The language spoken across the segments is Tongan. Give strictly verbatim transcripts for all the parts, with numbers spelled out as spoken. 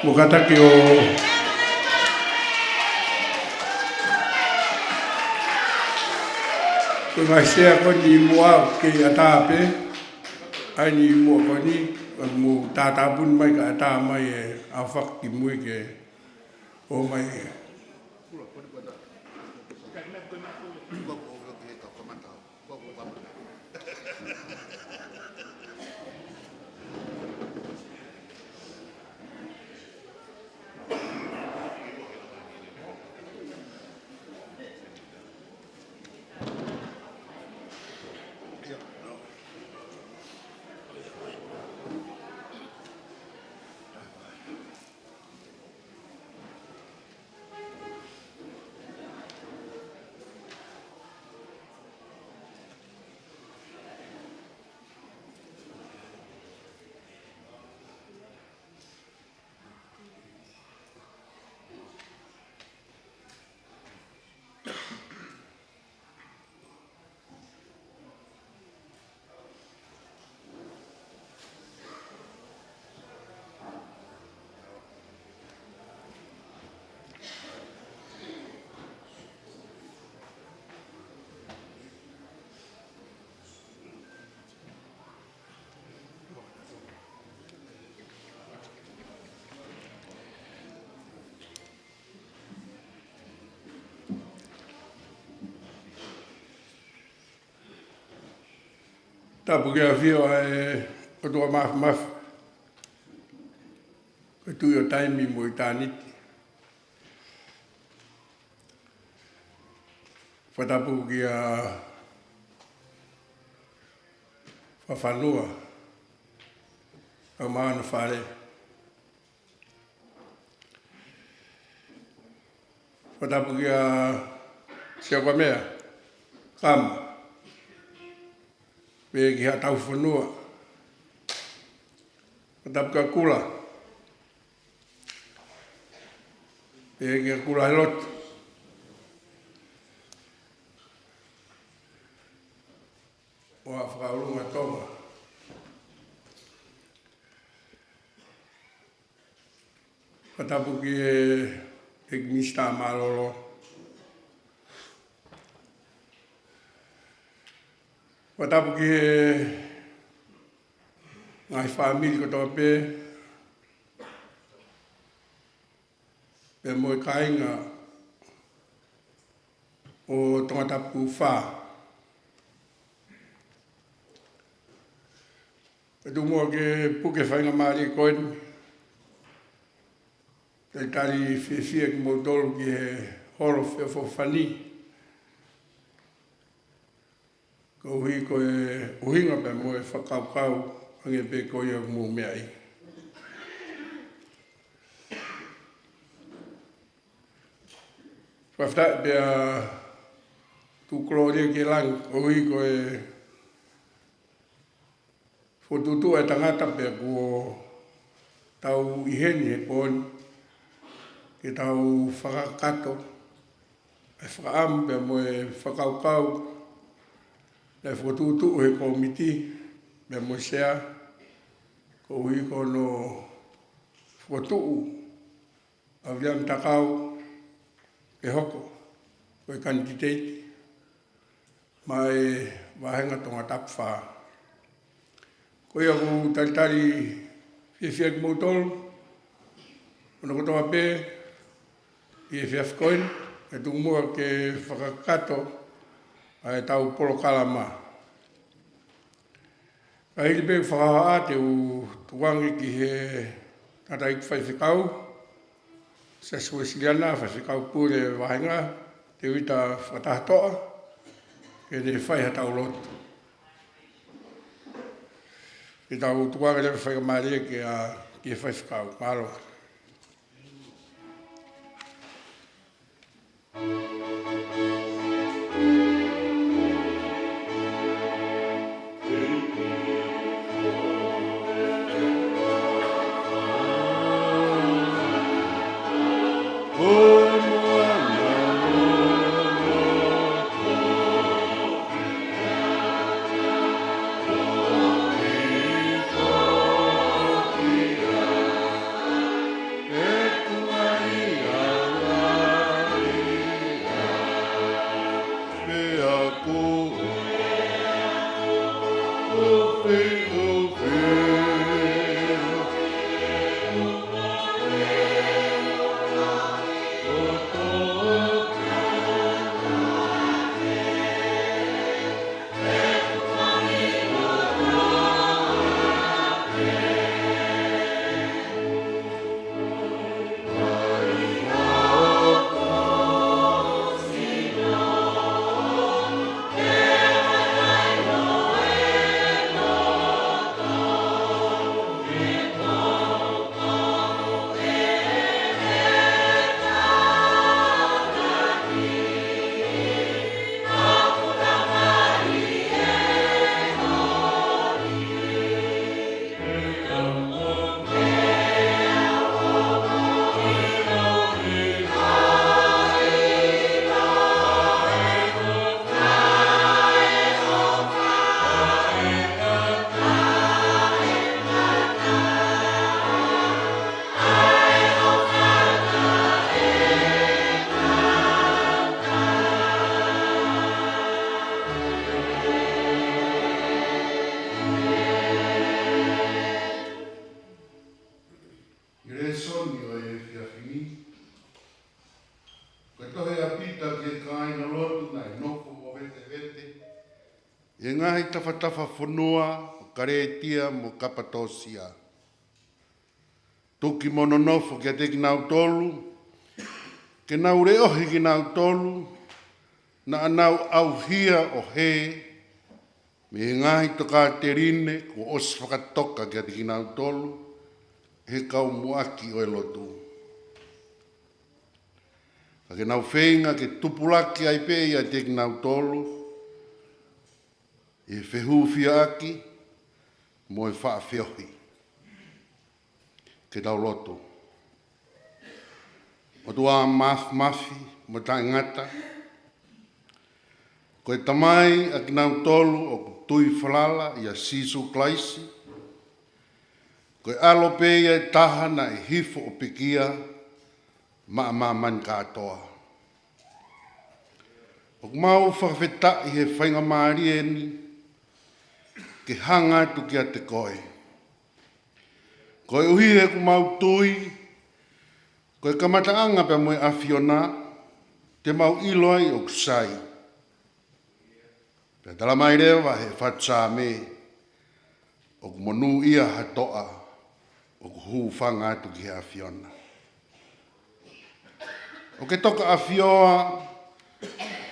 Mo kātaki ʻo, ko e ngaahi sea ko eni ʻi muʻa ʻoku kei ʻatā pē, ʻa eni ʻi muʻa ko eni, ka mou tātāpuni mai kae ʻatā mai e ʻaofaki ki mui ke ʻomai. Tapu ki he ʻafio ʻa e ʻOtua Māfimafi, ko e Tuʻi ʻo taimi mo ʻitāniti. Fakatapu kia Fafanua, ʻa e maʻana fale. Fakatapu kia Siokamea, Kama, pea ki haʻa tauhi fonua. Fakatapu kia Kula, pea kia Kula he lotu. ʻO haʻa fakaʻulunga Tonga. Fakatapu ki he ʻEiki Minisitā Mālōlō. Fakatapu ki he ngaahi fāmili kotoa pē, pea mo e kāinga ʻo Tongatapu fā. Pea tuku muʻa ke puke faingamālie ko eni, talitali fiefia kimoutolu ki he holo feʻofoʻofani. Koeʻuhi ko e ʻuhinga pea mo e fakakaukau, hangē pē ko ia ʻoku mou meaʻi. Fakafetaʻi pea tuku kolōlia ki langi, koeʻuhi ko e fokotuʻutuʻu e tangata pea kuo tau ʻi heni he pō ni, ke tau fakakakato e fakaʻamu pea mo e fakakaukau naʻe fokotuʻutuʻu he kōmiti pea mo e sea, koeʻuhi ko hono fokotuʻu ʻa Viliami Takau ke hoko ko e kanititeiti maʻa e vāhenga Tongatapu fā. Ko ia ʻoku talitali fiefia kimoutolu hono kotoa pē ʻi he efiafi ko eni, kae tuku muʻa ke fakakakato ʻa e tau polokalama. Ka hili pē fakahohaʻa te u tukuange ki he tangataʻeiki faifekau Siasi Uēsiliana, faifekau pule vāhenga, Tēvita Fakatahatoʻa, ke ne fai ha tau lotu. Ke tau tukuange leva faingamālie ki he, ki he faifekau. Mālō. ngaahi tafatafa fonua ʻo Kalētia mo Kapatōsia. Tuki mo nonofo kiate kinautolu, ke nau leʻohi kinautolu, naʻa nau ʻauhia ʻo hē mei he ngaahi tokāteline kuo ʻosi fakatoka kiate kinautolu ʻe he kau muʻaki ʻo e lotu. Ka ke nau feinga ke tupulaki ai pē ʻiate kinautolu ʻi he fehūfiaʻaki mo e faʻa feohi. Ke tau lotu. ʻOtua māfimafi mo taʻengata, ko e Tamai ʻa kinautolu ʻoku tui falala ʻia Sīsū Kalaisi, ko e ʻAlo pē ia ʻe taha naʻe hifo ʻo pekia maʻa māmani kātoa. ʻOku mau fakafetaʻi he faingamālie ni ke hanga atu kiate koe. Koeʻuhi he ʻoku mau tui, ko e kamataʻanga pea mo e ʻAfiona, te mau ʻilo ai ʻoku sai. Pea tala mai leva he fatu Saame, ʻoku monūʻia ha toʻa ʻoku hūfanga atu ki he ʻAfiona. ʻOku ke tokaʻafioa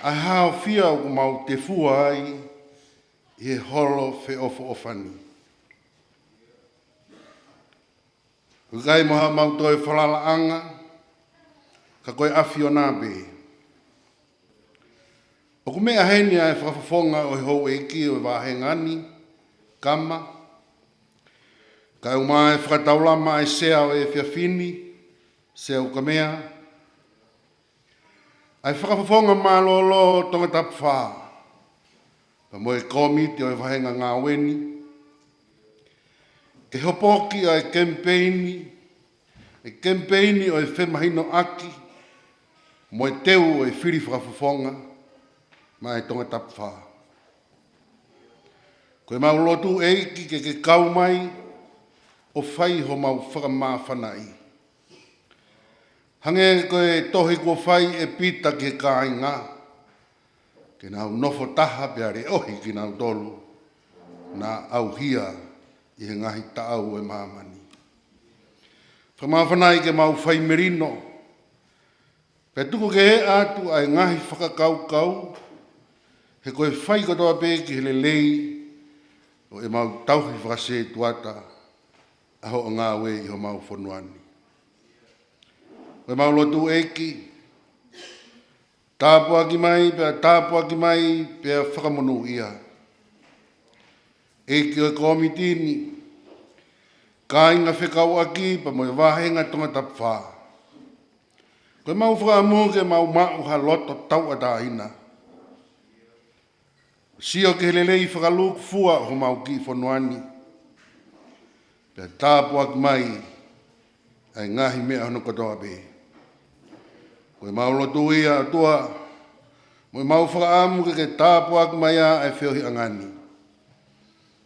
ʻa e haofia ʻoku mau tefua ai ʻi he holo feʻofoʻofani. ʻOku ʻikai mo haʻamau toe falalaʻanga, ka ko e ʻAfiona pē. ʻOku meʻa heni ʻa e fakafofonga ʻo e houʻeiki ʻo e vāhenga ni, Kama, kae ʻumaʻā e fakataulama ʻa e Sea ʻo e efiafi ni, Sea Ukamea, ʻa e fakafofonga mālōlō ʻo Tongatapu Fā, pea mo e kōmiti ʻo e vāhenga ngāue ni, ke hopoki ʻa e kemipeini, e kemipeini ʻo e femahinoʻaki mo e teu ʻo e fili fakafofonga maʻa e Tongatapu Fā. Ko e mau lotu ʻEiki ke ke kau mai ʻo fai homau fakamāfanaʻi. Hangē ko e tohi kuo fai ʻe Pita ki he kāinga, ke nau nofo taha pea leʻohi kinautolu naʻa ʻauhia ʻi he ngaahi taʻau ʻo e māmani. Fakamāfanaʻi ke mau fai melino, pea tuku ke heʻa atu ʻa e ngaahi fakakaukau, he ko e fai kotoa pē ki he lelei ʻo ʻemau tauhi fakasētuata ʻa hoʻo ngāue ʻi homau fonua ni. Ko e mau lotu ʻEiki, tāpuaki mai, pea tāpuaki mai, pea fakamonūʻia. ʻEiki ʻo e kōmiti ni, kāinga fekauʻaki pea mo e vāhenga Tongatapu Fā. Ko e mau fakaʻamu ke mau maʻu ha loto tauʻatāina. Sio ki he lelei fakalūkufua ʻo homau kiʻi fonua ni. Pea tāpuaki mai ʻa e ngaahi meʻa hono kotoa pē. Ko e mau lotu ia ʻOtua, mo e mau fakaʻamu ke ke tāpuaki mai ʻa e feohiʻanga ni.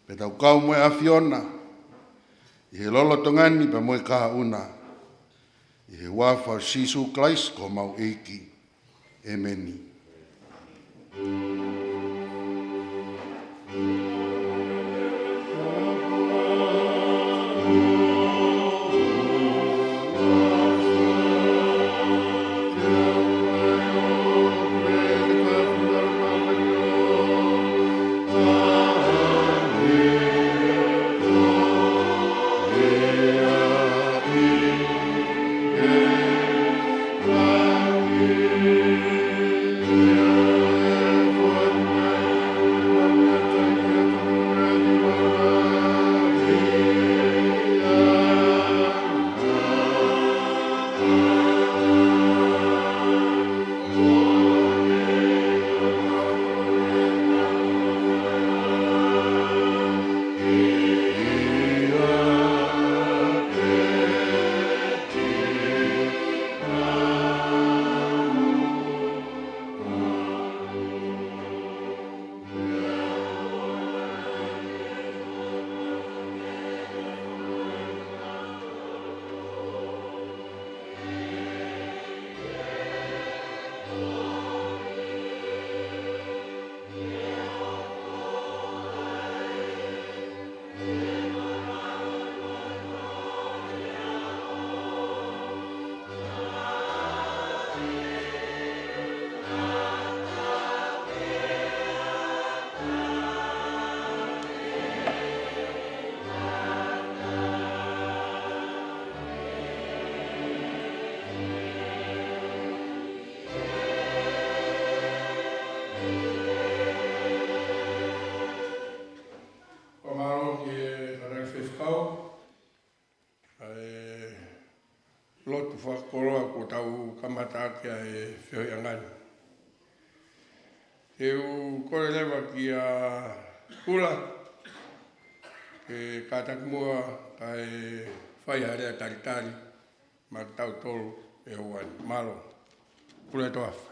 Pea tau kau mo e ʻAfiona, ʻi he lolotonga ni pea mo e kahaʻu na. ʻI he huafa ʻo Sīsū Kalaisi ko homau ʻEiki. ʻĒmeni. Fakakoloa kuo tau kamata ʻaki ʻa e feohiʻanga ni. Te u kole leva kia Kula ke kātaki muʻa kae fai ha lea talitali maʻa kitautolu he houa ni. Mālō. Kula e toafa.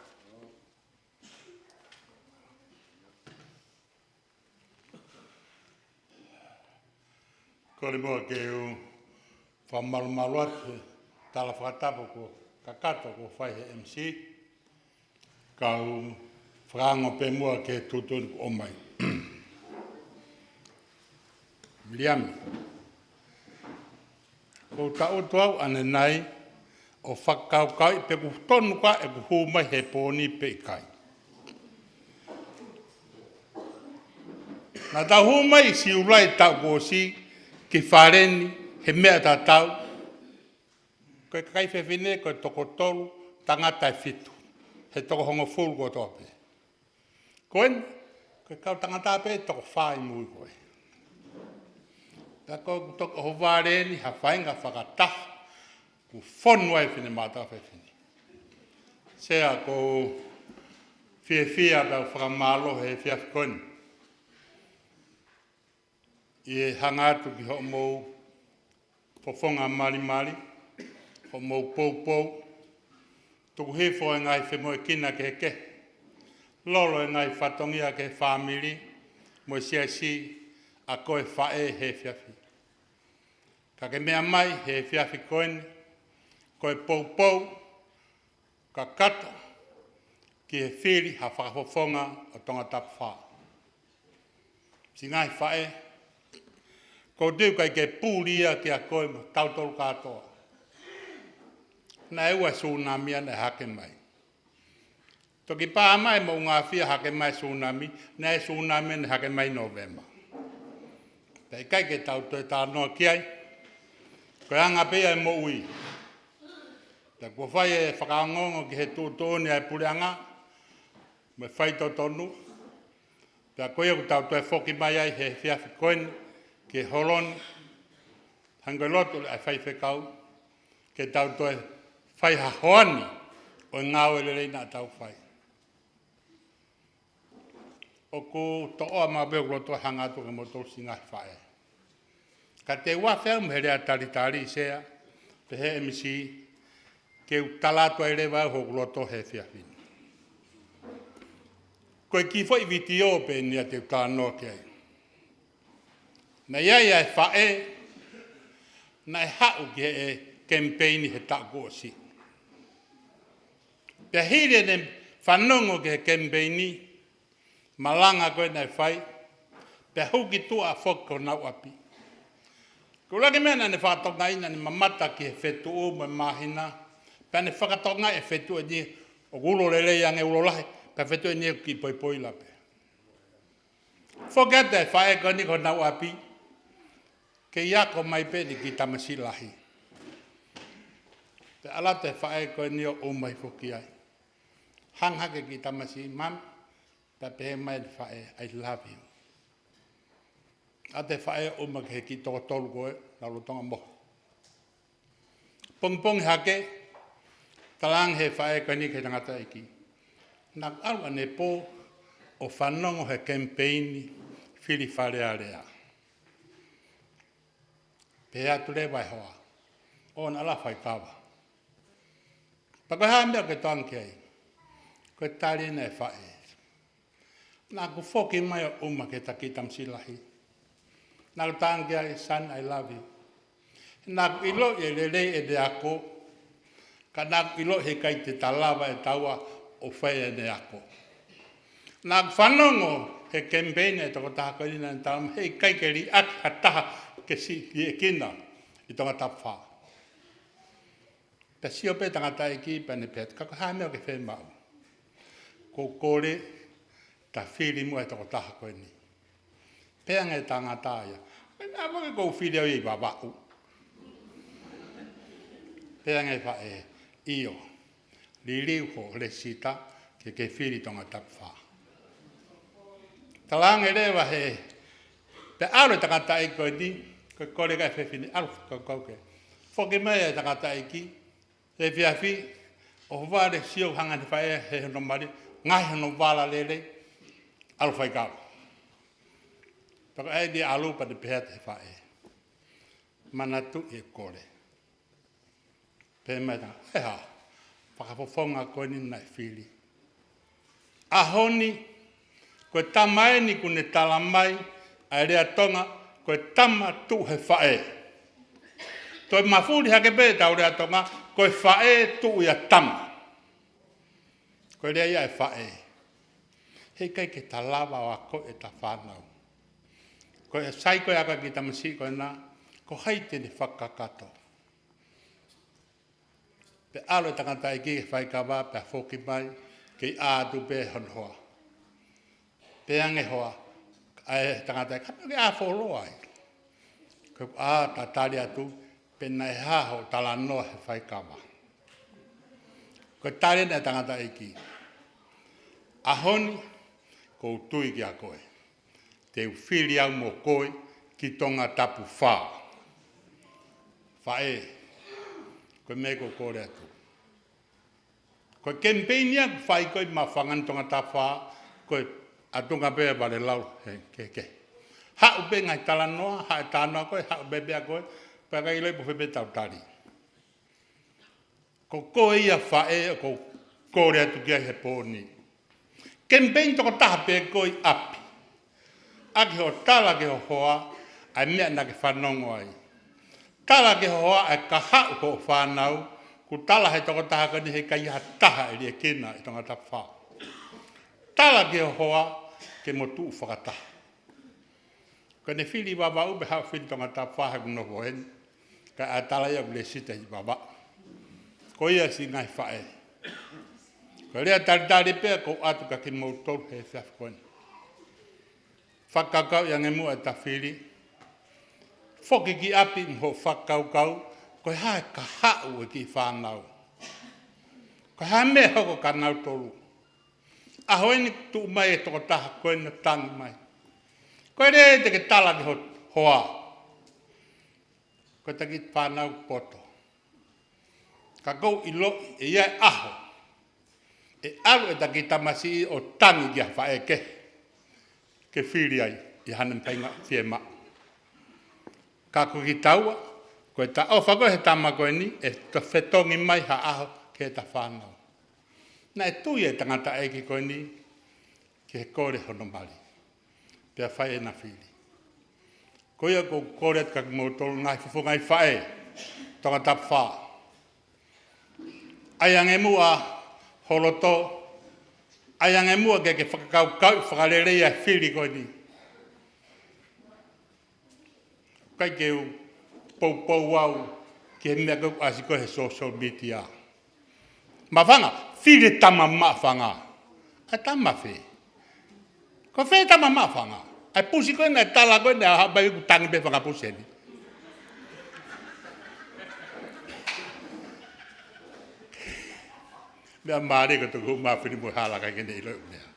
Kole muʻa ke u fakamalumalu atu he tala fakatapu kuo kakato kuo fai he M C. Kau fakaongo pē muʻa ki he tuʻutuʻuni kuo ʻomai. Viliami. Ko u taʻutu au ʻanenai ʻo fakakaukauʻi pe ʻoku tonu koā ʻeku hū mai he pō ni pe ʻikai. Naʻa tau hū mai ʻi Siulai taʻu kuo ʻosi ki fale ni he meʻa tatau. Ko e kakai fefine ko e toko tolu, tangata ʻe fitu. He toko hongofulu kotoa pē. Ko eni, ko e kau tangata pē toko fā ʻi mui ko ē. Pea ko ʻeku toki ʻohovale eni ha faʻahinga fakataha, kuo fonu ai e finemātuʻa fefine. Sea, ʻoku ou fiefia pea u fakamālō he efiafi ko eni. ʻI he hanga atu ki hoʻomou fofonga malimali, hoʻomou poupou, tuku hifo e ngaahi femoʻuekina kehekehe, lolo e ngaahi fatongia ki he fāmili mo e siasi ʻa koe faʻē he efiafi. Ka ke meʻa mai he efiafi ko eni, ko e poupou kakato ki he fili ha fakafofonga ʻo Tongatapu fā. Siʻi ngaahi faʻē, ʻoku ou tui ʻoku ʻikai ke puli ia kia koe mo tautolu kātoa. Naʻe ua e sunami naʻe hake mai. Toki pā mai mo ungafia hake mai sunami, naʻe sunami naʻe hake mai Nōvema. Pea ʻikai ke tau toe talanoa ki ai, ko e anga pē ia e moʻui. Pea kuo fai e fakaongoongo ki he tuʻutuʻuni ʻa e puleʻanga mo e faitotonu. Pea ko ia ʻoku tau toe foki mai ai he efiafi ko eni ki he holo ni, hangē ko e lotu ʻa e faifekau, ke tau toe fai ha hoani ʻo e ngāue lelei naʻa tau fai. ʻOku toʻoa maʻu pē ʻeku loto hanga atu kia moutolu siʻi ngaahi faʻē. Ka te u afe au mei he lea talitali, Sea, pehē ʻe he M C, ke u tala atu ai leva au hoku loto he efiafi ni. Ko e kiʻi foʻi vitiō pē eni ia te u talanoa ki ai. Naʻe ʻi ai ʻa e faʻē naʻe haʻu ki he kemipeini he taʻu kuo ʻosi. Pea hili ʻene fanongo ki he kemipeini, malanga ko ē naʻe fai, pea huki tuʻa foki ki honau ʻapi. Ko e ʻuluaki meʻa naʻa ne fakatokangaʻi, naʻa ne mamata ki he fetuʻu mo e māhina, pea ne fakatokangaʻi e fetuʻu ni ʻoku ulo lelei ange, ulo lahi, pea fetuʻu ni ʻoku kiʻi poipoi lahi pē. Foki atu e faʻē ko eni ki honau ʻapi, kei ako mai pē ʻene kiʻi tamasiʻi lahi. Pea ʻalu atu e faʻē ko eni ʻo ʻomai foki ai. Hanga hake e kiʻi tamasiʻi, Mami, pea pehē mai ʻe he faʻē, "I love you." ʻAlu atu e faʻē ʻo ʻuma ki he kiʻi toko tolu ko ē, nau lolotonga mohe. Pongipongi hake, talaange ʻe he faʻē ko eni ki he tangataʻeiki, naʻa ku ʻalu ʻanepō ʻo fanongo he kemipeini fili Fale Alea. Pehē atu leva e hoa, ʻoua naʻa ala faikava. Pea ko e hā e meʻa ʻoku ke tokanga ki ai? Ko e tali ena ʻa e faʻē, naʻa ku foki mai ʻo ʻuma ki heʻeta kiʻi tamasiʻi lahi. Naʻa ku talaange ki ai, "Son, I love you." Naʻa ku ʻiloʻi e lelei ʻene ako, ka naʻa ku ʻiloʻi heʻikai te ta lava ʻe taua ʻo fai ʻene ako. Naʻa ku fanongo he kemipeini ʻa e tokotaha ko eni naʻa ne talamai heʻikai ke liʻaki ha taha ke siʻi liʻekina ʻi Tongatapu fā. Pea sio pē tangataʻeiki pea ne pehē, "Ka ko e hā e meʻa ʻoku ke fiemaʻu?" "Ko u kole ta fili muʻa e tokotaha ko eni." Pehē ange e tangata ia, "Meʻa vake ko u fili au ia ʻi Vavaʻu." Pehē ange e faʻē, "ʻIo, liliu ho lēsisita ke ke fili Tongatapu fā." Talaange leva he, pea ʻalu e tangataʻeiki ko eni, ko e kole ʻa e fefine, ʻalu fakakaukau ke. Foki mai e tangataʻeiki, Efiafi, ʻohovale, sio hanga ʻe he faʻē he hono mali, ngaohi hono vala lelei, ʻalu faikava. Pea ko e ʻai ni ʻalu pea ne pehē atu he faʻē, manatuʻi e kole. Pehē mai e tangata, ʻe hā, fakafofonga ko eni naʻe fili. ʻAho ni, ko e tama eni kuo ne tala mai ʻa e lea Tonga, ko e tama tuʻu he faʻē. Toe mafuli hake pē ʻetau lea Tonga, ko e faʻē tuʻu ʻia tama. Ko e lea ia ʻa e faʻē. Heʻikai ke ta lava ʻo akoʻi ʻeta fānau. Ko e sai ko ē ʻa e kiʻi tamasiʻi ko ena, ko hai te ne fakakakato. Pea ʻalu e tangataʻeiki he faikava, pea foki mai, kei ʻā atu pē hono hoa. Pehē ange e hoa, ʻa e tangataʻeiki, kapau ke ʻā fuoloa ai. Ko e ʻā tatali atu, pe naʻe hā hoʻo talanoa he faikava. Ko e tali ena ʻa e tangataʻeiki, ʻaho ni, ʻoku ou tui kiate koe. Te u fili au mo koe ki Tongatapu fā. Faʻē, ko e meʻa ʻoku ou kole atu. Ko e kemipeini ia ʻoku fai ko ē ʻi Maʻufanga ni, Tongatapu fā, ko e ʻatunga pē vale lau he kehekehe. Haʻu pē ngaahi talanoa, haʻu e talanoa ko ē, haʻu pē pea ko ē, pea ʻikai ʻilo pe ko fē pē ʻetau tali. Ko koe ia faʻē ʻoku ou kole atu ki ai he pō ni. Kemipeini tokotaha pē koe ʻi ʻapi. ʻAki hoʻo tala ki ho hoa ʻa e meʻa naʻa ke fanongo ai. Tala ki ho hoa ʻa e kahaʻu hoʻo fānau, kuo tala ʻe he tokotaha ko eni heʻikai ha taha ʻe liʻekina ʻi Tongatapu fā. Tala ki ho hoa ke mo tuʻu fakataha. Ko ʻene fili ʻi Vavaʻu pea haʻu ʻo fili Tongatapu fā he kuo nofo heni. Kae ʻatā ia ʻoku lēsisita ʻi Vavaʻu. Ko ia siʻi ngaahi faʻē. Ko e lea talitali pē ʻoku ou ʻoatu kiate kimoutolu he efiafi ko eni. Fakakaukauʻi ange muʻa ʻeta fili. Foki ki ʻapi mo hoʻo fakakaukau, ko e hā e kahaʻu e kiʻi fānau. Ko e hā e meʻa ʻe hoko kia nautolu. ʻAho eni tuʻu mai e tokotaha ko ena ʻo tangi mai. Ko e lea te ke tala ki ho hoa. Ko ʻeta kiʻi fānau poto. Ka ʻoku ou ʻiloʻi ʻe ʻi ai e ʻaho ʻe ʻalu ʻeta kiʻi tamasiʻi ʻo tangi ki ha faʻē kehe ke fili ai ʻi haʻane faʻahinga fiemaʻu. Ka ko kitaua, ko ʻeta ʻofa ko ē he tama ko eni, ʻe to-, fetongi mai ha ʻaho ki heʻeta fānau. Naʻe tui e tangataʻeiki ko eni ki he kole hono mali. Pea fai ʻena fili. Ko ia ʻoku ou kole atu kiate kimoutolu ngaahi fuʻu ngaahi faʻē, Tongatapu fā. ʻAi ange muʻa ho loto, ʻai ange muʻa ke ke fakakaukauʻi fakalelei ʻa e fili ko eni. ʻIkai ke u poupou au ki he meʻa ko ē ʻoku ʻasi ko ē he social media. Maʻufanga, fili e tama Maʻufanga. ʻA e tama fē? Ko fē tama Maʻufanga? ʻA e pusi ko ē naʻe tala ko ē naʻe haʻu mai ʻoku tangi pē fanga pusi eni. Meʻa mālie ko e toki hū mai e fili mo e hala ʻikai ke ne ʻilo e meʻa.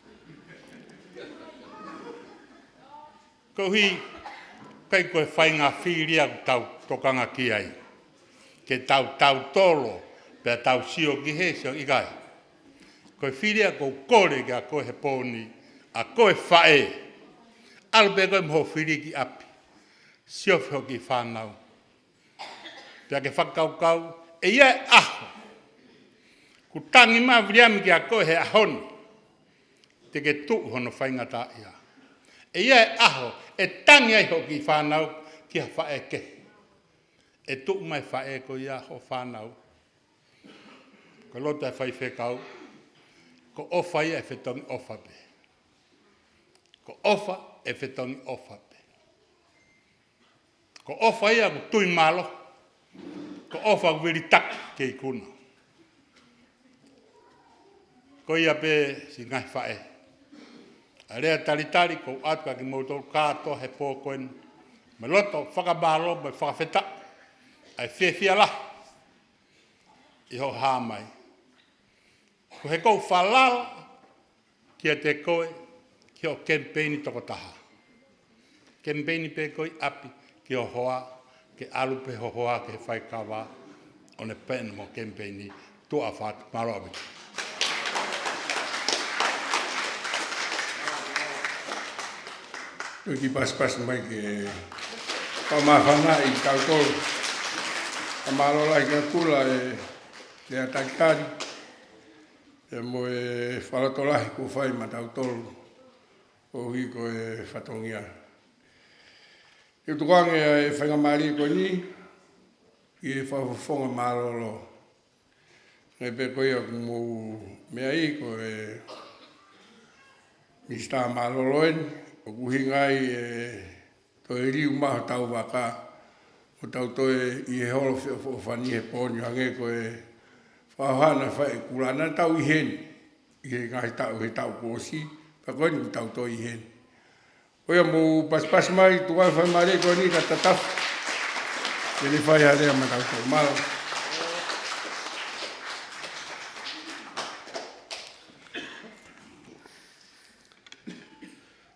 Koeʻuhi, ʻikai ko e faʻahinga fili ia ʻoku tau tokanga ki ai. Ke tau tautolo, pea tau sio ki hē, sio ʻikai. Ko e fili ia ʻoku ou kole kiate koe he pō ni, ʻa koe faʻē. ʻAlu pē koe mo hoʻo fili ki ʻapi. Siofi hoʻo kiʻi fānau. Pea ke fakakaukau, ʻe ʻi ai e ʻaho. Kuo tangi mai ʻa Viliami kiate koe he ʻaho ni. Te ke tuʻu hono faingataʻaʻia. ʻE ʻi ai e ʻaho, ʻe tangi ai hoʻo kiʻi fānau ki ha faʻē kehe. ʻE tuʻu mai e faʻē ko ia hoʻo fānau. Ko e lotu ʻa e faifekau, ko ʻofa ia ʻe fetongi ʻofa pē. Ko ʻofa ʻe fetongi ʻofa pē. Ko ʻofa ia ʻoku tui mālohi. Ko ʻofa ʻoku vilitaki ke ikuna. Ko ia pē siʻi ngaahi faʻē. ʻA e lea talitali ʻoku ou ʻoatu kiate kimoutolu kātoa he pō ko eni. Mo e loto fakamālō mo e fakafetaʻi. ʻA e fiefia lahi ʻi hoʻo hā mai. Ko e ʻoku ou falala kiate koe, ki hoʻo kemipeini tokotaha. Kemipeini pē koe ʻi ʻapi, ki ho hoa, ke ʻalu pē ho hoa ki he faikava, ʻo ne pehē mo e kemipeini. Tuʻa ʻofa atu, mālō ʻaupito. Tuku ke pasipasi mai ke fakamāfanaʻi kitautolu. Fakamālō lahi kia Kula e lea talitali, pea mo e fakalotolahi kuo fai maʻatautolu koeʻuhi ko e fatongia. Ke u tukuange ʻa e faingamālie ko eni ki he fakafofonga mālōlō. Hangē pē ko ia ʻoku mou meaʻi, ko e Minisitā Mālōlō eni, ʻoku ʻuhinga ai e toe liliu mai hotau vaka, ʻo tau toe ʻi he holo feʻofoʻofani he pō ni, hangē ko e fakahoha naʻe fai ʻe Kula, naʻa tau ʻi heni ʻi he ngaahi taʻu, he taʻu kuo ʻosi, pea ko eni kuo tau toe ʻi heni. Ko ia, mou pasipasi mai, tuku ʻa e faingamālie ko eni ka tatafu. Ke ne fai ha lea maʻatautolu, mālō.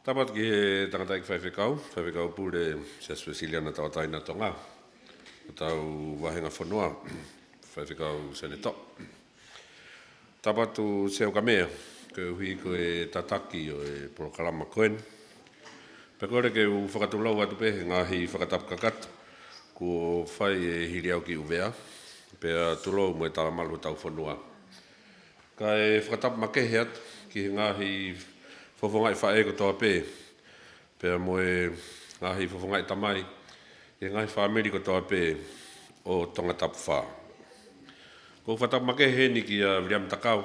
Tapu atu ki he tangataʻeiki faifekau, Faifekau Pule Siasi Uēsiliana Tauʻatāina Tonga, hotau vāhenga fonua, Faifekau Sēnitō. Tapu atu Sea Ukamea, koeʻuhi ko e tataki ʻo e polokalama ko eni. Pea kole ke u fakatulou atu pē he ngaahi fakatapu kakato kuo fai ʻe Hiliau ki ʻUvea, pea tulou mo e talamalu hotau fonua. Kae fakatapu makehe atu ki he ngaahi fofongaʻi faʻē kotoa pē, pea mo e ngaahi fofongaʻi tamai, ʻi he ngaahi fāmili kotoa pē ʻo Tongatapu Fā. ʻOku ou fakatapu makehe heni kia Viliami Takau,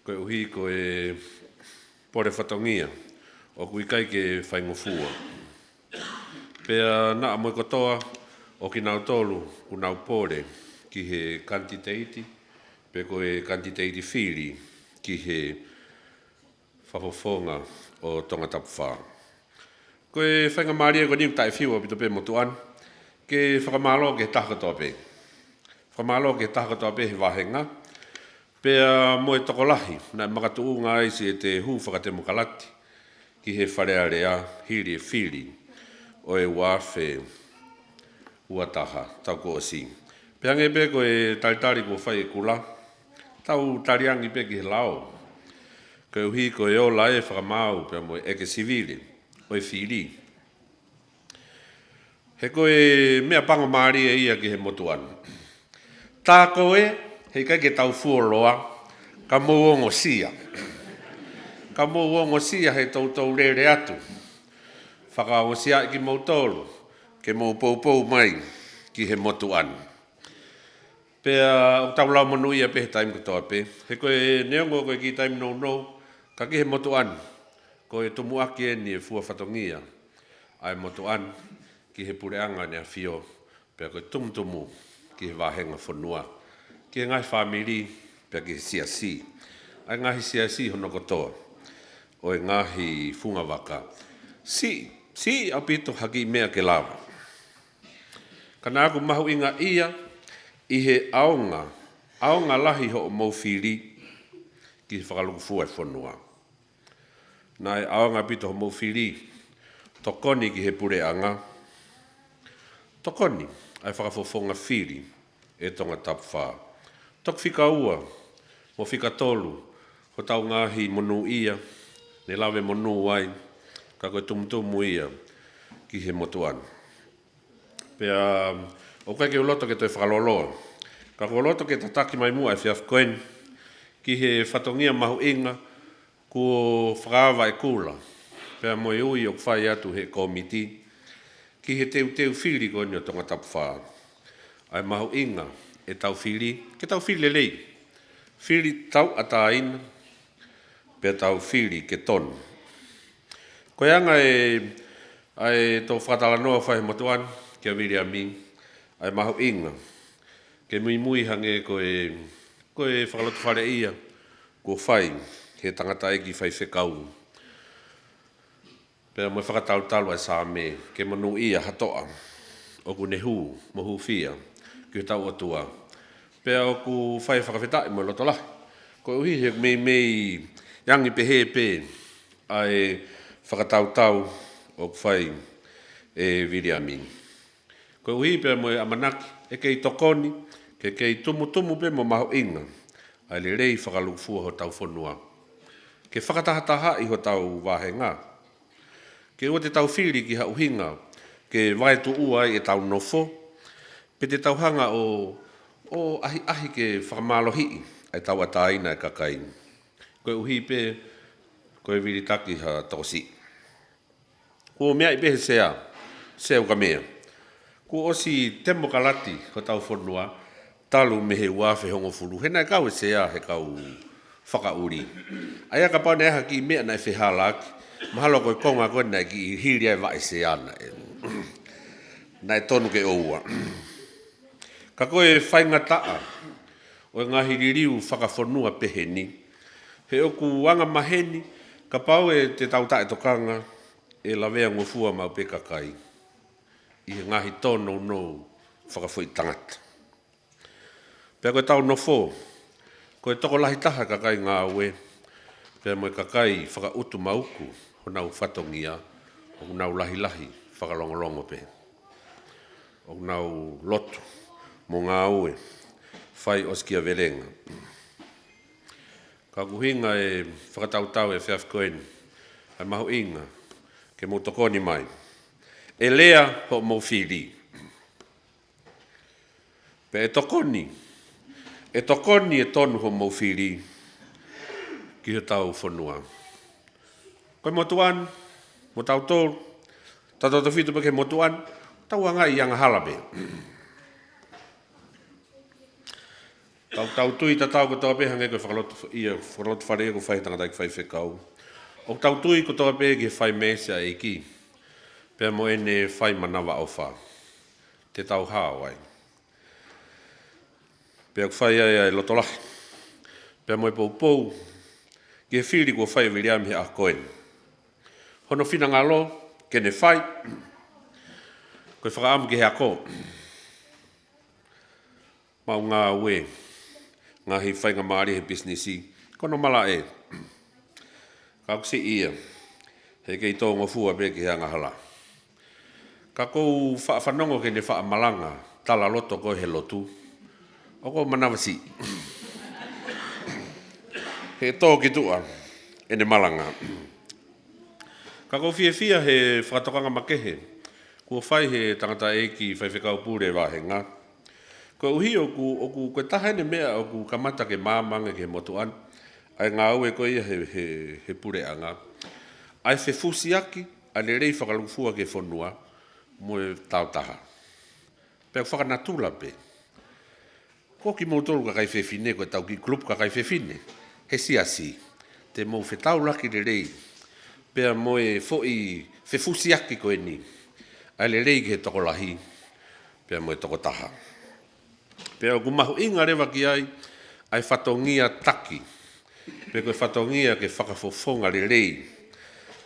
koeʻuhi ko e pole fatongia ʻoku ʻikai ke faingofua. Pea naʻa mo e kotoa ʻo kinautolu ʻoku nau pole ki he kanititeiti, pe ko e kanititeiti fili ki he fakafofonga ʻo Tongatapu Fā. Ko e faingamālie ko eni ʻoku taʻefiu ʻaupito pē motuʻa ni, ke fakamālō ki he taha kotoa pē. Fakamālō ki he taha kotoa pē he vāhenga, pea mo e tokolahi naʻe makatuʻunga ai siʻete hū fakatemokalati ki he Fale Alea hili e fili ʻo e ua afe ua taha, taʻu kuo ʻosi. Pea hangē pē ko e talitali kuo fai ʻe Kula, tau taliangi pē ki he lao, koeʻuhi ko e ola e fakamaau pea mo e ʻeke sivile ʻo e fili. He ko e meʻapango mālie ia ki he motuʻa ni. Tā ko ē, heʻikai ke tau fuoloa, ka mou ongosia. Ka mou ongosia he toutou lele atu. Fakaongosiaʻi kimoutolu, ke mou poupou mai ki he motuʻa ni. Pea ʻoku tau lau monūʻia pē he taimi kotoa pē. He ko e neongo ko e kiʻi taimi nounou, ka ki he motuʻa ni, ko e tumuʻaki eni e fua fatongia ʻa e motuʻa ni ki he Puleʻanga ʻEne ʻAfio, pea ko e tumutumu ki he vāhenga fonua, ki he ngaahi fāmili, pea ki he siasi, ʻa e ngaahi siasi hono kotoa ʻo e ngaahi fungavaka. Siʻi, siʻi ʻaupito ha kiʻi meʻa ke lava. Ka naʻa ku mahuʻingaʻia ʻi he ʻaonga, ʻaonga lahi hoʻomou fili ki he fakalūkufua e fonua. Naʻe ʻaonga ʻaupito hoʻomou fili, tokoni ki he Puleʻanga, tokoni ʻa e fakafofonga fili ʻe Tongatapu Fā. Toki fika ua mo fika tolu hotau ngaahi monūʻia, ne lave monū ai, ka ko e tumutumu ia ki he motuʻa ni. Pea ʻoku ʻikai ke u loto ke toe fakalōloa, ka ʻoku ou loto ke tataki mai muʻa e efiafi ko eni ki he fatongia mahuʻinga kuo fakaava ʻe Kula, pea mo e ui ʻoku fai atu he kōmiti ki he teuteu fili ko eni ʻo Tongatapu Fā. ʻA e mahuʻinga ʻetau fili, ke tau fili lelei, fili tauʻatāina, pea tau fili ke tonu. Ko e anga e, ʻa e tō fakatalanoa fai he motuʻa ni kia Viliami, ʻa e mahuʻinga ke muimui hangē ko e, ko e fakalotofaleʻia kuo fai he tangataʻeiki faifekau, pea mo e fakatautalu ʻa e Saame, ke monūʻia ha toʻa ʻoku ne hū mo hūfia ki hotau ʻOtua. Pea ʻoku fai fakafetaʻi mo e loto lahi, koeʻuhi he meimei angi pehē pē ʻa e fakatautau ʻoku fai ʻe Viliami. Koeʻuhi pea mo e ʻamanaki ʻe kei tokoni ke kei tumutumu pē mo mahuʻinga ʻa e lelei fakalūkufua hotau fonua, ke fakatahatahaʻi hotau vāhenga. Ke ʻoua te tau fili ki ha ʻuhinga ke vaetuʻua ai ʻetau nofo, pe te tau hanga ʻo, ʻo ʻahiʻahi ke fakamālohiʻi ʻa e tauʻatāina ʻa e kakai, koeʻuhi pē ko e vilitaki ha tokosiʻi. Kuo meaʻi pē he Sea, Sea Ukamea, kuo ʻosi temokalati hotau fonua talu mei he ua afe hongofulu, he naʻe kau e Sea he kau fakaʻuli. ʻA ia kapau naʻe ʻi ai ha kiʻi meʻa naʻe fehālaaki, mahalo ko e konga ko ē naʻe kiʻi hili ai e vaʻe Sea naʻe, naʻe tonu ke ʻoua. Ka ko e faingataʻa ʻo e ngaahi liliu fakafonua pehē ni, he ʻoku angamaheni kapau ʻe te tau taʻetokanga, ʻe laveangofua maʻu pē kakai ʻi he ngaahi tōnounou fakafoʻitangata. Pea ko ʻetau nofo, ko e tokolahi taha e kakai ngāue pea mo e kakai fakaʻutumauku honau fatongia, ʻoku nau lahilahi fakalongolongo pē, ʻoku nau lotu mo ngāue, fai ʻosikiavelenga. Ka ʻoku ʻuhinga e fakatautau e efiafi ko eni, ʻa e mahuʻinga ke mou tokoni mai. ʻE lea hoʻomou fili, pea ʻe tokoni, ʻe tokoni ʻe tonu hoʻomou fili ki hotau fonua. Ko e motuʻa ni, mo tautolu, tautolu ʻe fitu pē ki he motuʻa ni, tau anga ʻi angahala pē. Tau, tau tui tatau kotoa pē hangē ko e fakalotu, ʻi he fakalotofale ʻoku fai he tangataʻeiki faifekau. ʻOku tau tui kotoa pē ki he fai meesi ʻa e ʻEiki pea mo ʻene fai manavaʻofa. Te tau hao ai. Pea ʻoku fai ai ʻa e lotolahi pea mo e poupou ki he fili kuo fai ʻe Viliami he ʻaho ko eni. Hono finangalo ke ne fai, ko e fakaʻamu ki he ako. Mau ngāue, ngaahi faingamālie he pisinisi, ko hono malaʻe. Ka ʻoku siʻi ia, he kei tōngofua pē ki he angahala. Ka ʻoku ou faʻa fanongo ki heʻene faʻa malanga talaloto ko ē he lotu, ʻoku ou manavasiʻi. He tō ki tuʻa ʻene malanga. Ka ʻoku ou fiefia he fakatokanga makehe kuo fai he tangataʻeiki faifekau pule vāhenga. Koeʻuhi ʻoku, ʻoku, ko e taha eni e meʻa ʻoku kamata ke maama ange ki he motuʻa ni, ʻa e ngāue ko ia he, he, he puleʻanga, ʻa e fefusiaki ʻa e lelei fakalūkufua ki he fonua mo e tautaha. Pea ʻoku fakanatula pē. Ko kimoutolu kakai fefine, ko ʻetau kiʻi kulupu kakai fefine he siasi, te mou fetaulaki lelei pea mo e foʻi fefusiaki ko eni, ʻa e lelei ki he tokolahi pea mo e tokotaha. Pea ʻoku mahuʻinga leva ki ai ʻa e fatongia taki, pe ko e fatongia ke fakafofonga lelei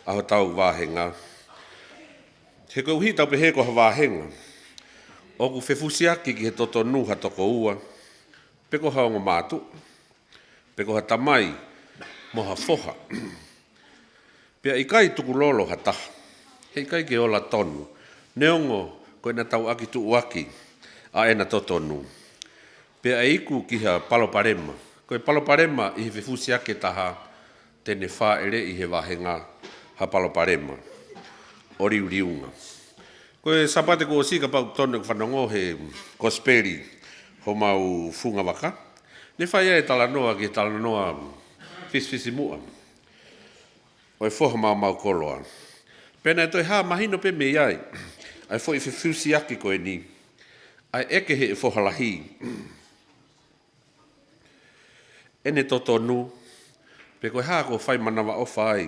ʻa hotau vāhenga. He koeʻuhi tau pehē ko ha vāhenga ʻoku fefusiaki ki he totonu ha tokoua, pe ko ha ongo mātuʻa, pe ko ha tamai mo ha foha, pea ʻikai tukulolo ha taha, he ʻikai ke ola tonu, neongo ko ʻena tauʻaki tuʻuaki ʻa ʻena totonu, pea ʻe iku ki ha palopalema. Ko e palopalema ʻi he fefusiaki ʻe taha, te ne fāʻeleʻi he vāhenga ha palopalema ʻo liuliunga. Ko e Sāpate kuo ʻosi, kapau ʻoku tonu ʻeku fanongo he kosipeli homau fungavaka, ne fai ai e talanoa ki he talanoa fisifisimuʻa ʻo e foha maomaokoloa. Pea naʻe toe hā mahino pē mei ai ʻa e foʻi fefusiaki ko eni, ʻa e ʻeke ʻe he foha lahi ʻene totonu, pe ko e hā kuo fai manavaʻofa ai,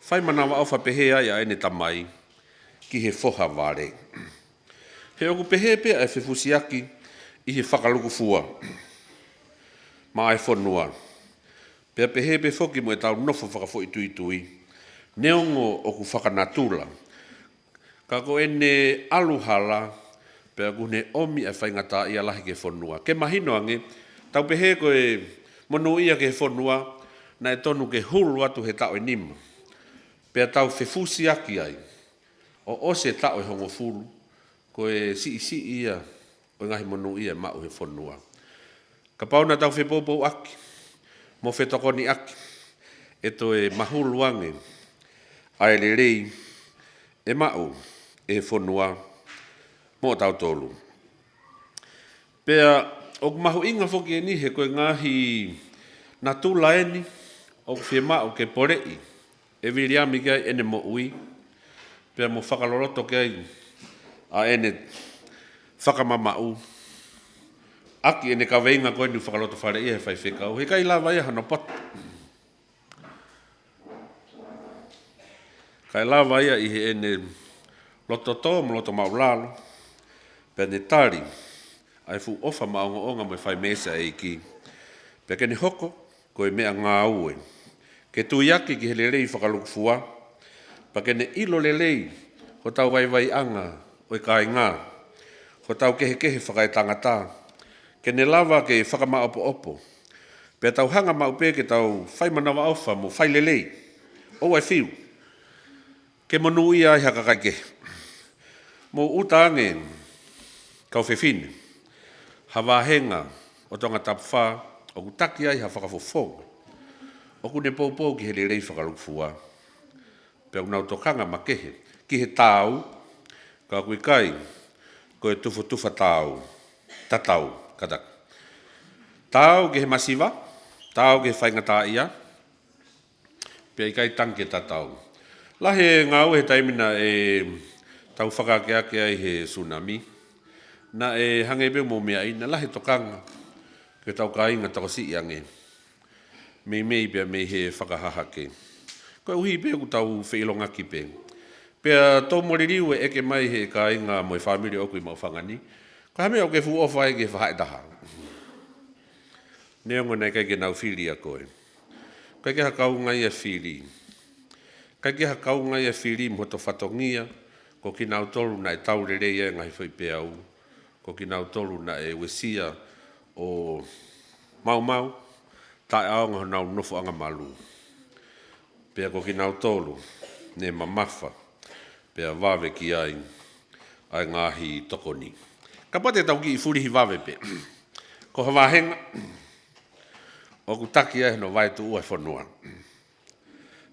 fai manavaʻofa pehē ai ʻa ʻene tamai ki he foha vale. He ʻoku pehē pē ʻa e fefusiaki ʻi he fakalūkufua maʻa e fonua, pea pehē pē foki mo ʻetau nofo fakafoʻituitui, neongo ʻoku fakanatula, ka ko ʻene ʻalu hala, pea ʻoku ne ʻomi ʻa e faingataʻaʻia lahi ki he fonua. Ke mahino ange, tau pehē ko e monūʻia ki he fonua, naʻe tonu ke hulu atu he taʻu ʻe nima, pea tau fefusiaki ai ʻo ʻosi e taʻu ʻe hongofulu, ko e siʻisiʻi ia ʻo e ngaahi monūʻia ʻe maʻu he fonua. Kapau naʻa tau fepoupouʻaki mo fetokoniʻaki, ʻe toe mahulu ange ʻa e lelei ʻe maʻu ʻe he fonua mo tautolu. Pea ʻoku mahuʻinga foki eni he ko e ngaahi natula eni ʻoku fiemaʻu ke poleʻi ʻe Viliami ki ai ʻene moʻui, pea mo fakaloloto ki ai ʻa ʻene fakamamaʻu ʻaki ʻene kaveinga ko eni ʻoku fakalotofaleʻi ia he faifekau, heʻikai lava ia hano poto. Kae lava ia ʻi heʻene loto tō mo loto māʻulalo, pea ne tali ʻa e fuʻu ʻofa maʻongoʻonga mo e fai meesi ʻa e ʻEiki. Pea ke ne hoko ko e meʻangāue ke tuiaki ki he lelei fakalūkufua, pea ke ne ʻilo lelei hotau vaivaiʻanga ʻo e kāinga, hotau kehekehe fakaetangata, ke ne lava ke fakamaʻopoʻopo, pea tau hanga maʻu pē ke tau fai manavaʻofa mo fai lelei. ʻOua ʻe fiu ke monūʻia ai ha kakai kehe. Mou ʻuta ange, kau fefine, ha vāhenga ʻo Tongatapu fā ʻoku taki ai ha fakafofonga ʻoku ne poupou ki he lelei fakalūkufua, pea ʻoku nau tokanga makehe ki he taau, ka ʻoku ʻikai ko e tufotufa taau, tatau, kātaki. Taau ki he masiva, taau ki he faingataʻaʻia, pea ʻikai tangi ke tatau. Lahi e ngāue he taimi naʻe tau fakaakeake ai he sunami, naʻe hangē pē ʻoku mou meaʻi, naʻe lahi e tokanga ki hotau kāinga tokosiʻi ange, meimei pea mei he fakahahake, koeʻuhi pē ʻoku tau feʻilongaki pē. Pea tau moliliu e ʻeke mai he kāinga mo e fāmili ʻoku ʻi Maʻufanga ni, ko e hā e meʻa ʻoku ke fuʻu ʻofa ai ki he fahaʻitaha? Neongo naʻe ʻikai ke nau fili ʻa koe, ʻikai ke ha kaunga ia fili. ʻIkai ke ha kaunga ia fili mo hoto fatongia. Ko kinautolu naʻe tau lelei ai e ngaahi foʻi peau. Ko kinautolu naʻe uesia ʻo maumau taʻeʻaonga honau nofoʻanga malū. Pea ko kinautolu ne mamafa pea vave ki ai ʻa e ngaahi tokoni. Kapau te tau kiʻi fulihi vave pē, ko ha vāhenga ʻoku taki ai hono vaetuʻua e fonua,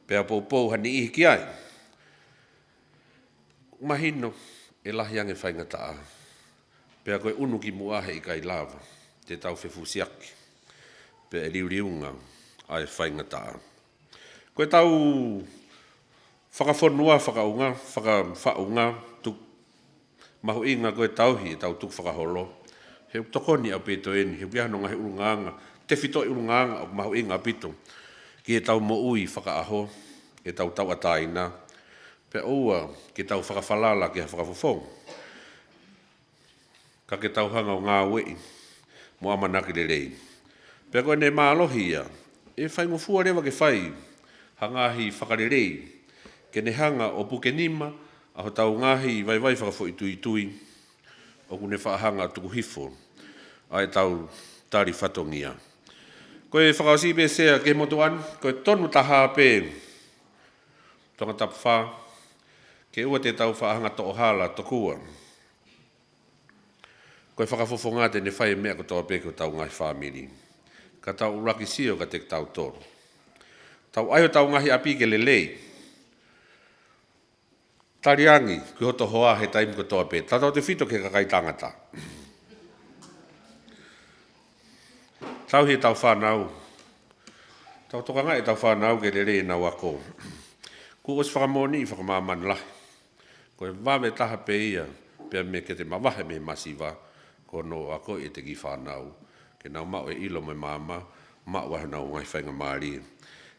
pea poupou ha niʻihi ki ai, mahino ʻe lahi ange faingataʻa. Pea ko e ʻunu ki muʻa heʻikai lava, te tau fefusiaki pea ʻe liuliunga ʻa e faingataʻa. Ko e tau fakafonua fakaʻaonga, fakafaʻunga, tuku mahuʻinga ko e tauhi e tau tukufakaholo. He ʻoku tokoni ʻaupito eni, he ʻoku ʻi ai hono ngaahi ʻulungaanga, tefitoʻi ʻulungaanga ʻoku mahuʻinga ʻaupito ki he tau moʻui fakaʻaho e tau tauʻatāina. Pea ʻoua ke tau fakafalala ki ha fakafofonga, ka ke tau hanga ʻo ngāueʻi mo ʻamanaki lelei. Pea ko ʻene mālohi ia, ʻe faingofua leva ke fai ha ngaahi fakalelei ke ne hanga ʻo pukenima ʻa hotau ngaahi vaivai fakafoʻituitui ʻoku ne faʻa hanga ʻo tuku hifo ʻa e tau tali fatongia. Ko e fakaʻosi pē Sea ki he motuʻa ni, ko e tonu taha pē Tongatapu fā, ke ʻoua te tau faʻa hanga ʻo toʻohala tokua ko e fakafofonga te ne fai e meʻa kotoa pē ki hotau ngaahi fāmili. Ka tau ʻuluaki sio kiate kitautolu. Tau ʻai hotau ngaahi ʻapi ke lelei. Tali ange ki hoto hoa he taimi kotoa pē. Tautautefito ki he kakai tangata. Tauhi ʻetau fānau. Tau tokangaʻi ʻetau fānau ke lelei ʻenau ako. Kuo ʻosi fakamoʻoniʻi fakamāmani lahi, ko e vave taha pē ia, pea mei he mavahe mei he masiva, ko hono akoʻi ʻete kiʻi fānau ke nau maʻu e ʻilo mo e maama, maʻu ai honau ngaahi faingamālie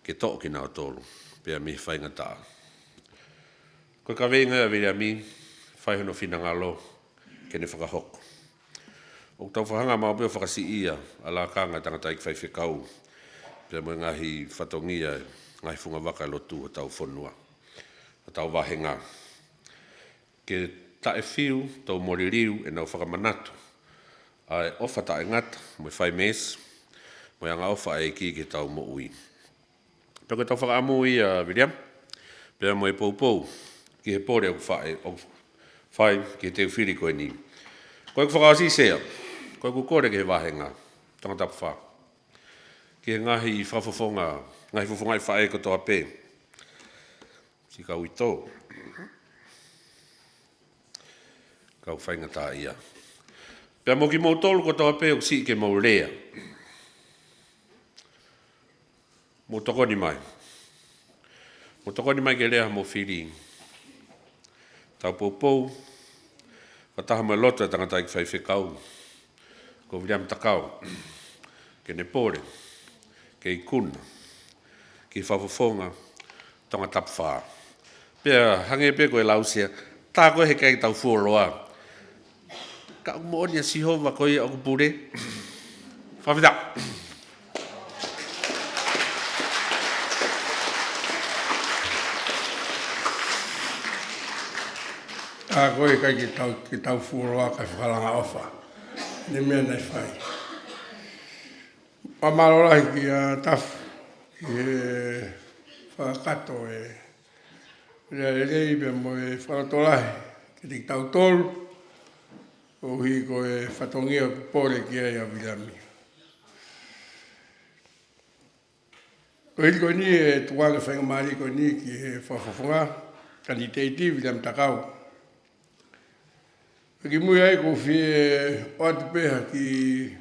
ke toʻo kinautolu pea mei he faingataʻa. Ko e kaveinga ia ʻa Viliami, fai hono finangalo ke ne fakahoko. ʻOku tau fakahanga maʻu pē ʻo fakasiʻia ʻa e lakanga ʻa e tangataʻeiki faifekau pea mo e ngaahi fatongia, ngaahi fungavaka ʻo e lotu ʻo hotau fonua, hotau vāhenga. Ke taʻefiu, tau moliliu ʻenau fakamanatu ʻa e ʻofa taʻengata mo e fai meesi mo e angaʻofa ʻa e ʻEiki ki heʻetau moʻui. Pea ko ʻetau fakaʻamu ia, Viliami, pea mo e poupou ki he pole ʻoku faʻe, ʻoku fai ki he teu fili ko eni. Ko ʻeku fakaʻosi Sea, ko ʻeku kole ki he vāhenga Tongatapu Fā, ki he ngaahi fakafofonga, ngaahi fofongaʻi faʻē kotoa pē, siʻi kau uitou, kau faingataʻaʻia, pea mo kimoutolu kotoa pē ʻoku siʻi ke mou lea. Mou tokoni mai. Mou tokoni mai ke lea homou fili. Tau poupou fakataha mo e loto ʻa e tangataʻeiki faifekau ko Viliami Takau, ke ne pole, ke ikuna ki he fakafofonga Tongatapu Fā. Pea hangē pē ko e lau ʻa Sea, tā ko ē he ʻikai ke tau fuoloa, ka ʻoku moʻoni ʻa Sihova ko ia ʻoku pule. Fakafetaʻi. Tā ko ē he ʻikai ke tau, ke tau fuoloa kae fakalangaʻofa ʻene meʻa naʻe fai. Fakamālō lahi kia Tafu ki he fakakakato e lea lelei pea mo e fakalotolahi kiate kitautolu, koeʻuhi ko e fatongia ʻoku pole ki ai ʻa Viliami. Ko e hili ko eni e tukuange faingamālie ko eni ki he fakafofonga, kanititeiti Viliami Takau. Pea kimui ai ʻoku ou fie ʻoatu pē ha kiʻi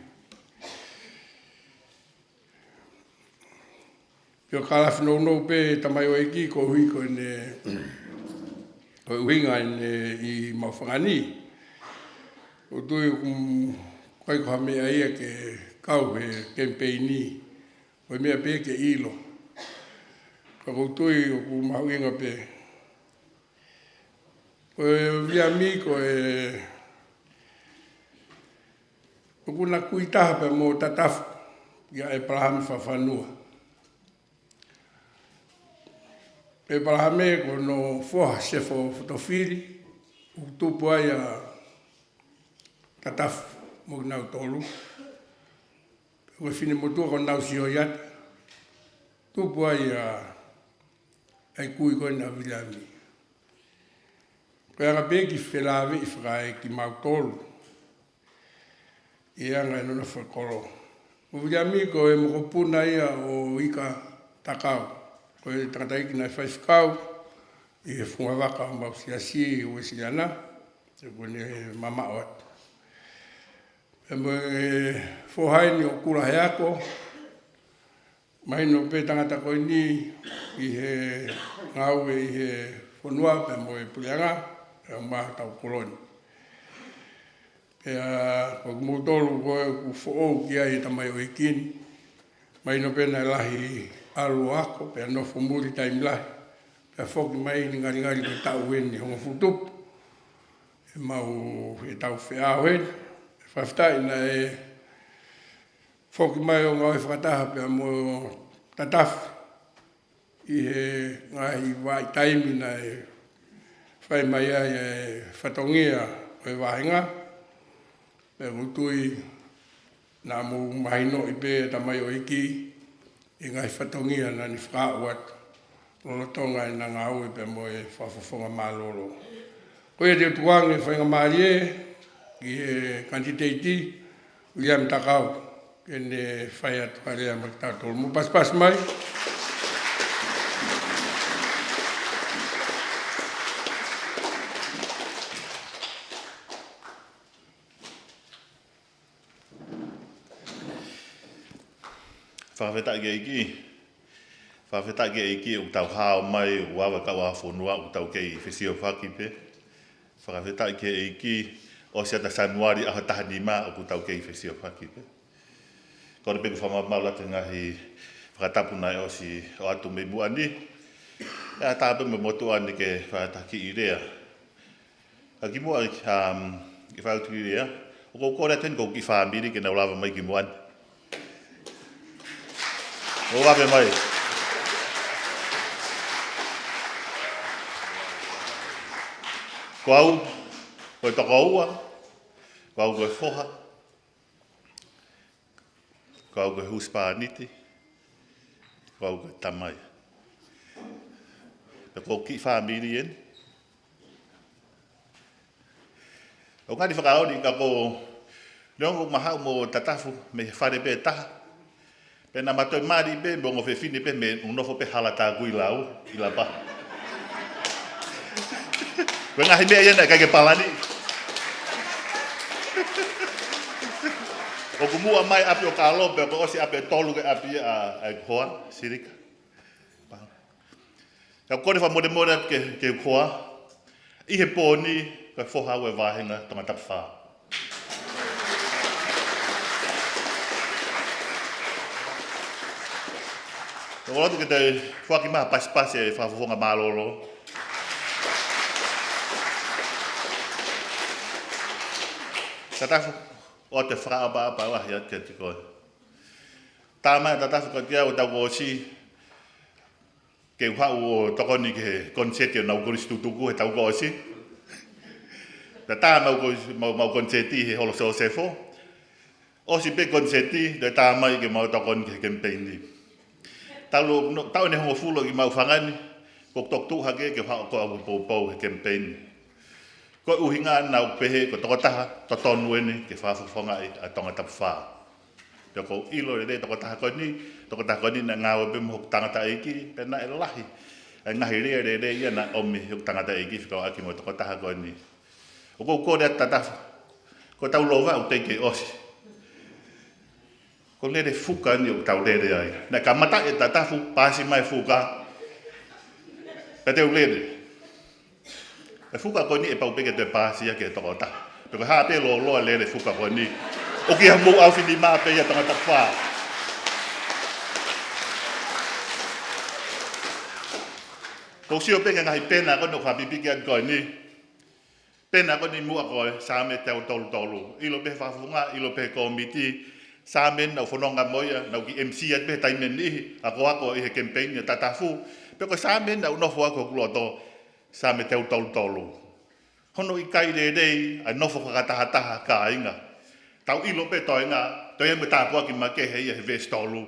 pio kalafi nounou pē tamaioʻeiki koeʻuhi ko ʻene, ko e ʻuhinga ʻene ʻi Maʻufanga ni. ʻOku ou tui ʻoku ʻikai ko ha meʻa ia ke kau he kemipeini, ko e meʻa pē ke ʻilo. Ka ʻoku ou tui ʻoku mahuʻinga pē. Ko Viliami ko e, ʻoku na kui taha pē mo Tatafu ia ʻEpalahame Fafanua. ʻEpalahame ko hono foha Sefo Fotofili, ʻoku tupu ai ʻa Tatafu mo kinautolu. Ko e finemotuʻa ko Nausioiata, tupu ai ʻa, ʻa e kui ko ena ʻa Viliami. Ko e anga pē kiʻi felāveʻi fakaekimautolu ʻi he anga e nonofo e kolo. Ko Viliami ko e mokopuna ia ʻo Ika Takau, ko e tangataʻeiki naʻe faifekau ʻi he fungavaka ʻo homau siasi Uēsiliana, he kuo ne mamaʻo atu. Pea mo e foha eni ʻo Kula Heako, mahino pē tangata ko eni ʻi he ngāue ʻi he fonua pea mo e puleʻanga, pea mo hotau kolo ni. Pea ko kimoutolu ko ē ʻoku foʻou ki ai e tamaioʻeiki ni, mahino pē naʻe lahi ʻalu ʻo ako, pea nofo muli taimi lahi, pea foki mai ni ngalingali ko e taʻu eni hongofulu tupu ʻemau, ʻetau feʻao heni. Fakafetaʻi naʻe foki mai ʻo ngāue fakataha pea mo Tatafu ʻi he ngaahi vahaʻa taimi naʻe fai mai ai e fatongia ʻo e vāhenga. Pea ʻoku ou tui naʻa mou mahinoʻi pē tamaioʻeiki ʻi he ngaahi fatongia naʻa ne fakaaʻu atu lolotonga ʻena ngāue pea mo e fakafofonga mālōlō. Ko ia te u tukuange faingamālie ki he kanititeiti Viliami Takau ke ne fai atu ha lea maʻa kitautolu. Mou pasipasi mai. Fakafetaʻi ki he ʻEiki. Fakafetaʻi ki he ʻEiki ʻoku tau hao mai, ʻoku ava e kau ʻaho fonua, ʻoku tau kei fesiofaki pē. Fakafetaʻi ki he ʻEiki, ʻosi ʻa Sanuali ʻaho taha nima ʻoku tau kei fesiofaki pē. Kole pē ke u fakamalumalu atu he ngaahi fakatapu naʻe ʻosi ʻoatu mei muʻa ni. ʻE ʻatā pē mo e motuʻa ni ke fakatakiʻi lea. Ka kimuʻa, um, ke fai atu e lea, ʻoku ou kole atu heni ki hoku kiʻi fāmili ke nau lava mai ki muʻa ni. ʻO lave mai. Ko au, ko e tokoua, ko au ko e foha, ko au ko e husepāniti, ko au ko e tamai. Pea ko e kiʻi fāmili eni. ʻOku ngali fakaoli ka ko, neongo ʻoku ma haʻu mo Tatafu mei he fale pē taha. Pea naʻa ma toe mali pē, mo e ongo fefine pē, mei ʻunoho pē hala Takuilau, ʻi Lapa. Ko e ngaahi meʻa ia naʻe ʻikai ke palani. ʻOku muʻa mai ʻapi ʻo Kalo, pea ko e ʻosi ʻapi ʻe tolu ke ʻapi ʻa, ʻa e hoa, Silika. Ka ko e fakamolemole atu ke, ke u koa. ʻI he pō ni, ko e foha au e vāhenga Tongatapu fā. Ko e loto ke te foaki mai ha pasipasi e fakafofonga mālōlō. Tatafu, ʻoatu e fakaʻapaʻapa lahi atu kiate koe. Tā mai Tatafu kiate au ʻi he taʻu kuo ʻosi, ke u haʻu ʻo tokoni ki he koniseti ʻo Nau Kolisi Tutuku he taʻu kuo ʻosi. Pea tā mau ko-, mau, mau koniseti he Holo Sosefo. ʻOsi pē koniseti, toe tā mai ke mau tokoni ki he kemipeini. Talu, no, taʻu ʻe hongofulu ʻeku maʻu fanga ni, kuo u toki tuʻu hake ke u haʻu ʻo kau poupou he kemipeini. Ko e ʻuhinga naʻa ku pehē ko e tokotaha totonu eni ke fakafofongaʻi ʻa Tongatapu fā. Pea ʻoku ou ʻilo lelei e tokotaha ko eni, tokotaha ko eni naʻe ngāue pē mo hoku tangataʻeiki, pea naʻe lahi ʻa e ngaahi lea lelei ia naʻe ʻomi ʻe hoku tangataʻeiki fekauʻaki mo e tokotaha ko eni. ʻOku ou kole atu Tatafu, ko ʻetau Lovaʻu teʻeki ke ʻosi. Ko e lele fuka eni ʻoku tau lele ai. Naʻe kamata ʻe Tatafu, paasi mai fuka, pea te u lele. E fuka ko eni ʻe pau pē ke te paasi ia ki he tokotaha. Pea ko e hā pē lōloa lele fuka ko eni, ʻoku ʻi homou ʻaofinima pē ia Tongatapu fā. Ko e sio pē ki he ngaahi pena ko eni ʻoku fakapipiki atu ko eni. Pena ko eni muʻa ko e Saame teau tolu tolu. ʻIlo pē he fakafofonga, ʻilo pē he kōmiti. Saame naʻa ku fononga mo ia, naʻa ku kiʻi M C atu pē he taimi ʻe niʻihi, akoako ʻi he kemipeini ʻa Tatafu. Pea ko e Saame naʻa ku nofo ʻaki hoku loto, Saame teau tolu tolu. Hono ʻikai lelei ʻa e nofo fakatahataha kāinga. Tau ʻilo pē toenga, toe mo e tāpuaki makehe ia he veesi tolu.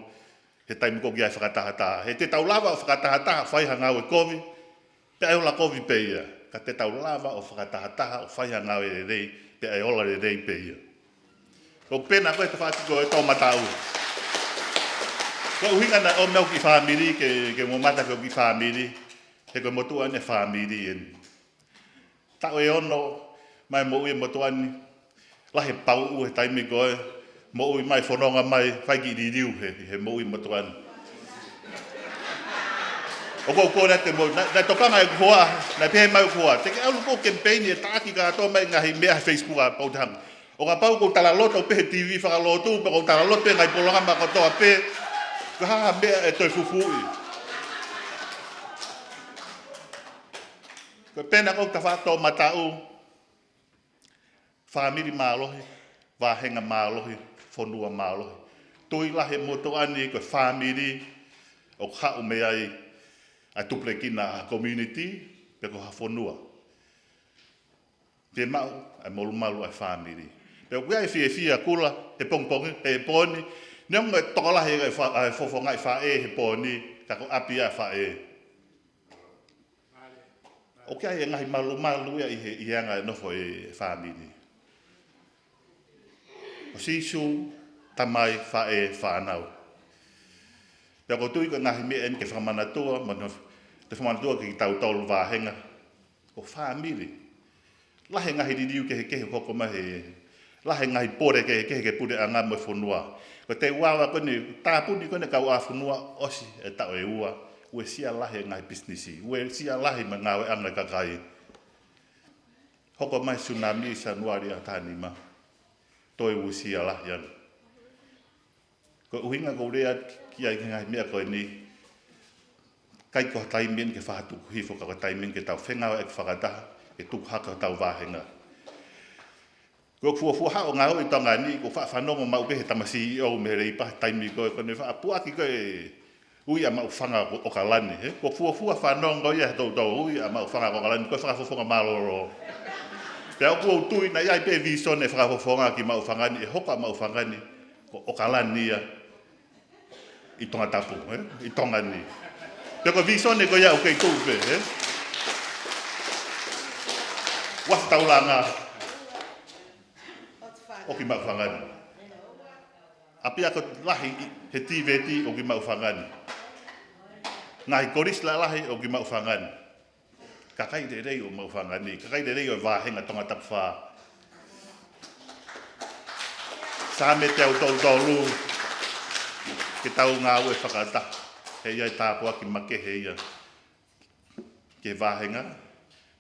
He taimi ko ē ʻoku ʻi ai e fakatahataha. He te tau lava ʻo fakatahataha ʻo fai ha ngāue kovi, pea ʻe ola kovi pē ia. Ka te tau lava ʻo fakatahataha ʻo fai ha ngāue lelei, pea ʻe ola lelei pē ia. Ko e pena ko ē he tafaʻaki ko ē toʻomataʻu. Ko e ʻuhinga naʻe ʻomi au ki he fāmili, ke, ke u mamata ki hoku kiʻi fāmili, he ko e motuʻa eni e fāmili eni. Taʻu ʻe ono mai moʻui e motuʻa ni, lahi e pauʻu he taimi ko ē, moʻui mai, fononga mai, fai kiʻi liliu he, he moʻui e motuʻa ni. ʻOku ou kole atu mo, naʻe, naʻe tokanga ʻeku hoa, naʻe pehē mai ʻeku hoa, te ke ʻalu ʻo kemipeini ʻo taʻaki kātoa mai e ngaahi meʻa he Facebook ʻa pau te hanga. ʻO kapau ʻoku ou talaloto pē he T V fakalotu, pe ʻoku ou talaloto pē he ngaahi polokalama kotoa pē, ko e hā ha meʻa ʻe toe fufuuʻi. Ko e pena ko ē he tafaʻaki toʻomataʻu, fāmili mālohi, vāhenga mālohi, fonua mālohi. Tui lahi e motuʻa ni ko e fāmili ʻoku haʻu mei ai ʻa e tupulekina ʻa e community, pe ko ha fonua. Te maʻu ʻa e molumalu ʻa e fāmili. Pea ʻoku ʻi ai e fiefia kula he pongipongi, he pō ni, neongo e tokolahi e fa-, ʻa e fofongaʻi faʻē he pō ni, ka ko ʻapi ʻa e faʻē. ʻOku ʻi ai e ngaahi malumalu ia ʻi he, ʻi he anga e nofo e fāmili. Ko Sīsū, Tamai, Faʻē, Fānau. Pea ʻoku ou tui ko e ngaahi meʻa eni ke fakamanatua, mo nofo, ke fakamanatua kiate kitautolu vāhenga. Ko e fāmili. Lahi e ngaahi liliu kehekehe ʻoku hoko mai he, lahi e ngaahi pole kehekehe ki he puleʻanga mo e fonua. Ko e teu ava ko eni, tāpuni ko eni e kauʻāfonua, ʻosi e taʻu ʻe ua, uesia lahi e ngaahi pisinisi, uesia lahi mo e ngāueʻanga e kakai. Hoko mai e sunami Sānuali ʻa taha nima, toe uesia lahi ange. Ko e ʻuhinga ʻoku ou lea ki ai ki he ngaahi meʻa ko eni, ʻikai ko ha taimi eni ke fakatuku hifo ka ko e taimi eni ke tau fengāueʻaki fakataha, ke tuku hake hotau vāhenga. Ko e fuofua haʻu ʻo ngāue ʻi Tonga ni, ʻoku ou faʻa fanongo maʻu pē he tama C E O mei he Leipa he taimi ko ē, ko ʻene faʻa puʻaki ko ē ui ʻa Maʻufanga ko ʻOkalani, he? Ko e fuofua fanongo ia he toutou ui ʻa Maʻufanga ko ʻOkalani, ko e fakafofonga mālōlō. Pea ʻoku ou tui naʻe ʻi ai pē vīsone fakafofonga ki Maʻufanga ni, ʻe hoko ʻa Maʻufanga ni ko ʻOkalani ia ʻi Tongatapu, he? ʻI Tonga ni. Pea ko e vīsone ko ia ʻoku kei tuʻu pē, he? Ua taulanga. ʻoku ʻi Maʻufanga ni. ʻApiako lahi he tīveti ʻoku ʻi Maʻufanga ni. Ngaahi kolisi lalahi ʻoku ʻi Maʻufanga ni. Kakai lelei ʻo Maʻufanga ni, kakai lelei ʻo e vāhenga Tongatapu fā. Saame teau tolu tolu, ke tau ngāue fakataha, he ʻe ʻi ai e tāpuaki makehe ia ki he vāhenga,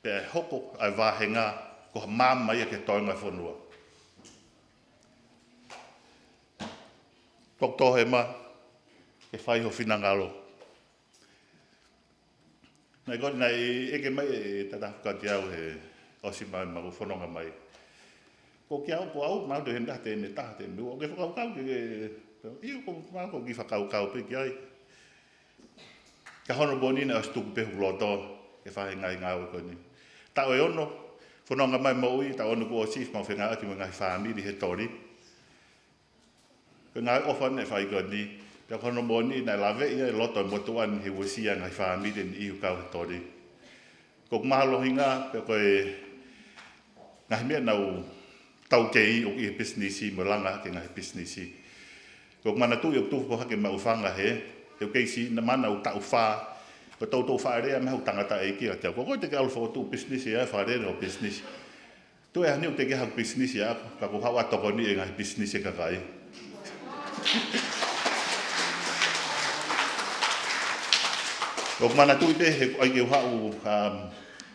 pea ʻe hoko ʻa e vāhenga ko ha maama ia ki he toenga e fonua. Ko e tohi ē, ke fai ho finangalo. Naʻe ko ē naʻe ʻeke mai e tatafakati au he ʻosi mai ʻemau fononga mai. Ko kia au, ko au, mau te henda te ne taha te nu. ʻOku ke fakakaukau ke, ke, ʻio, ko mau ko ki fakakaukau pē ki ai. Ka hono moʻoni naʻe ʻosi tuku pē hoku loto ke fai e ngaahi ngāue ko eni. Taʻu ʻe ono, fononga mai moʻui, taʻu ʻe ono kuo ʻosi, mau fengāueʻaki mo e ngaahi fāmili he Toli. Ko e ngaahi ʻofa naʻe fai ko eni, pea ko hono moʻoni naʻe laveʻi ai e loto e motuʻa ni he uesia e ngaahi fāmili ni ʻi he kau he Toli. Ko ʻeku mālohinga, pea ko e ngaahi meʻa naʻa ku taukei ʻoku ʻi he pisinisi, mo e langa ki he ngaahi pisinisi. Ko ʻeku manatuʻi ʻoku tupu hake Maʻufanga he, he ʻoku kei siʻi naʻa mau taʻu fā, ko e toutou fakalea mei he tangataʻeiki ʻa te au. Ko koe te ke ʻalu fokotuʻu pisinisi ʻa e fakalea hoʻo pisinisi. Tuʻu ʻe hangē ʻoku teʻeki haʻaku pisinisi ʻaʻaku, ka ʻoku ou haʻu ʻo tokoniʻi e ngaahi pisinisi e kakai. ʻOku ou manatuʻi pē he ʻai ke u haʻu, um,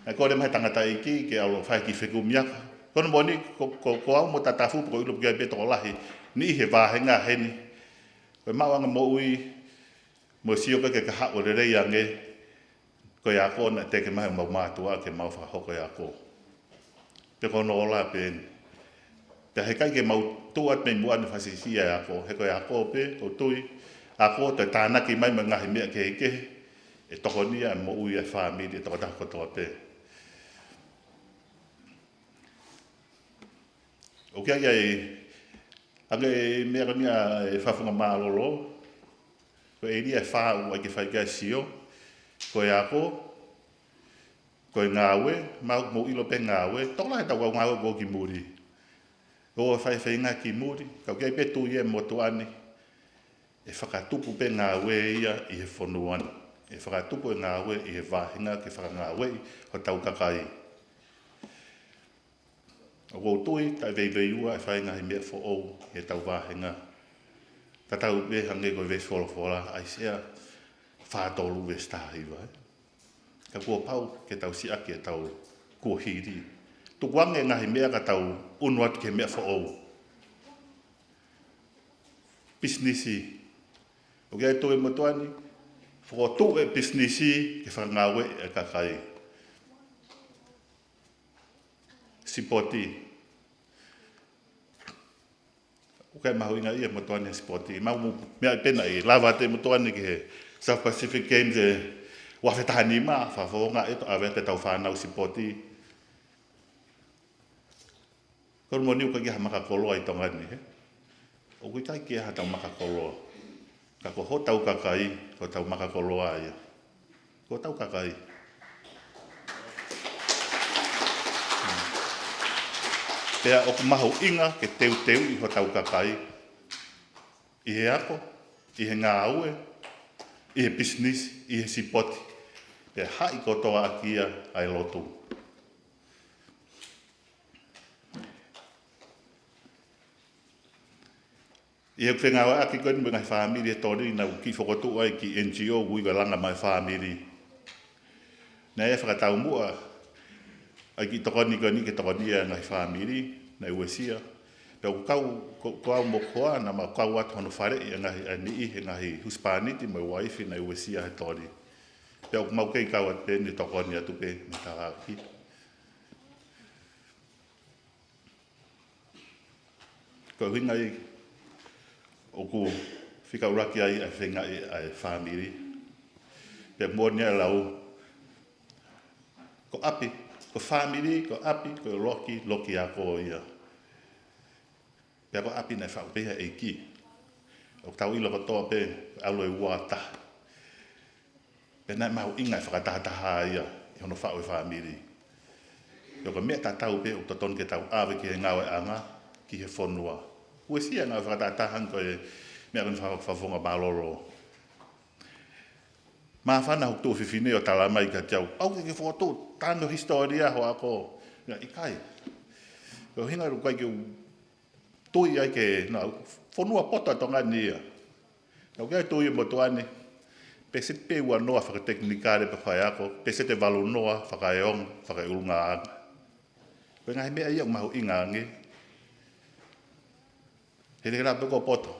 ʻa e kole mai he tangataʻeiki ke ʻalu ʻo fai e kiʻi fekumi ʻaʻaku. Ko hono moʻoni ko, ko, ko au mo Tatafu, ko ʻIlo pē ki ai pē tokolahi, ni ʻi he vāhenga heni. Ko e maʻuʻanga moʻui, mo sio ki he kahaʻu lelei ange, ko e ako naʻe teke mai ʻe homau mātuʻa ke mau fakahoko e ako. Pea ko hono ola pē eni. Pea heʻikai ke mau tuʻu atu mei muʻa ni ʻo fakasiʻisiʻi e ako. He ko e ako pē, ʻoku ou tui, ako ʻe tānaki mai mo e ngaahi meʻa kehekehe, ʻe tokoni ai e moʻui e fāmili, e tokotaha kotoa pē. ʻOku ʻi ai e, ʻa e meʻa ko eni ʻa e fakafofonga mālōlō, ko e ʻēlia ʻe fā ʻoku ʻai ke fai ki ai e sio, ko e ako, ko e ngāue, mau, mou ʻilo pē ngāue, tokolahi ʻetau kau ngāue ʻoku ō ki muli. ʻOku fai e feinga ki muli, ka ʻoku ʻi ai pē tui e motuʻa ni, ʻe fakatupu pē ngāue ia ʻi he fonua ni. ʻE fakatupu e ngāue ʻi he vāhenga ke fakangāueʻi hotau kakai. ʻOku ou tui, taʻeveiveiua e fai e ngaahi meʻa foʻou ʻi heʻetau vāhenga. Tatau pē hangē ko e veesi folofola, ʻAisea fā tolu veesi taha hiva, ē. Ka kuo pau ke tau siʻaki ʻetau kuohili. Tukuange e ngaahi meʻa ka tau ʻunu atu ki he meʻa foʻou. Pisinisi. ʻOku ʻi ai e tui e motuʻa ni, fokotuʻu e pisinisi ke fakangāueʻi e kakai. Sipoti. ʻOku ʻikai mahuʻinga ia e motuʻa ni he sipoti. Mau mo, meʻa pē naʻe lava atu e motuʻa ni ki he South Pacific Games ʻi he ua afe taha nima, fakafofonga ʻe toe ʻave atu ʻetau fānau sipoti. Ko hono moʻoni ʻoku ʻikai ha makakoloa ʻi Tonga ni, hē? ʻOku ʻikai ke ʻi ai haʻatau makakoloa. Ka ko hotau kakai, ko hotau makakoloa ia. Ko hotau kakai. Pea ʻoku mahuʻinga ke teuteuʻi hotau kakai ʻi he ako, ʻi he ngāue, ʻi he pisinisi, ʻi he sipoti. Pea haʻi kotoa ʻaki ia ʻa e lotu. ʻI heʻeku fengāueʻaki ko eni mo e ngaahi fāmili he Toli, naʻa ku kiʻi fokotuʻu ai e kiʻi NGO ʻoku ui ko e Langa Maʻu e Fāmili. Naʻe fakataumuʻa ʻa e kiʻi tokoni ko eni ke tokoniʻi e ngaahi fāmili naʻe uesia. Pea ʻoku kau, ko, ko au mo Koa, naʻa mau kau atu hono faleʻi e ngaahi, ʻa e niʻihi, e ngaahi husepāniti mo e uaifi naʻe uesia he Toli. Pea ʻoku mau kei kau atu pē eni ʻo tokoni atu pē mo e taʻaki. Ko e ʻuhinga ia ʻoku fika ʻuluaki ai ʻa e feingaʻi ʻa e fāmili. Pea moʻoni ʻa e lau, ko ʻapi, ko fāmili, ko ʻapi, ko e loki, loki ako ia. Pea ko ʻapi naʻe faʻu pē ia ʻe he ʻEiki. ʻOku tau ʻilo kotoa pē, ʻalu e ua taha. Pea naʻe mahuʻinga e fakatahataha ia ʻi hono faʻu e fāmili. Pea ko e meʻa tatau pē ʻoku totonu ke tau ʻave ki he ngāueʻanga, ki he fonua. Uesia ngāue fakatahataha ko e meʻa ko eni fa-, fakafofonga mālōlō. Māfana hoku tuofefine ʻo tala mai kiate au, ʻoua te ke fokotuʻu, tā ʻa e hisitōlia hoʻo ako. Ia, ʻikai. Ko e ʻuhinga ʻoku ʻikai ke u tui ai ke, na, fonua poto ʻa Tonga ni ia. Naʻá ku kei tui ʻe motuʻa ni, pēseti pē ua noa fakatekinikale pe faiako, pēseti ʻe valu noa fakaeongo, fakaeʻulungaanga. Ko e ngaahi meʻa ia ʻoku mahuʻinga ange. He te ke lava pē koe ʻo poto,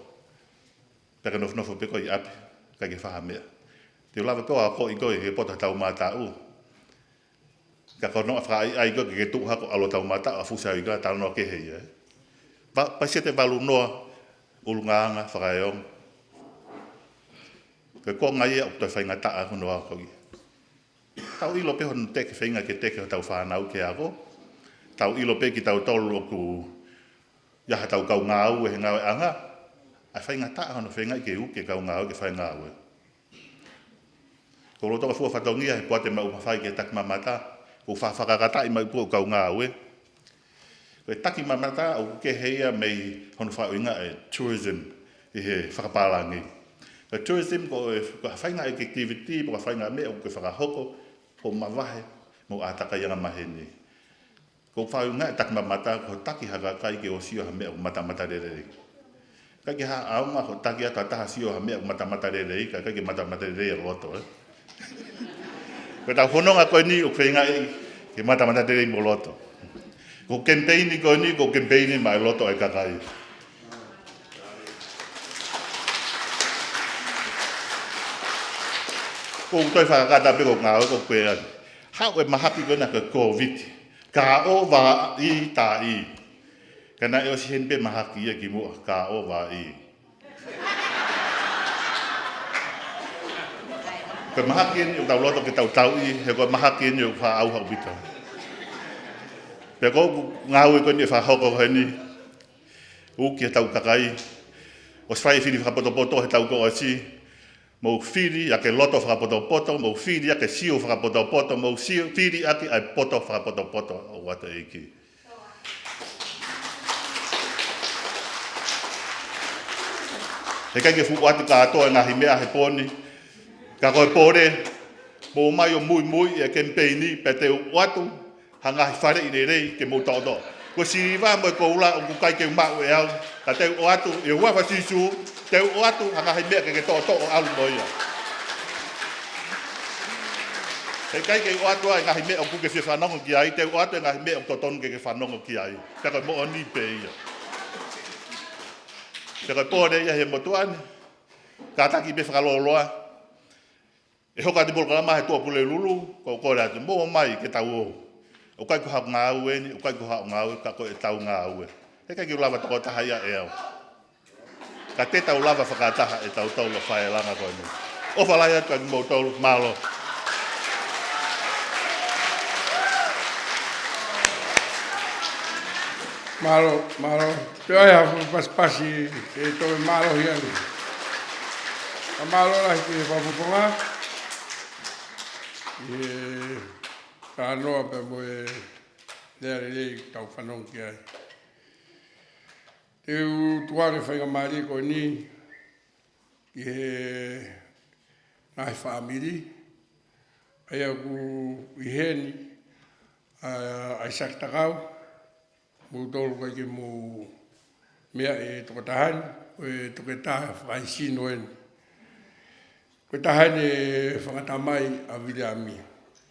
pea ke nofonofo pē koe ʻi ʻapi, ʻikai ke fai ha meʻa. Te u lava pē ʻo akoʻi koe he poto ha taumātaʻu. Ka ko hono fakaʻaiʻai ko ē ke ke tuʻu hake ʻo ʻalu ʻo taumātaʻu ʻo fusi au ʻi he talanoa kehe ia, ē. Pa-, pēseti ʻe valu noa ʻulungaanga fakaeongo. Ko e konga ia ʻoku toe faingataʻa hono ako ia. Tau ʻilo pē hono teke, feinga ke teke hotau fānau ke ako. Tau ʻilo pē kitautolu ʻoku ʻi ai haʻatau kau ngāue he ngāueʻanga, ʻa e faingataʻa hono feingaʻi ke uki e kau ngāue ke fai e ngāue. Ko e lolotonga fua fatongia he poate maʻu mafai ke takimamata, ʻoku fa-, fakakataʻi mai pē ʻoku kau ngāue. Ko e takimamata ʻoku kehe ia mei hono fakaʻuhinga e tourism ʻi he fakapālangi. Ko e tourism ko e, ko e faʻahinga activity, ko e faʻahinga meʻa ʻoku ke fakahoko, ʻo mavahe mo e ʻātakai angamaheni. Ko e faʻahinga e takimamata, ko e taki ha kakai ke ʻosi ʻo ha meʻa ʻoku matamatalelei. ʻIkai ke ha ʻaonga hoʻo taki atu ha taha ʻosi ʻo ha meʻa ʻoku matamatalelei, ka ʻikai ke matamatalelei e loto, ē. Ko ʻetau fononga ko eni ʻoku feingaʻi ke matamatalelei mo loto. Ko e kemipeini ko eni, ko e kemipeini maʻa e loto ʻa e kakai. Ko e toe fakakata pē ko e ngāue ko ē. Haʻu e mahaki ko ena ko e Kōviti. Ka ʻo vā i tā i. Ka naʻe ʻosi heni pē mahaki ia kimuʻa, ka ʻo vā i. Ko e mahaki eni ʻoku tau loto ke tau tauʻi, he ko e mahaki eni ʻoku faʻa ʻauha ʻaupito. Pea ko ʻeku ngāue ko eni ʻe fakahoko ko eni, uki ʻetau kakai, ʻosi fai e fili fakapotopoto he taʻu kuo ʻosi, mou fili ʻaki e loto fakapotopoto, mou fili ʻaki e sio fakapotopoto, mou sio, fili ʻaki ʻa e poto fakapotopoto ʻoatu ʻe he ʻEiki. He ʻikai ke fuʻu ʻoatu kātoa e ngaahi meʻa he pō ni. Ka ko e pole, mou ō mai ʻo muimui e kemipeini pea te u ʻoatu ha ngaahi faleʻi lelei ke mou toʻotoʻo. Ko e siliva mo e koula ʻoku ʻikai ke u maʻu ʻe au, ka te u ʻoatu, ʻi he huafa ʻo Sīsū, te u ʻoatu ha ngaahi meʻa ke ke toʻotoʻo ʻalu mo ia. He ʻikai ke u ʻoatu ʻa e ngaahi meʻa ʻoku ke fie fanongo ki ai, te u ʻoatu e ngaahi meʻa ʻoku totonu ke ke fanongo ki ai. Pea ko e moʻoni pē ia. Pea ko e pole ia he motuʻa ni, kātaki pē fakalōloa. ʻE hoko atu e polokalama he Tuʻapulelulu, ko e kole atu, mou ō mai ke tau ō. ʻOku ʻikai ko haʻo ngāue eni, ʻoku ʻikai ko haʻo ngāue, ka ko ʻetau ngāue. He ʻikai ke u lava tokotaha ia ʻe au. Ka te tau lava fakataha ʻe tautolu ʻo fai e langa ko eni. ʻOfa lahi atu kia kimoutolu, mālō. Mālō, mālō. Pea ʻai ha fuʻu pasipasi ke toe mālohi ange. Ka mālō lahi ki he fakafofonga. ʻI he talanoa pea mo e lea lelei ʻoku tau fanongo ki ai. Te u tuku ange e faingamālie ko eni ki he ngaahi fāmili, ʻa ia ʻoku ʻi heni, ʻa, ʻa ʻAisake Takau, moutolu ʻikai ke mou meaʻi e tokotaha ni, ko e toketā fakaesino eni. Ko e taha eni e fanga tamai ʻa Viliami.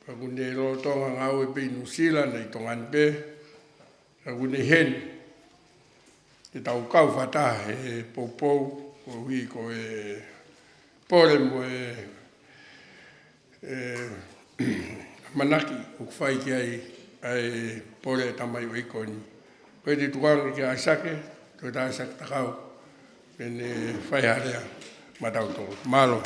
Pea ʻoku ne lolotonga ngāue pē ʻi Nuʻusila, ʻi Tonga ni pē. Pea ʻoku ne ʻi heni ke tau kau fakataha he poupou, koeʻuhi ko e pole mo e, e ʻamanaki ʻoku fai ki ai ʻa e pole ʻa e tamaioʻeiki ko eni. Ko ia te u tuku ange kia ʻAisake, Toketā ʻAisake Takau, ke ne fai ha lea maʻatautolu. Mālō.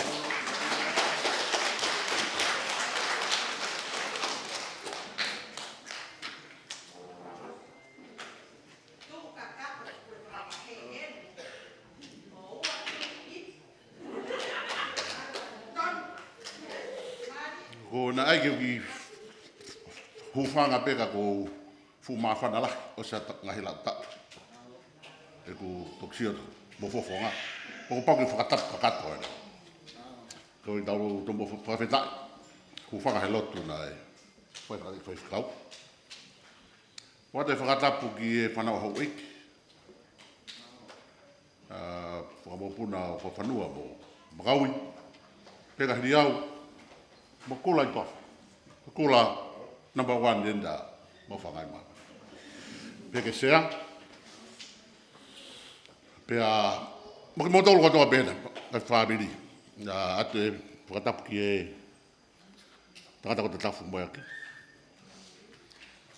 Ko naʻe ʻai ke u kiʻi hūfanga pē ka ʻoku ou fuʻu māfana lahi ʻosi ʻa e ngaahi lau taʻu. ʻEku toki sio atu mo Fofonga. ʻOku pau ke fakatapu kakato ʻeni. Ko e tau tomo fakafetaʻi. Kuo fakahe lotu naʻe fai fai fai fekau. Fakatapu ki he fānau houʻeiki. ʻA, fakamokopuna ʻo Fakafanua mo Makaui. Pea ka hili au, mo Kula ʻi Toafa. Kula number one ʻeni ʻa Maʻufanga ʻi Mā. Pea ke sea. Pea, mo kimoutolu kotoa pē ʻena, ʻa e fāmili. ʻA, ʻoatu e fakatapu ki he tangata ko Tatafu mo e ʻEiki.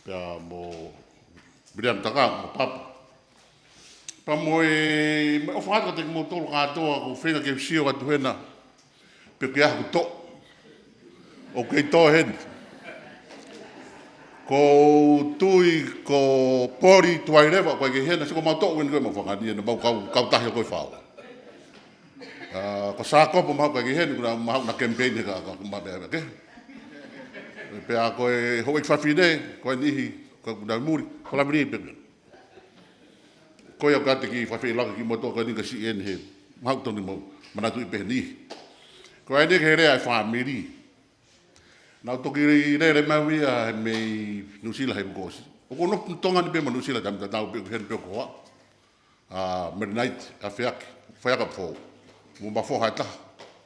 Pea mo Miriam Taka, mo Papa. Pea mo e, mo e ʻofa atu kiate kimoutolu kātoa, ʻoku ou feinga ke u sio atu hena. Pe ʻoku ʻi ai haku toʻo. ʻOku kei toʻo heni. Ko Tui, ko Poli, tuai leva, ʻoku ʻikai ke ʻi hena, sio ko mau toʻo ʻeni ko e Maʻufanga ni, ʻena mau kau, kau tahi ʻo ko e fao. ʻA, ko Sākopo mahalo ʻoku ʻikai ke ʻi heni, kuo nau mahalo na campaign he ka, ka, ma, mea, mea, ke. Pea ko e houʻeiki fafine, ko e niʻihi, ko ʻeku nau muli, ko Lavili pē. Ko ia ʻoku ʻikai te u kiʻi fakafeʻiloaki kimoutolu ko eni ka siʻi ʻeni he, mahalo tonu mou manatuʻi pē niʻihi. Ko eni ko e lea ʻa e fāmili. Naʻá ku toki lele mai au ia mei Nuʻusila he kuo ʻosi. ʻOku ou nofo Tonga ni pē mo Nuʻusila taimi tatau pē ʻoku ʻi heni pē ʻa e hoa. ʻA, Mennonite, ʻa Feaki, Faiaka Foʻou. Mo Mafoha ʻe taha,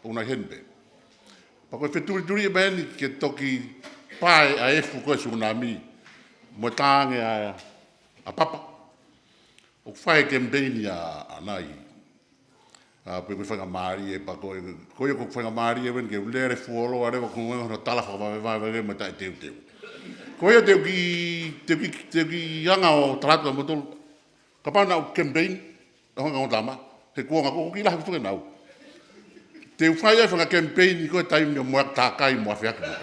ʻoku nau ʻi heni pē. Pea ko e fetulituli mai ʻeni ke toki pae ʻa e efu ko e sunami. Mo e tangi ʻa, ʻa Papa. ʻOku fai campaign ʻa, ʻa Nai. ʻA, pe ko e faingamālie, pea ko e, ko ia ko e faingamālie ʻeni ke u lele fuoloa leva ko e ngaahi tala fakavavevave mo taʻeteuteu. Ko ia te u kiʻi, te u kiʻi, te u kiʻi anga ʻo tala atu kiate kimoutolu. Kapau naʻá ku campaign, ʻo hanga ʻo tama, he kuonga ko ē ʻoku kiʻi lahi ʻeku tuʻu ke nau. Te u fai ai e fanga campaign ko e taimi ʻo Moeaki Takai mo ʻAfeaki mo.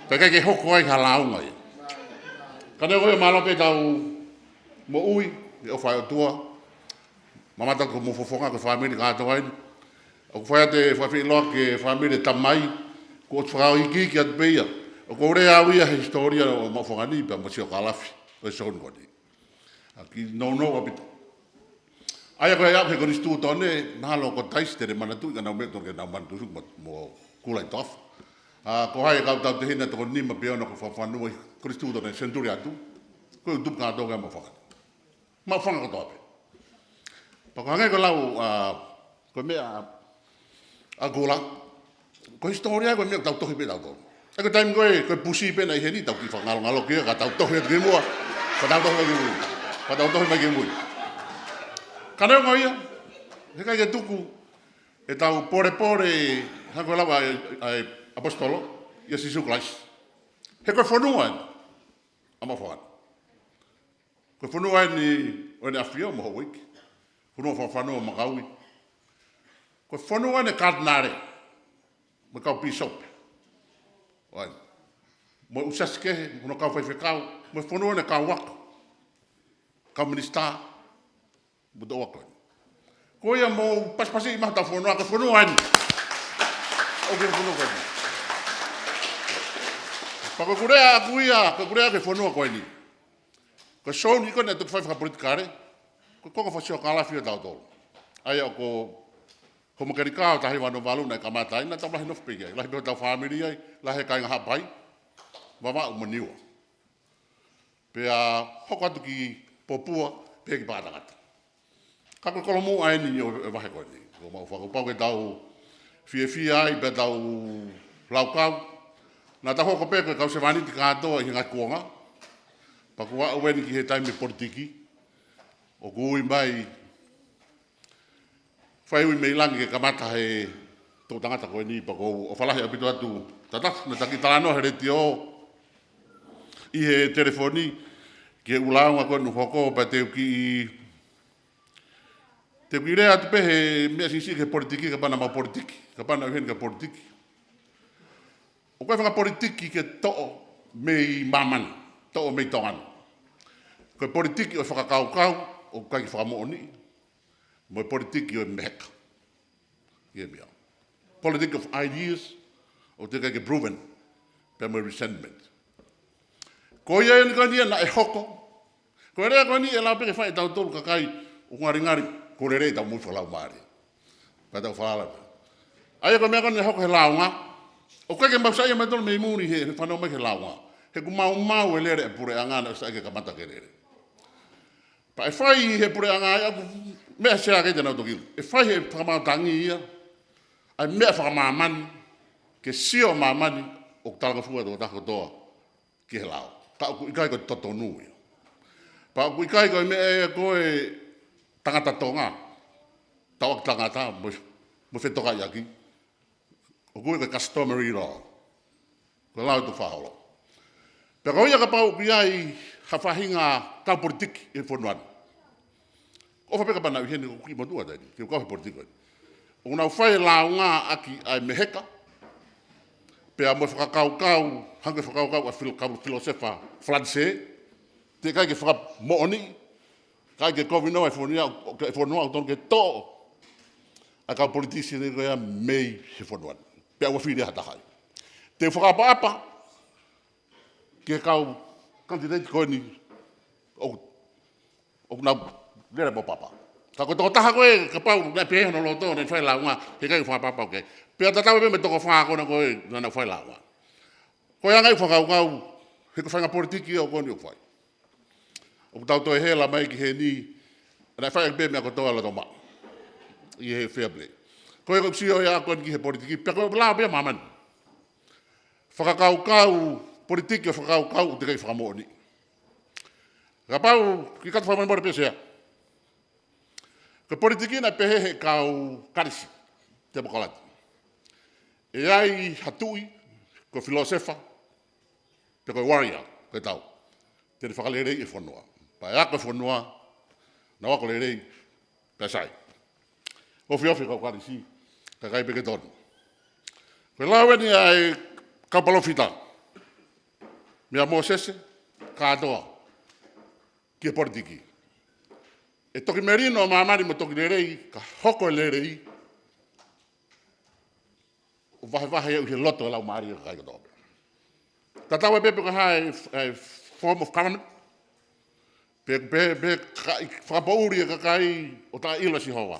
Pea ʻikai ke hoko ai ha lāunga ia. Ka neongo ia mālō pē ʻetau moʻui, ʻi he ʻofa ʻa e ʻOtua, mamata ko mo Fofonga ko e fāmili kātoa ʻeni. ʻOku fai atu e fakafeʻiloaki ki he fāmili ʻa e tamai, kuo ʻosi fakaikiiki atu pē ia. ʻOku ou lea au ia he hisitōlia ʻo Maʻufanga ni pea mo e siokālafi ʻo e souni ko eni. ʻA, kiʻi nounou ʻaupito. ʻA ia ko e aʻu ki he konisitūtone, mahalo ko Taisi te ne manatuʻi ka nau meʻa tonu ke nau manatuʻi mo, mo Kula ʻi Toafa. ʻA, ko hai e kau tautehina toko nima pe ono ko Fakafanua ʻi he konisitūtone senituli atu. Ko e tupu kātoa ʻa Maʻufanga. Maʻufanga kotoa pē. Pea ko e hangē ko e lau, ʻa, ko e meʻa ʻa Kula. Ko e hisitōlia ko e meʻa ʻoku tau tohi pē ʻe tautolu. ʻE ko e taimi ko ē, ko e pusi pē naʻe ʻi heni, tau kiʻi fakangalongalo ki ai, ka tau tohi atu ki muʻa. Ka tau tohi mai ki mui. Ka tau tohi mai ki mui. Ka neongo ia, heʻikai ke tuku ʻetau polepole, hangē ko e lau ʻa e, ʻa e ʻaposetolo, ʻia Sīsū Kalaisi. He ko e fonua ʻeni ʻa Maʻufanga. Ko e fonua ʻeni ʻo ʻEne ʻAfio mo e houʻeiki. Fonua Fakafanua mo Makaui. Ko e fonua ʻeni ʻo e katinale mo e kau pīsope. ʻOi. Mo e ʻū siasi kehe, mo hono kau faifekau, mo e fonua ʻeni ʻo e kau ako. Kau minisitā, mo e toʻu ako. Ko ia mou pasipasiʻi mai hotau fonua, ko e fonua ʻeni. ʻOku ʻi he fonua ko eni. Pea ko ʻeku lea ʻaʻaku ia, ko ʻeku lea ki he fonua ko eni. Ko e souni ko eni ʻa e toki fai fakapolitikale, ko e konga fakasiokālafi ʻo tautolu. ʻA ia ʻoku ou hū mai ki Amerika ʻo taha hiva ono valu naʻe kamata ai, naʻa tau lahi nofo pē ki ai, lahi pē hotau fāmili ai, lahi e kāinga Haʻapai, Vavaʻu mo Niua. Pea hoko atu ki Popua, pea ki Pakatangata. Ka ko e kolomuʻa ʻeni ʻo e vahe ko eni. Ko mau fakapau ke tau fiefia ai, pea tau laukau. Naʻa tau hoko pē ko e kau sevāniti kātoa ʻi he ngaahi kuonga. Pea kuo aʻu ʻeni ki he taimi politiki. ʻOku ui mai, fai ui mei langi ke kamata he toʻu tangata ko eni pea ʻoku ou ʻofa lahi ʻaupito atu Tatafu, naʻa ta kiʻi talanoa he letiō, ʻi he telefoni, ki he ʻū lāunga ko eni ʻoku hoko, pea te u kiʻi, te u kiʻi lea atu pē he meʻa siʻisiʻi ki he politiki, kapau naʻa mau politiki, kapau naʻa ʻi heni ka politiki. ʻOku ʻikai fakapolitiki ke toʻo mei māmani, toʻo mei Tonga ni. Ko e politiki ʻo e fakakaukau, ʻoku ʻikai ke fakamoʻoniʻi, mo e politiki ʻo e meheka. ʻI he meʻa. Politics of ideas, ʻoku teʻeki ke proven, pea mo e resentment. Ko ia ʻeni ko eni naʻe hoko, Ko e lea ko eni ʻe lau pē ke fai ʻe tautolu kakai ʻoku ngalingali kuo lelei ʻetau moʻui fakalaumālie. Pea tau falala pē. ʻA ia ko e meʻa ko eni ʻe hoko he lāunga. ʻOku ʻikai ke mau saiʻia mautolu mei muli he, he fanongo mai he lāunga. He ʻoku maumau e lele ʻa e puleʻanga naʻe ʻosi ʻai ke kamata ke lele. Pea ʻe fai he puleʻanga ʻa ia ʻoku meʻa Sea ke te nau toki. ʻE fai he fakamaau tangi ia. ʻA e meʻa fakamāmani. Ke sio māmani ʻoku talangofua e tokotaha kotoa ki he lao. Ka ʻoku ʻikai ko e totonu ia. Pea ʻoku ʻikai ko e meʻa ia ko e tangata Tonga. Tauʻaki tangata mo, mo fetokaiʻaki. ʻOku ʻikai ko e customary law. Ko e lao ʻe toko fā holo. Pea ko ia kapau ʻoku ʻi ai ha faʻahinga kau politiki ʻi he fonua ni. ʻOfa pē kapau naʻa ʻi heni ʻoku kiʻi motuʻa taimi, ke u kau he politiki ko eni. ʻOku nau fai e lāunga ʻaki ʻa e meheka, pea mo e fakakaukau, hangē ko e fakakaukau ʻa e fil-, kau filōsefa Falanisē, teʻeki ai ke fakamoʻoni, ʻikai ke kovi noa e fonua, ke fonua ʻoku tonu ke toʻo ʻa e kau politiki ni ko ia mei he fonua ni. Pea ʻoua fili ha taha ai. Te u fakaʻapaʻapa ki he kau kanititeiti ko eni ʻoku ʻoku nau lele mo papa. Ka ko e tokotaha ko ē, kapau naʻe pehē hono loto, naʻe fai lāunga, heʻikai ke fakaʻapaʻapa, okay. Pea tatau pē mo e toko fā ko ena ko ē, naʻa nau fai lāunga. Ko e anga ʻeku fakakaukau, he ko e faʻahinga politiki ia ko eni ʻoku fai. ʻOku tau toe hela mai ki heni, naʻe fai pē meʻa kotoa ʻa e loto maʻu. ʻI he fair play. Ko e ʻoku sio ia ko eni ki he politiki, pea ko e lao pē ʻa māmani. Fakakaukau, politiki ʻo fakakaukau, ʻoku teʻeki ai fakamoʻoni. Kapau, kiʻi kata fakamolemole pē Sea. Ko e politiki naʻe pehē he kau Kalisi, Temokalati. ʻE ʻi ai ha tuʻi, ko e filōsefa, pe ko e warrior, ko e tau. Te ne fakaleleiʻi e fonua. Pea ʻe ako e fonua, nau ako lelei, pea sai. Ofiofi e kau Kalisi, kakai pē ke tonu. Ko e lau eni ʻa e kau palōfita. Meia Mōsese, kātoa. Ki he politiki. ʻE toki melino ʻa māmani mo toki lelei, ka hoko e lelei. ʻO vahevahe ʻi he loto ʻo e laumālie ʻo e kakai kotoa pē. Tatau ai pē pe ko e hā e, e form of government. Pe, pe, pe ka, fakapoʻuli e kakai ʻo taʻeʻilo Sihova.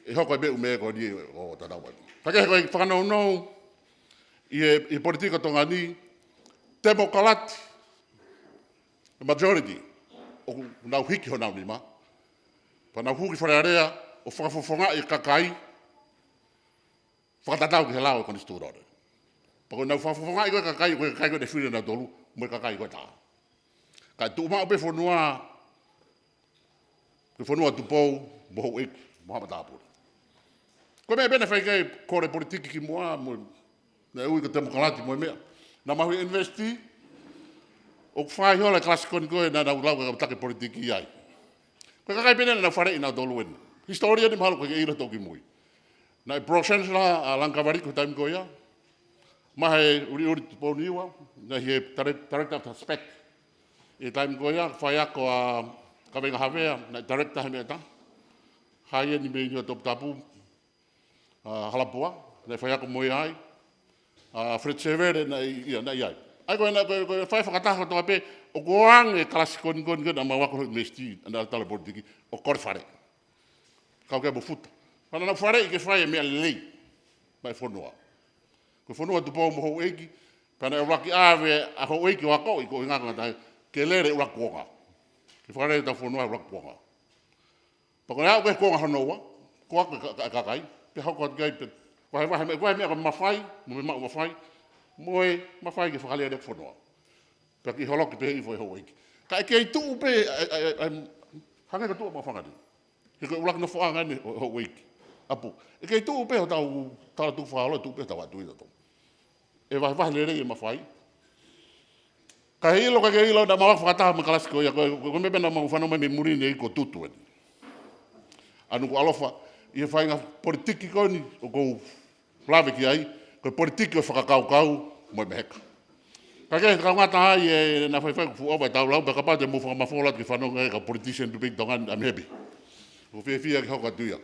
ʻE hoko e meʻa ʻoku meʻa ko eni ʻo tatau ai. Ka ke ko e fakanounou ʻi he, ʻi he politiki ʻo Tonga ni, Temokalati, majority, ʻoku nau hiki honau nima. Pea nau hū ki Fale Alea, ʻo fakafofongaʻi e kakai, fakatatau ki he lao ʻo e konisitūtone. Pea ko ʻenau fakafofongaʻi ko ē kakai, ko e kakai ko ē ʻe fili ʻe nautolu, mo e kakai ko ē taha. Kae tuʻu maʻu pē fonua, ko e fonua Tupou, mo Houʻeiki, mo Haʻa Matāpule. Ko e meʻa pē naʻe fai ki ai e kole politiki kimuʻa, mo naʻe ui ko e Temokalati mo e meʻa. Naʻa mau ʻi he university, ʻoku fai holo e kalasi ko eni ko ē naʻa nau lau ki he kau taki politiki ai. Ko e kakai pē eni naʻa nau faleʻi nautolu eni. Hisitōlia ni mahalo ʻoku ke ʻilo toki mui. Naʻe Pro Chancellor ʻa Langkawi ko e taimi ko ia. Mahe ʻUliʻuli Tupouniua, naʻe ʻi he direct-, director of the SPEC. ʻI he taimi ko ia, faiako ʻa Kaveinga Havea, naʻe director he meʻa ʻe taha. Hai eni mei Niuatoputapu, ʻa Halapua, naʻe faiako mo ia ai, ʻa Fred Sevele, naʻe ʻi, ia, naʻe ʻi ai. ʻA ia ko e, naʻe, ko e, ko e fai fakataha kotoa pē, ʻoku ʻoange e kalasi ko eni, ko eni, ko eni, naʻa mau ako he university, naʻa tala politiki, ʻo kole faleʻi. Kau ki ai mo Futa. Pea naʻa nau faleʻi ke fai e meʻa lelei maʻa e fonua. Ko e fonua Tupou mo Houʻeiki, pea naʻe ʻuluaki ʻave ʻa Houʻeiki ʻo akoʻi ko e ngaahi ngatae, ke lele ʻuluaki kuonga. Ke fakalele ʻetau fonua ʻuluaki kuonga. Pea ko e aʻu ki he kuonga hono ua, ko e ako e ka-, ka-, kakai, pea hoko atu ki ai pē, vahevahe meʻa, vahe meʻa ko e mafai, mo e maʻu mafai, mo e mafai ke fakalele e fonua. Pea kiʻi holoki pē hifo ʻe Houʻeiki. Ka ʻe kei tuʻu pē, ʻa e, ʻa e, ʻa e, hangē ko e tuʻa mo e fanga ni. He ko e ʻuluaki nofoʻanga eni ʻo, ʻo Houʻeiki. ʻApu. ʻE kei tuʻu pē hotau tala tuʻu fālolo, tuʻu pē hotau ʻatu ʻi tautolu. ʻE vahevahe lelei e mafai. Ka ʻe ʻilo, ka ke ʻilo, naʻa mau ako fakataha mo e kalasi ko ia, ko, ko, ko e meʻa pē naʻa mau fanongo mai mei muli ni ko e tutu eni. ʻA Nukuʻalofa, ʻi he faʻahinga politiki ko eni, ʻoku ou lave ki ai, ko e politiki ʻo e fakakaukau mo e meheka. Ka ke kaungata ai e naʻa faifai kuo fuʻu ʻova ʻetau lau, pea kapau te mou fakamafola atu ke fanongo e kau politician pē ʻi Tonga ni ʻa Mehepi. ʻOku ou fiefia ke hoko atu ia.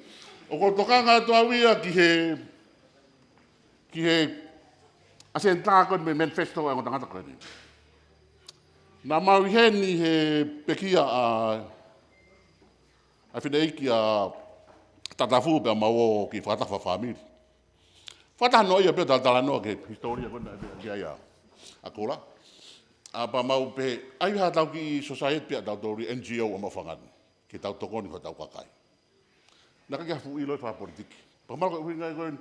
ʻOku ou tokanga atu au ia ki he, ki he ʻasēnita ko eni mo e manifesto ʻa e ongo tangata ko eni. Naʻa mau ʻi heni he pekia ʻa, ʻa e fineʻeiki ʻa Tatafu pea mau ō ki he fakataha fakafāmili. Fakataha noa ia pea talanoa ki he hisitōlia ko ena ʻa, ʻa, ʻa, ʻa Kola. ʻA, pea mau pehē, ʻai ha tau kiʻi society pē ʻa tautolu, N G O ʻo maʻu fanga ni, ke tau tokoni ki hotau kakai. Naʻe ʻikai ke fuʻu ʻilo e fakapolitiki. Pea mahalo ko e ʻuhinga ia ko ē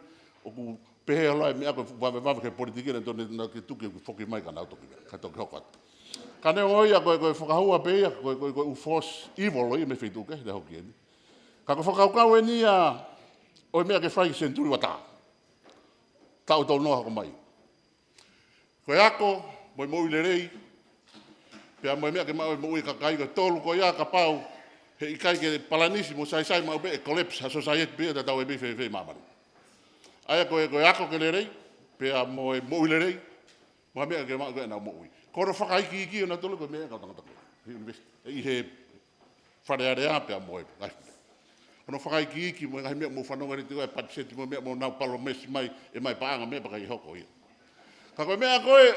ʻoku pehē ʻa e meʻa ko e fuʻu vavevave ki he politiki, naʻe toe naʻe ʻikai ke tuku ke foki mai ka nau toki, ka toki hoko atu. Ka neongo ia ko e, ko e fakahua pē ia, ko e, ko e, ko e ʻū force evil ia mei he feituʻu kehe naʻe hoko ki heni. Ka ko e fakakaukau eni ia ʻo e meʻa ke fai ki he senituli ua taha. Taʻu tolu noa hoko mai. Ko e ako, mo e moʻui lelei, pea mo e meʻa ke maʻu e moʻui e kakai, ko e tolu ko ia kapau he ʻikai ke palanisi mo saisai maʻu pē, ʻe collapse ha society pē ia, tatau ai pē fēfē ʻi māmani. ʻA ia ko e, ko e ako ke lelei, pea mo e moʻui lelei, mo e meʻa ke maʻu ke nau moʻui. Ko hono fakaikiiki ʻonautolu ko e meʻa ʻa e kau tangata ko ē he university, ʻi he Fale Alea pea mo e ngaahi. Hono fakaikiiki mo e ngaahi meʻa mou fanongo ʻi he letiō, e patiseti mo e meʻa mou nau palōmesi mai, ʻe mai paʻanga meʻa pea ʻikai hoko ia. Ka ko e meʻa ko ē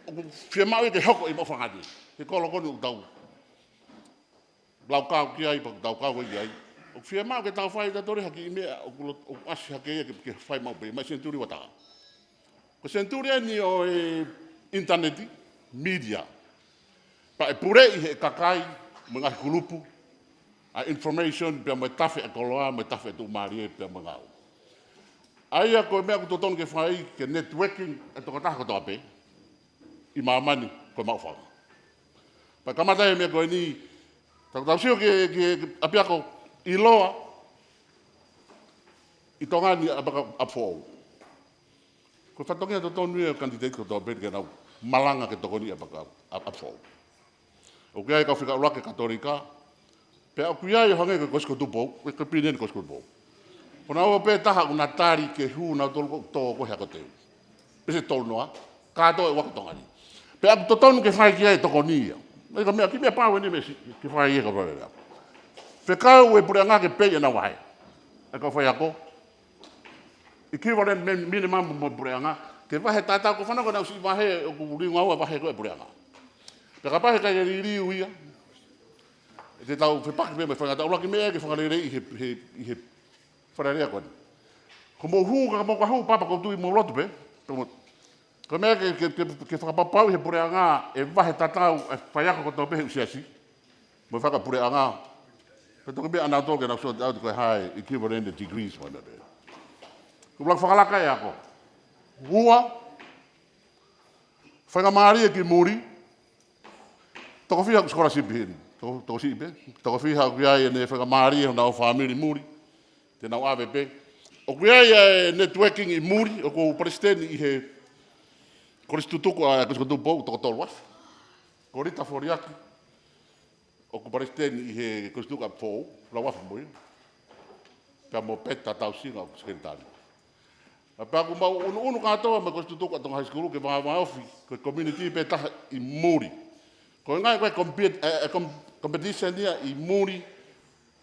ʻoku fiemaʻu ia ke hoko ʻi maʻu fanga ni. He kolo ko eni ʻoku tau laukau ki ai, pea ʻoku tau kau ki ai. ʻOku fiemaʻu ke tau fai ʻe tautolu ha kiʻi meʻa ʻoku lo-, ʻoku ʻasi hake ia ke, ke fai maʻu pē, mai senituli ua taha. Ko e senituli eni ʻo e ʻinitaneti, media. Pea ʻe puleʻi ʻe he kakai, mo e ngaahi kulupu, ʻa e information, pea mo e tafe ʻa e koloa, mo e tafe ʻa e tuʻumālie, pea mo e ngāue. ʻA ia ko e meʻa ʻoku totonu ke fai, ke networking ʻa e tokotaha kotoa pē ʻi māmani ko e maʻu fanga. Pea kamata e meʻa ko eni, tau, tau sio ki he, ki he ʻapiako ʻiloa ʻi Tonga ni, ʻa Paka-, ʻApifoʻou. Ko e fatongia totonu ia ʻo e kanititeiti kotoa pē ke nau malanga ke tokoni ʻa Paka-, ʻa, ʻApifoʻou. ʻOku ʻi ai e kau fika ʻuluaki Katolika, pea ʻoku ʻi ai ʻo hangē ko e Kosipeli ko Tupou, ko e, ko e pilīneni Kosipeli ko Tupou. Ko naua pē taha ʻoku na tali ke hū nautolu ko e tō ko ē he ako teu. Pea se tolu noa, kātoa ʻe ua ko Tonga ni. Pea ʻoku totonu ke fai ki ai e tokoni ia. Naʻe ʻikai ko e meʻa, kiʻi meʻa pau eni mei si-, ke fai ia ka vale lea. Fekau e puleʻanga ke pei ʻenau vahe. ʻA e kau faiako. Equivalent mi-, minimum mo e puleʻanga. Ke vahe tatau, ko e fānau ko ē naʻa nau siʻi vahe, ʻoku liunga ua vahe ko ē puleʻanga. Pea kapau he ʻikai ke liliu ia, ʻe te tau fepaki pē mo e faingataʻa. ʻUluaki meʻa ke fakaleleiʻi he, he, ʻi he Fale Alea ko eni. Ko mou hū, ka mou ka hū, papa, ʻoku ou tui mou lotu pē. Ko mo-, ko e meʻa ke, ke, ke, ke fakapapauʻi he puleʻanga ʻe vahe tatau e faiako kotoa pē he ʻū siasi mo e fakapuleʻanga. Pea toki meʻa ʻanautolu ke nau sort out ko e hā e equivalent degrees mo e meʻa pē. Ko e ʻuluaki fakalaka e ako. Ua, faingamālie ki muli. Toko fiha ʻoku scholarship heni. Toko, toko siʻi pē. Toko fiha ʻoku ʻi ai ʻene faingamālie honau fāmili muli. Te nau ʻave pē. ʻOku ʻi ai e networking ʻi muli, ʻoku ou palesiteni ʻi he Kolisi Tutuku ʻa e Kosipeli ko Tupou, toko tolu afe. Ko Lita Foliaki, ʻoku palesiteni ʻi he Kolisi Tutuku ʻApifoʻou, lau afe mo ia. Pea mo Peta Tausinga ʻoku sekelitali. ʻA, pea ʻoku mau ʻunuʻunu kātoa mo e Kolisi Tutuku ʻa Tonga High School ke vāvāofi, ko e community pē taha ʻi muli. Ko e ngaahi ko e compet-, e, e com-, competition ia ʻi muli,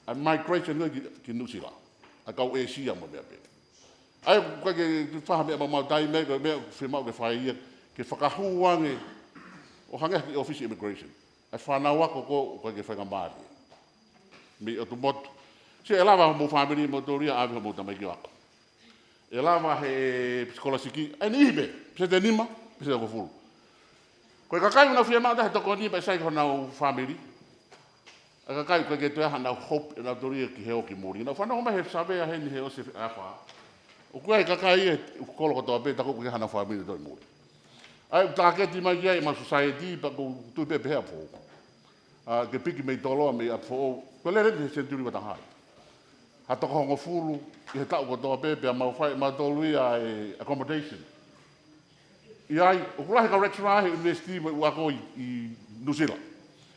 ʻa e migration ko ē ki, ki Nuʻusila. ʻA e kau ʻĒsia mo e meʻa pē. ʻA ia, ʻoku ʻikai ke fai ha meʻa maumau taimi, ko e meʻa ʻoku fiemaʻu ke fai ia, ke fakahū ange ʻo hangē ha kiʻi ʻōfisi immigration. ʻA e fānau ako ko ē ʻoku ʻikai ke faingamālie. Mei ʻotu motu. Sio, ʻe lava homou fāmili mo tolia ʻave homou tamaiki ʻo ako. ʻE lava he sikolasipi, ʻa e niʻihi pē, peseti ʻe nima, peseti ʻe hongofulu. Ko e kakai ʻoku nau fiemaʻu taha e tokoni pea ʻe sai ki honau fāmili. ʻA e kakai ʻoku ʻikai ke toe ʻi ai hanau hope ʻe nau tolia ki he ō ki muli. Nau fanongo mai he savea heni he ʻosi e efiafi. ʻOku ʻi ai e kakai ʻi he kolo kotoa pē, tā ko ē ʻoku ʻikai hanau fāmili ʻe toe ʻi muli. ʻA ia ʻoku tāketi mai ki ai ʻemau society, pea ʻoku ou tui pē pehē ʻApifoʻou. ʻA, ke piki mei Toloa, mei ʻApifoʻou. Ko e lele ni he senituli ua taha ia. Ha toko hongofulu ʻi he taʻu kotoa pē, pea mau fai ʻe mautolu ia e accommodation. ʻI ai, ʻoku lahi e kau lecturer he university mo e ʻū ako ʻi, ʻi Nuʻusila.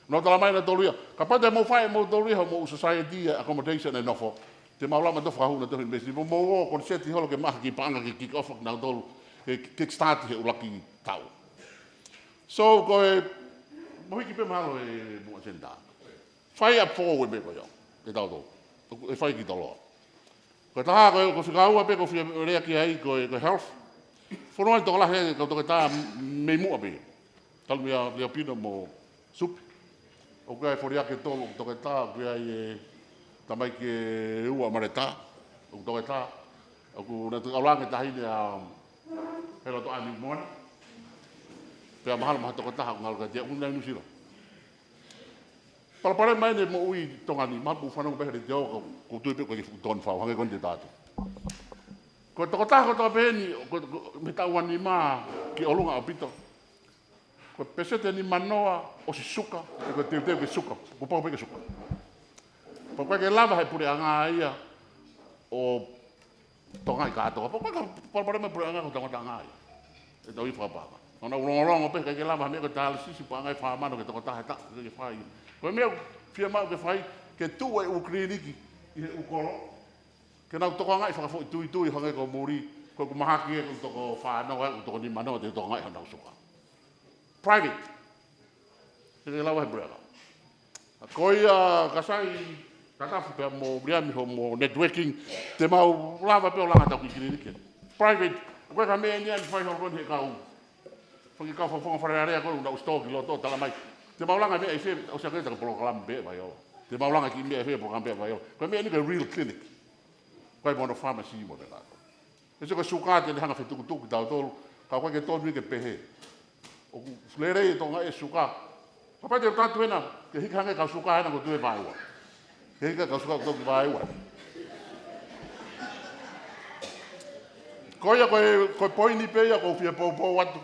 Nau tala mai nautolu ia, kapau te mou fai ʻe mautolu ia homou society e accommodation ʻe nofo, te mau lava ʻo fakahū nautolu he university. Mo mou ō, koniseti holo ke maʻu ha kiʻi paʻanga ke kick off nautolu, ke kickstart he ʻuluaki taʻu. So, ko e, mou hiki pē mahalo e Muʻa Senitā. Fai ʻApifoʻou e meʻa ko ia, ʻe tautolu. ʻE fai ki Toloa. Ko e taha, ko e, ko e fika ua pē, ʻoku ou fie lea ki ai, ko e, ko e health. Fonua ni tokolahi e kau toketā mei muʻa pē. Talu mei a, mei a Pino mo Supi. ʻOku ʻi ai e foliaki ʻe tolu ʻoku toketā, ʻoku ʻi ai e tamaiki ʻe ua ʻa Maleta ʻoku toketā, ʻoku na tu alange tahi ni ʻa Hela Toʻani Moana. Pea mahalo mo ha tokotaha ʻoku ngalo ka tia ʻoku nai Nuʻu Sila. Palopalema eni e moʻui ʻi Tonga ni, mahalo ʻoku fanongo pē he te o ka ʻoku tui pē ko e fuʻu tonu fau, hangē ko eni te tatu. Ko e tokotaha kotoa pē eni, ko, ko, mei he taʻu ua nima ki ʻolunga ʻaupito. Ko e peseti ʻe nima noa ʻosi suka, ʻe ko e teuteu ke suka, kuo pau pē ke suka. Pea ʻoku ʻikai ke lava he puleʻanga ia ʻo tokangaʻi kātoa. Pea ʻoku ʻikai ke palopalema e puleʻanga ko e tangataʻanga ia. ʻE tau ʻi fakapapa. Ko ʻenau longolongo pē ʻikai ke lava ha meʻa ko e tālisisi paʻanga ʻe fā mano ki he tokotaha ʻe taha ke fai. Ko e meʻa ʻoku fiemaʻu ke fai, ke tuʻu e ʻū kiliniki ʻi he ʻū kolo. Ke nau tokangaʻi fakafoʻituitui hangē ko muli, ko ʻeku mahaki ʻeku toko fā noa, ʻeku toko nima noa, te u tokangaʻi honau suka. Private. Te ke lava he puleʻanga. Ko ia Kasai, Tatafu pea mo Viliami hoʻomo networking, te mau lava pē ʻo langa ʻetau kiʻi kiliniki. Private, ko e ka meʻa eni ʻoku fai holo ko eni he kau. Fanga kau fakafofonga Fale Alea ko ē ʻoku nau ʻosi tō ki loto, tala mai. Te mau langa meʻa ʻi fē, ʻosi ake ta ka polokalama pē vai o. Te mau langa kiʻi meʻa ʻi fē, polokalama pē vai o. Ko e meʻa eni ko e real clinic. Ko e mono pharmacy mo e kātoa. ʻE sio ko e suka te ne hanga fetukutuku kitautolu, ka ʻoku ʻikai ke tonu ia ke pehē. ʻOku lelei e tokangaʻi e suka. Kapau te u tatu ena, ke hiki hangē kau suka ena ko e tue vaeua. Ke hiki kau suka ko e tue vaeua. Ko ia ko e, ko e poini pē ia ʻoku ou fie poupou atu.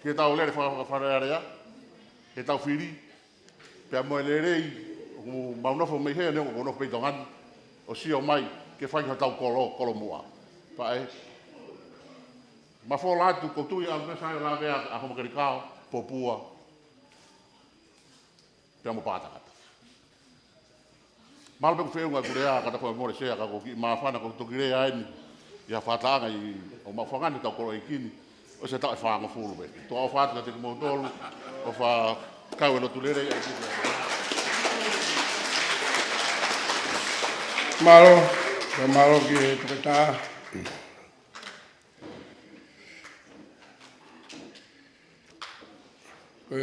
Ke tau lele faka-, faka-, Fale Alea. Ke tau fili. Pea mo e lelei, ʻoku mau nofo mei hē, neongo ʻoku ou nofo pē ʻi Tonga ni, ʻo sio mai, ke fai hotau kolo, kolo muʻa. Pea ʻe, mafola atu, ʻoku ou tui ʻa Mesa ʻe lavea, ʻa Homokelikao, Popua, pea mo Pātakata. Mālō pē ʻeku feʻunga ʻeku lea, ka ta ko e mole sea, ka ko e kiʻi māfana, ʻoku ou toki lea eni, ʻi ha fakatātā ʻi ʻo mau fangani tau kolo ʻeiki ni, ʻosi e taʻu ʻe fāngofulu pē. Tuʻa ʻofa atu kiate kimoutolu, ʻofa kau e lotu lelei ʻa e ʻEiki. Mālō, ka mālō ki he toketā. Ko e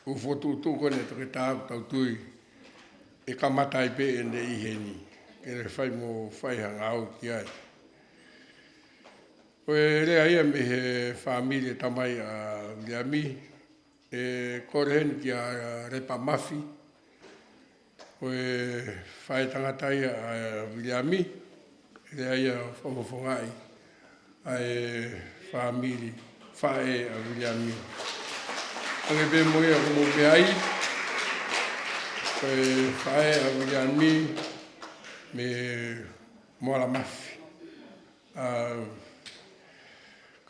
ʻū fokotuʻutuʻu ko eni ʻa e toketā ʻoku tau tui ʻe kamata ai pē ʻene ʻi heni, ke ne fai mo fai ha ngāue ki ai. Ko e lea ia mei he fāmili e tamai ʻa Viliami, ʻe kole heni kia Lepa Mafi, ko e faʻē tangata ia ʻa Viliami, lea ia fakafofongaʻi ʻa e fāmili faʻē ʻa Viliami. Hangē pē mo ia ʻoku mou meaʻi, ko e faʻē ʻa Viliami mei Moala Mafi. ʻA,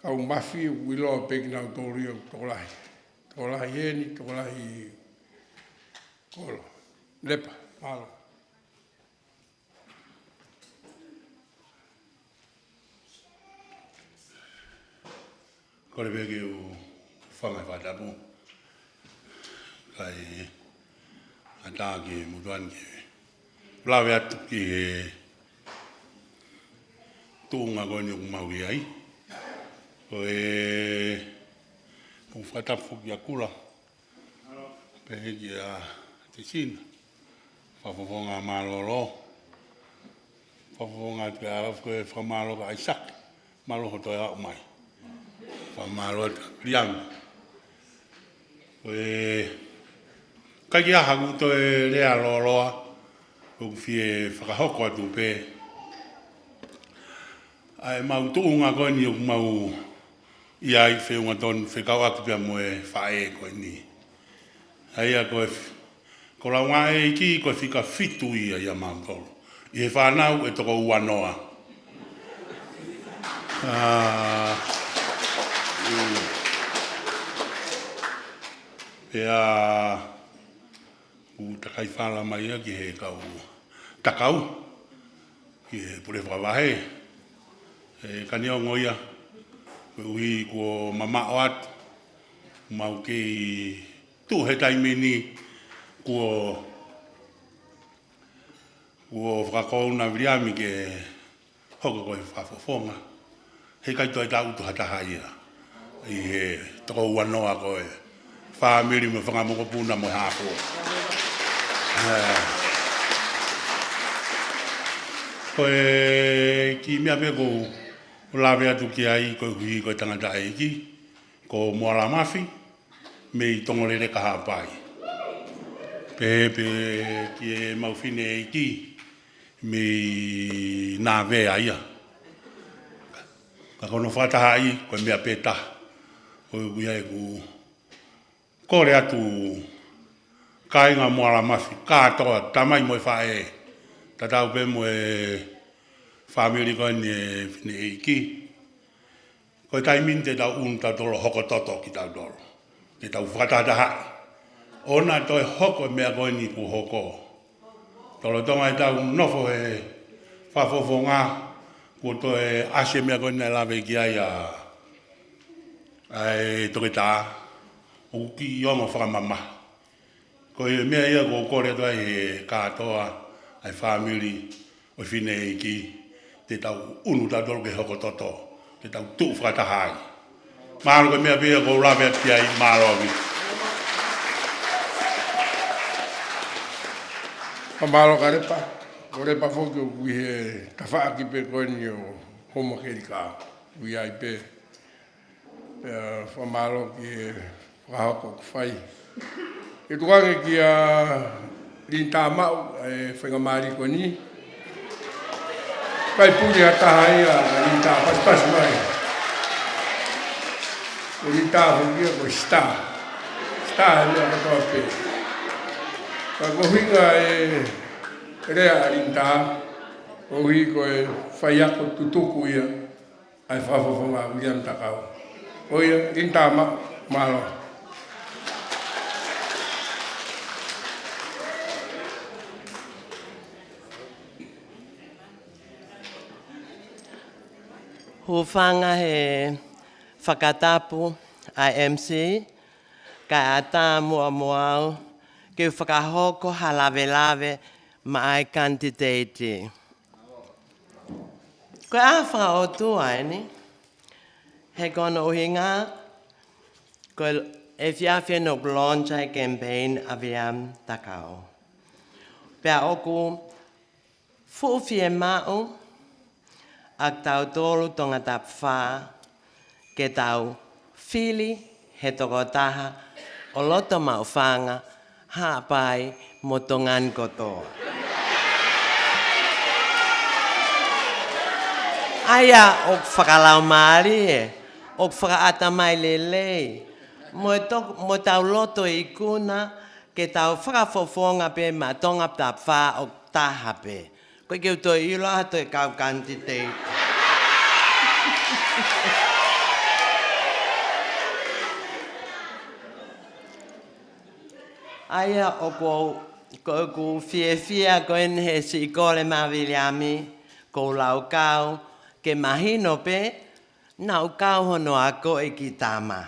kau Mafi, ʻoku ʻiloa pē kinautolu ia ʻoku tokolahi. Tokolahi heni, tokolahi kolo. Lepa, mālō. Kole pē ke u fanga he fakatapu. Kae ʻatā ke motuʻa ni ke lave atu ki he tuʻunga ko eni ʻoku mau ʻi ai. Ko e, ʻoku fakatapu kia Kula. Pehē kia Tisina. Fakafofonga mālōlō. Fakafofonga atu pē ʻa e fakamālō kia ʻAisake. Mālō hoʻo toe aʻu mai. Fakamālō atu kia Viliami. Ko e, ʻikai ke ʻi ai haʻaku toe lea lōloa. ʻOku ou fie fakahoko atu pē ʻa e mau tuʻunga ko eni ʻoku mau ʻi ai, feʻunga tonu fekauʻaki pea mo e faʻē ko eni. ʻA ia ko e f-, ko Laungaʻeiki ko e fika fitu ia ʻia mautolu. ʻI he fānau ʻe toko ua noa. ʻA, mm. Pea ʻoku takai fala mai ia ki he kau takau, ki he pule fakavahe. ʻE, ka neongo ia, koeʻuhi kuo mamaʻo atu, mau kei tuʻu he taimi ni, kuo, kuo fakakouna Viliami ke hoko ko e fakafofonga. Heʻikai toe tangutu ha taha ia ʻi he toko ua noa ko ē. fāmili mo e fanga mokopuna mo e hā fua. Ē, ko e kiʻi meʻa pē ʻoku ou lave atu ki ai koeʻuhi ko e tangataʻeiki ko Moala Mafi mei Tongoleleka Haʻapai. Pehē pē ki heʻemau fineʻeiki mei Navea ia. Ka ko hono fakatahaʻi ko e meʻa pē taha. ʻOku ʻi ai ʻeku kole atu kāinga Moala Mafi kātoa, tamai mo e faʻē, tatau pē mo e fāmili ko eni ʻo e fineʻeiki. Ko e taimi ni te tau ʻunu tautolu ʻo hoko toto kitautolu. Te tau fakatahatahaʻi. ʻOua toe hoko e meʻa ko eni kuo hoko. Lolotonga ʻetau nofo he fakafofonga, kuo toe ʻasi e meʻa ko eni naʻe lave ki ai ʻa, ʻa e toketā, ʻoku kiʻi ongo fakamamahi. Ko e meʻa ia ʻoku ou kole atu ai he kātoa ʻa e fāmili ʻo e fineʻeiki, te tau ʻunu tautolu ke hoko toto, te tau tuʻu fakataha ai. Mālō. Ko e meʻa pē ia ʻoku ou lave atu ki ai, mālō ʻaupito. Fakamālō Kalepa, Kalepa foki ʻoku ʻi he tafaʻaki pē ko eni ʻo Houmakelika, ʻoku ʻi ai pē. Pea fakamālō ki he fakahoko kuo fai. Ke tuku ange kia Linitā Maʻu e faingamālie ko eni. Kai puli ha taha ia, Linitā, pasipasi mai. Ko Linitā foki ia ko e star. Star he meʻa kotoa pē. Ka ko e ʻuhinga e lea ʻa Linitā, koeʻuhi ko e faiako tutuku ia ʻa e fakafofonga ʻa Viliami Takau. Ko ia, Linitā Maʻu, mālō. Hūfanga he fakatapu ʻa e M C, kae ʻatā muʻa mo au ke u fakahoko ha lavelave maʻa e kanititeiti. Ko e ʻaho fakaʻotua eni, he ko hono ʻuhinga, ko e efiafi eni ʻoku launch ai e campaign ʻa Viliami Takau. Pea ʻoku fuʻu fiemaʻu ʻa kitautolu Tongatapu fā ke tau fili he tokotaha ʻo loto maʻufanga, Haʻapai mo Tonga ni kotoa. ʻA ia ʻoku fakalaumālie, ʻoku fakaʻatamai lelei, mo e to-, mo tau loto ikuna ke tau fakafofonga pē maʻa Tongatapu fā ʻo taha pē. Ko e ke u toe ʻilo ʻa e toe kau kanititeiti. ʻA ia ʻoku ou, ko ʻeku fiefia ko eni he siʻi kole mai ʻa Viliami, ko u laukau, ke mahino pē, naʻa ku kau hono ako ʻi he kiʻi tama.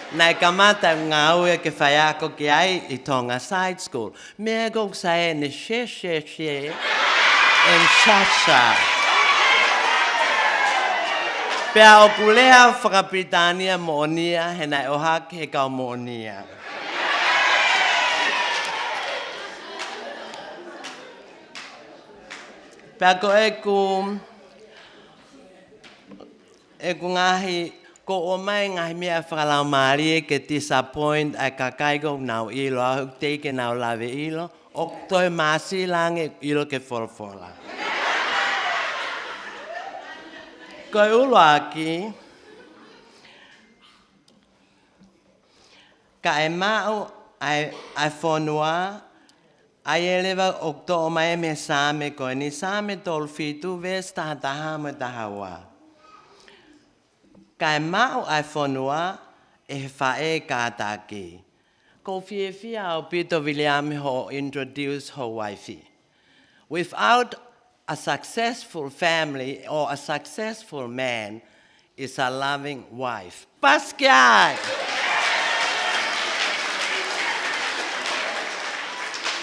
Naʻe kamata ʻeku ngāue ke faiako ki ai ʻi Tonga Side School. Meʻa ko ē ʻoku sai eni, she, she, she, and sha, sha. Pea ʻoku lea faka-Pilitānia moʻoni ia, he naʻe ʻohake he kau moʻoni ia. Pea ko ʻeku, ʻeku ngaahi, ko ʻomai ngaahi meʻa fakalaumālie ke disappoint ʻa e kakai ʻoku nau ʻilo au, ʻoku teʻeki ke nau lave ʻilo, ʻoku toe māsila ange ʻilo ke folofola. Ko e ʻuluaki, ka e maʻu ʻa e, ʻa e fonua, ʻa ia leva ʻoku toʻo mai mei he Saame ko eni, Saame tolu fitu, veesi taha taha mo e taha ua. Ka e maʻu ʻa e fonua ʻe he faʻē kātaki. ʻOku ou fiefia ʻaupito Viliami hoʻo introduce ho uaifi. Without a successful family or a successful man is a loving wife. Pasi ki ai!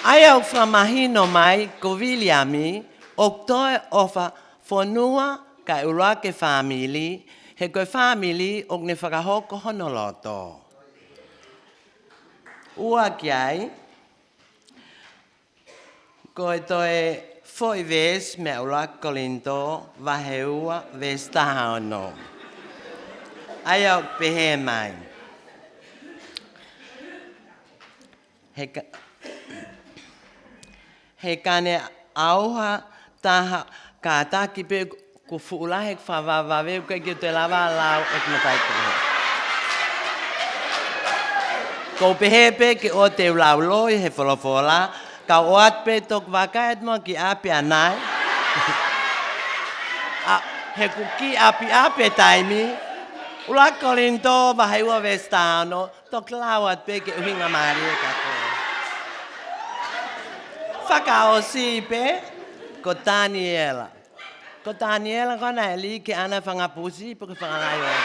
ʻA ia ʻoku fakamahino mai ko Viliami ʻoku toe ʻofa fonua kae ʻuluaki fāmili, He ko e fāmili ʻoku ne fakahoko hono loto. Ua ki ai, ko e toe foʻi veesi mei he ʻuluaki Kolinitō, vahe ua, veesi taha ono. ʻA ia ʻoku pehē mai. He ka-, he ka ne ʻauha taha kātaki pē kuo fuʻu lahi ʻeku fakavavevave, ʻoku ʻikai ke u toe lava ʻo lau ʻeku mataʻi ko ē. Ko u pehē pē ke ʻoua te u lau loi he folofola, ka u ʻoatu pē toku vakai atu muʻa ki ʻapi ʻanai. ʻA, he ʻoku kiʻi ʻapiʻapi e taimi, ʻuluaki Kolinitō vahe ua veesi taha ono, toki lau atu pē ke ʻuhinga mālie kia koe. Fakaʻosi pē, ko Taniela. Ko Taniela ko ena ʻe lī ke ʻana fanga pusi, pe ko e fanga laione.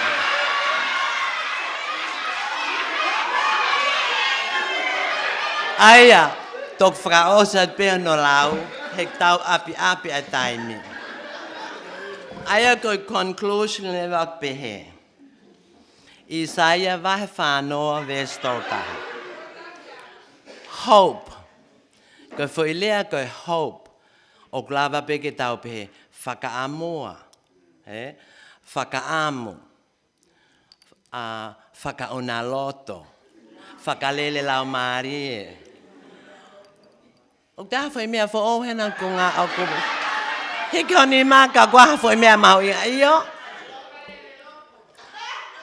ʻA ia, toki fakaʻosi atu pē hono lau, he ʻoku tau ʻapiʻapi ʻa e taimi. ʻA ia ko e conclusion leva ʻoku pehē. ʻAisea vahe fā noa veesi tolu taha. Hope. Ko e foʻi lea ko e hope, ʻoku lava pē ke tau pehē fakaʻamua, ē? Fakaʻamu, ʻa, fakaʻunaloto, fakalele laumālie. ʻOku ʻi ai ha foʻi meʻa foʻou hena ko e ngaahi ʻoku hiki ho nima ka ʻoku ʻi ai ha foʻi meʻa mahuʻinga, ʻio.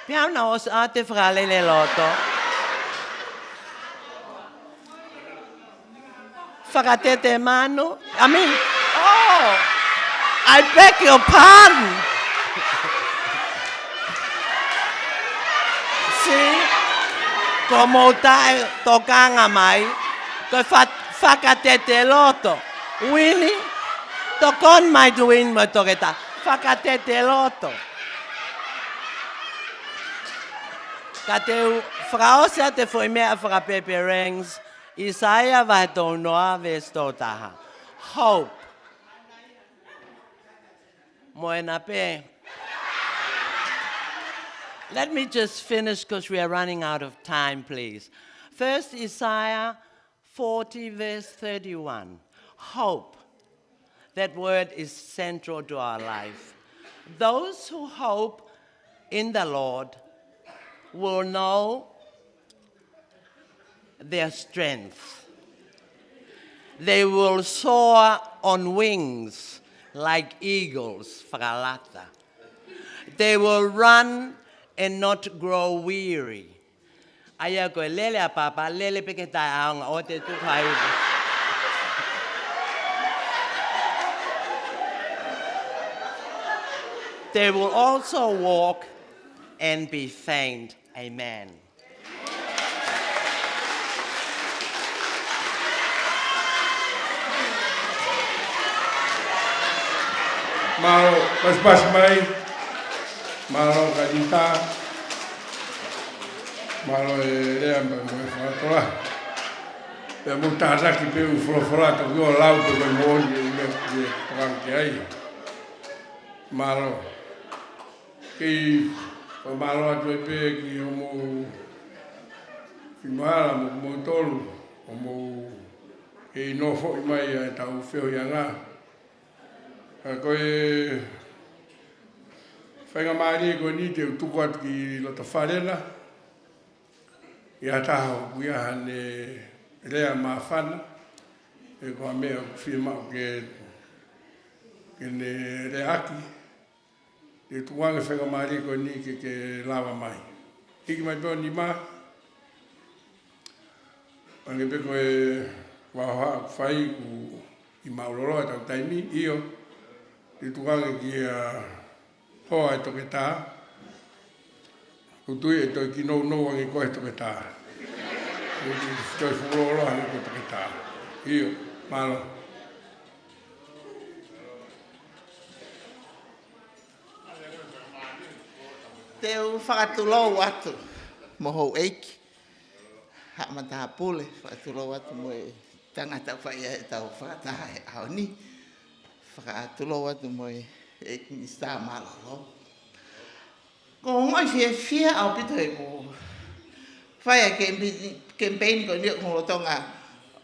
Pea ʻoua naʻa ʻosi ʻa e fakalele loto. Fakatete manu. I mean, oh, I beg your pardon. See? Ko mou taʻe tokanga mai. Ko e fa-, fakatete loto. Uini, tokoni mai Tuini mo e toketā. Fakatete loto. Ka te u fakaʻosi atu e foʻi meʻa fakapeperengs, ʻAisea vahe tolu noa veesi tolu taha. Hope. Mo ena pē. Let me just finish 'cause we are running out of time, please. First Isaiah forty, verse thirty-one. Hope. That word is central to our life. Those who hope in the Lord will know their strength. They will soar on wings like eagles, fakalata. They will run and not grow weary. ʻA ia ko e lele ʻa papa, lele pē ke taʻeʻaonga ʻo te tuku hai. They will also walk and be faint. Amen. Mālō, pasipasi mai. Mālō Kalita. Mālō e lea mo e fakatolā. Pea mou tataki pē ʻū folofola, toki ʻo lau pē ko e moʻoni e meʻa ke tokanga ki ai. Mālō. Kei fakamālō atu ai pē ki hoʻomou feimalanga mo kimoutolu, hoʻomou kei nofoʻi mai ʻa e tau feohiʻanga. Ka ko e faingamālie ko eni te u tuku atu ki loto fale na, ʻi ha taha ʻoku ʻi ai haʻane lea māfana, pe ko ha meʻa ʻoku fiemaʻu ke, ke ne leaʻaki, te u tuku ange faingamālie ko eni ke, ke lava mai. Hiki mai pē ho nima, hangē pē ko e vaoha ʻoku fai ʻoku ʻi māʻulalo ʻetau taimi, ʻio, te u tuku ange kia hoa e toketā, ʻoku ou tui ʻe toe kiʻi nounou ange koe he toketā. ʻOku toe fuʻu lōloa ange koe he toketā. ʻIo, mālō. Te u fakatulou atu mo houʻeiki, haʻa matāpule, fakatulou atu mo e tangata ʻoku fai ʻetau fakataha he ʻaho ni. Fakatulou atu mo e ʻEiki Minisitā Mālōlō. Ko e ongoʻi fiefia ʻaupito heʻeku fai ʻa e kempe-, kemipeini ko eni ʻoku lolotonga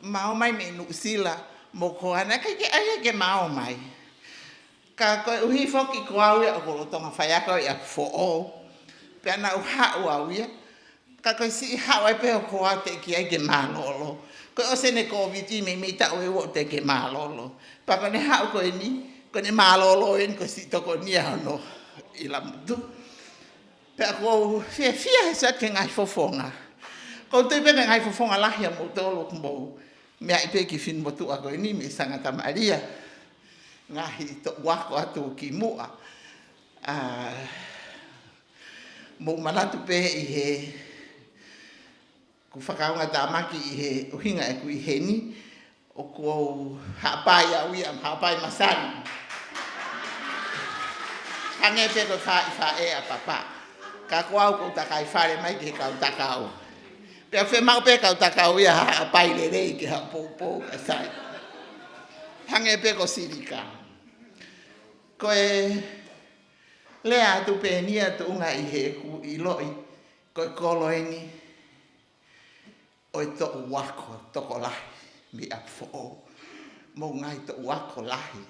ma ō mai mei Nuʻusila mo Koana, ʻikai ke ʻai ke ma ō mai. Ka koeʻuhi foki ko au ia ʻoku ou lolotonga faiako ʻi ʻApifoʻou. Pea naʻá ku haʻu au ia. Ka ko e siʻi haʻu ai pē ʻo ko au teʻeki ai ke mālōlō. Ko e ʻosi ʻene Kōviti meimei taʻu ʻe ua teʻeki ke mālōlō. Pea ko ʻene haʻu ko eni, ko ʻene mālōlō eni ko e siʻi tokoni ia hono ʻi Lamutu. Pea ʻoku ou fiefia he sio atu ki he ngaahi fofonga. ʻOku ou tui pē ko e ngaahi fofonga lahi ʻa moutolu ʻoku mou meaʻi pē ki he finemotuʻa ko eni mei Sangata Malia. Ngaahi toʻu ako atu ki muʻa. ʻA, mou manatu pē ʻi heʻeku fakaongoongotamaki ʻi he ʻuhinga ʻeku ʻi heni, ʻoku ou haʻapai au ia, haʻapai masani. Hangē pē ko e faʻē ʻa Papa. Ka ko au ʻoku ou takai fale mai ki he kau takau. Pea fiemaʻu pē kau takau ia haʻapai lelei ki ha poupou ka sai. Hangē pē ko Silika. Ko e lea atu pē eni ia tuʻunga ʻi heʻeku ʻiloʻi ko e kolo eni ʻo e toʻu ako tokolahi mei ʻApifoʻou mo e ngaahi toʻu ako lahi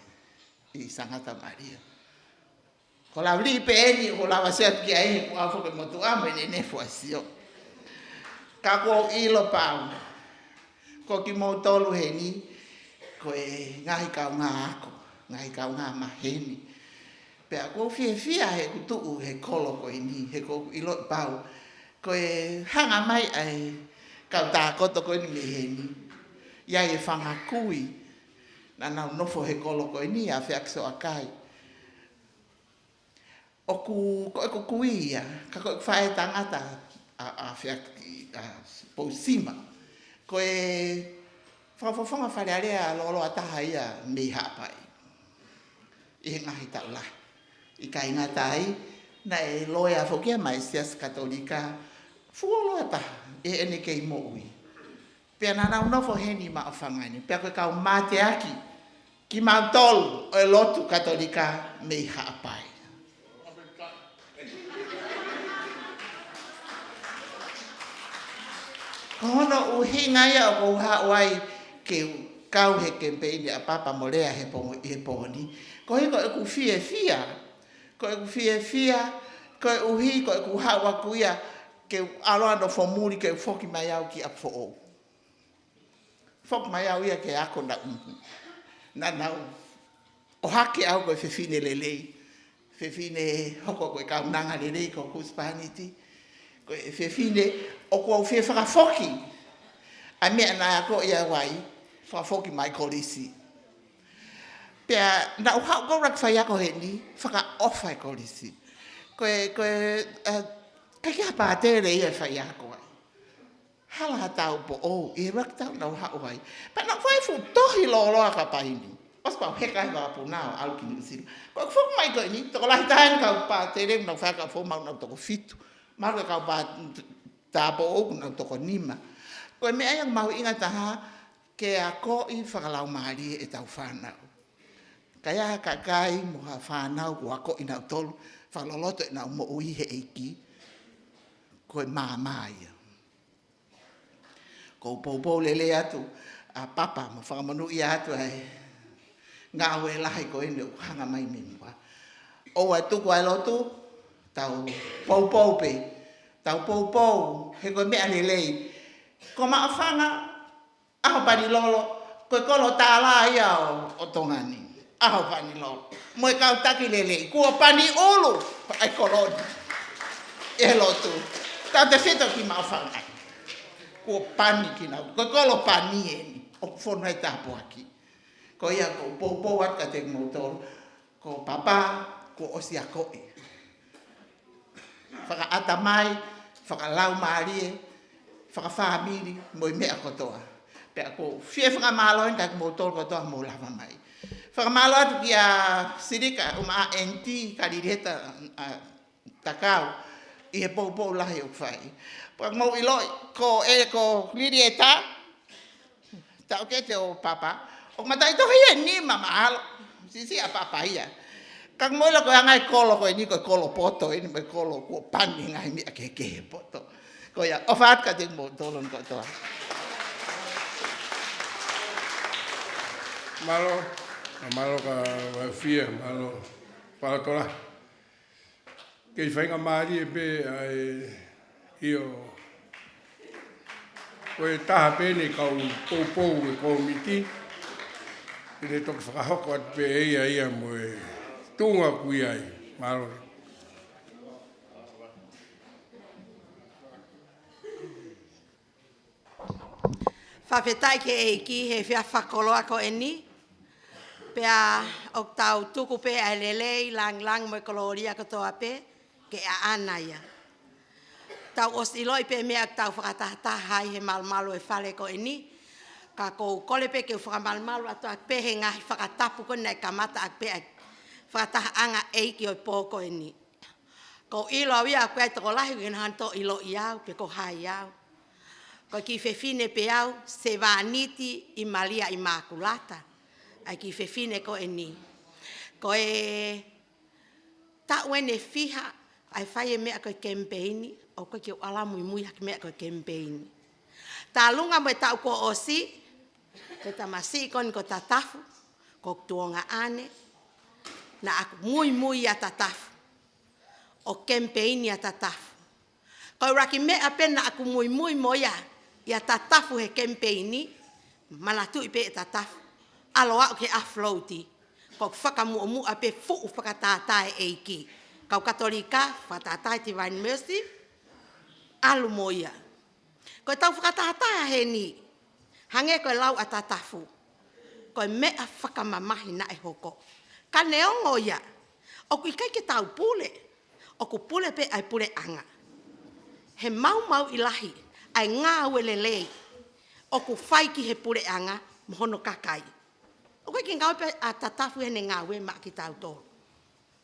ʻi Sangata Malia. Ko e lea pē eni ʻoku ou lava sio atu ki ai he kuo ʻalu foki e motuʻa mo ʻene nefo ʻo sio. Ka ʻoku ou ʻilo pau ko kimoutolu heni ko e ngaahi kaungā ako, ngaahi kaungā maheni. Pea ʻoku ou fiefia heʻeku tuʻu he kolo ko eni, he ʻoku ou ʻiloʻi pau ko e hanga mai ʻa e kau tākoto ko eni mei heni. ʻI ai e fanga kui naʻa nau nofo he kolo ko eni, ʻa Feakisoakai. ʻOku, ko ʻeku kui ia, ka ko ʻeku faʻētangata ʻa, ʻa Feaki, ʻa Pousima. Ko e fakafofonga Fale Alea lōloa taha ia mei Haʻapai. ʻI he ngaahi taʻu lahi. ʻIkai ngata ai, naʻe loea foki ia maʻá e Siasi Katolika, fuoloa taha ʻi heʻene kei moʻui. Pea naʻa nau nofo heni maʻu fanga ni, pea ko e kau mateaki kimautolu ʻo e lotu Katolika mei Haʻapai. Ko hono ʻuhinga ia ʻoku ou haʻu ai ke u kau he kemipeini ʻa Papa mo lea he pongo, he pōni. Koeʻuhi ko ʻeku fiefia, ko ʻeku fiefia, koeʻuhi ko ʻeku haʻu aku ia ke u ʻalu ʻo nofo muli ke u foki mai au ki ʻApifoʻou. Foki mai au ia ke ako naʻa nau, naʻa nau ʻohake au ko e fefine lelei. Fefine hoko ko e kaunanga lelei ko e husepāniti. Ko e fefine ʻoku ou fie fakafoki ʻa e meʻa naʻe akoʻi au ai, fakafoki mai kolisi. Pea naʻa ku haʻu ko ʻeku faiako heni, fakaʻofa e kolisi. Ko e, ko e, ʻa, ʻikai ke ha pātele ia ʻe faiako ai. Hala ha taupoʻou ʻi he ʻuluaki taʻu naʻa ku haʻu ai. Pea naʻa ku fai e fuʻu tohi lōloa kapaini. ʻOsi pea u heka he vakapuna ʻo ʻalu ki Nuʻusila. Ko ʻeku foki mai ko eni, tokolahi taha eni kau pātele naʻa nau fai ka fou mau nau toko fitu. Mahalo ko e kau pā-, taupoʻou kuo nau toko nima. Ko e meʻa ia ʻoku mahuʻinga taha ke akoʻi fakalaumālie ʻetau fānau. Ka ʻi ai ha kakai mo ha fānau kuo akoʻi nautolu, fakaloloto ʻenau moʻui he ʻEiki, ko e maama ia. ʻOku ou poupou lelei atu ʻa Papa mo fakamonūʻia atu ʻa e ngāue lahi ko eni ʻoku hanga mai mei muʻa. ʻOua ʻe tuku ʻa e lotu, tau poupou pē, tau poupou, he ko e meʻa lelei. Ko Maʻufanga, ʻAhopanilolo, ko e kolo tālā ia ʻo, ʻo Tonga ni. ʻAhopanilolo. Mo e kau taki lelei. Kuo pani ʻulu ʻa e kolo ni ʻi he lotu. Tautefito ki Maʻufanga. Kuo pani kinautolu. Ko e kolo pani eni. ʻOku fonu ai e tāpuaki. Ko ia ʻoku ou poupou atu kiate kimoutolu. Ko Papa, kuo ʻosi akoʻi. Fakaʻatamai, fakalaumālie, fakafāmili, mo e meʻa kotoa. Pea ʻoku ou fie fakamālō eni kiate kimoutolu kotoa hoʻomou lava mai. Fakamālō atu kia Silika, ʻumaʻā ʻEnitī, ka Lilieta, ʻa, Takau, ʻi he poupou lahi ʻoku fai. Pea mou ʻiloʻi, ko e, ko Lilieta, taʻokete ʻo Papa, ʻoku mataʻitohi ʻe nima mahalo, siʻisiʻi ʻa Papa ia. Ka ko e moʻoni ko e anga e kolo ko eni, ko e kolo poto eni, mo e kolo kuo pani ngaahi meʻa kehekehe poto. Ko ia, ʻofa atu kiate kimoutolu kotoa. Mālō, mālō Kavaeufia, mālō Palatola. Kei faingamālie pē ʻa e ʻio. Ko e taha pē eni kau poupou e kōmiti, ʻe toki fakahoko atu pē ʻe ia ia mo e tuʻunga ʻoku ʻi ai. Mālō. Fakafetaʻi ki he ʻEiki he efiafi fakakoloa ko eni. Pea ʻoku tau tuku pē ʻa e lelei, lāngilangi mo e kolōlia kotoa pē ke ʻaʻana ia. Tau ʻosi ʻiloʻi pē meʻa ʻoku tau fakatahataha ai he malumalu e fale ko eni. Ka ʻoku ou kole pē ke u fakamalumalu atu ʻaki pē he ngaahi fakatapu ko eni naʻe kamata ʻaki pē ʻa e fakatahaʻanga ʻeiki ʻo e pō ko eni. ʻOku ou ʻilo au ia ʻoku ʻi ai e tokolahi ʻoku ʻikai ke nau hanga ʻo ʻiloʻi au pe ko hai au. Ko e kiʻi fefine pē au, sevāniti ʻi Malia ʻImākulata. ʻA e kiʻi fefine ko eni. Ko e taʻu eni ʻe fiha ʻa e fai e meʻa ko e kemipeini, ʻoku ʻikai ke u ala muimui ʻaki meʻa ko e kemipeini. Tālunga mo e taʻu kuo ʻosi, ko e tamasiʻi ko eni ko Tatafu, ko hoku tuongaʻane, naʻa ku muimui ʻia Tatafu. ʻO kemipeini ʻa Tatafu. Ko e ʻuluaki meʻa pē naʻa ku muimui mo ia, ʻia Tatafu he kemipeini, manatuʻi pē ʻe Tatafu. ʻAlu ʻo aʻu ki he ʻafu lōti. Ko hoku fakamuʻomuʻa pē fuʻu fakatātā e ʻEiki. Kau Katolika, fakatātā e Divine Mercy, ʻalu mo ia. Ko e tau fakatātā heni, hangē ko e lau ʻa Tatafu, ko e meʻa fakamamahi naʻe hoko. Ka neongo ia, ʻoku ʻikai ke tau pule, ʻoku pule pē ʻa e puleʻanga. He maumauʻi lahi ʻa e ngāue lelei ʻoku fai ki he puleʻanga mo hono kakai. ʻOku ʻikai ke ngāue pē ʻa Tatafu heʻene ngāue maʻa kitautolu.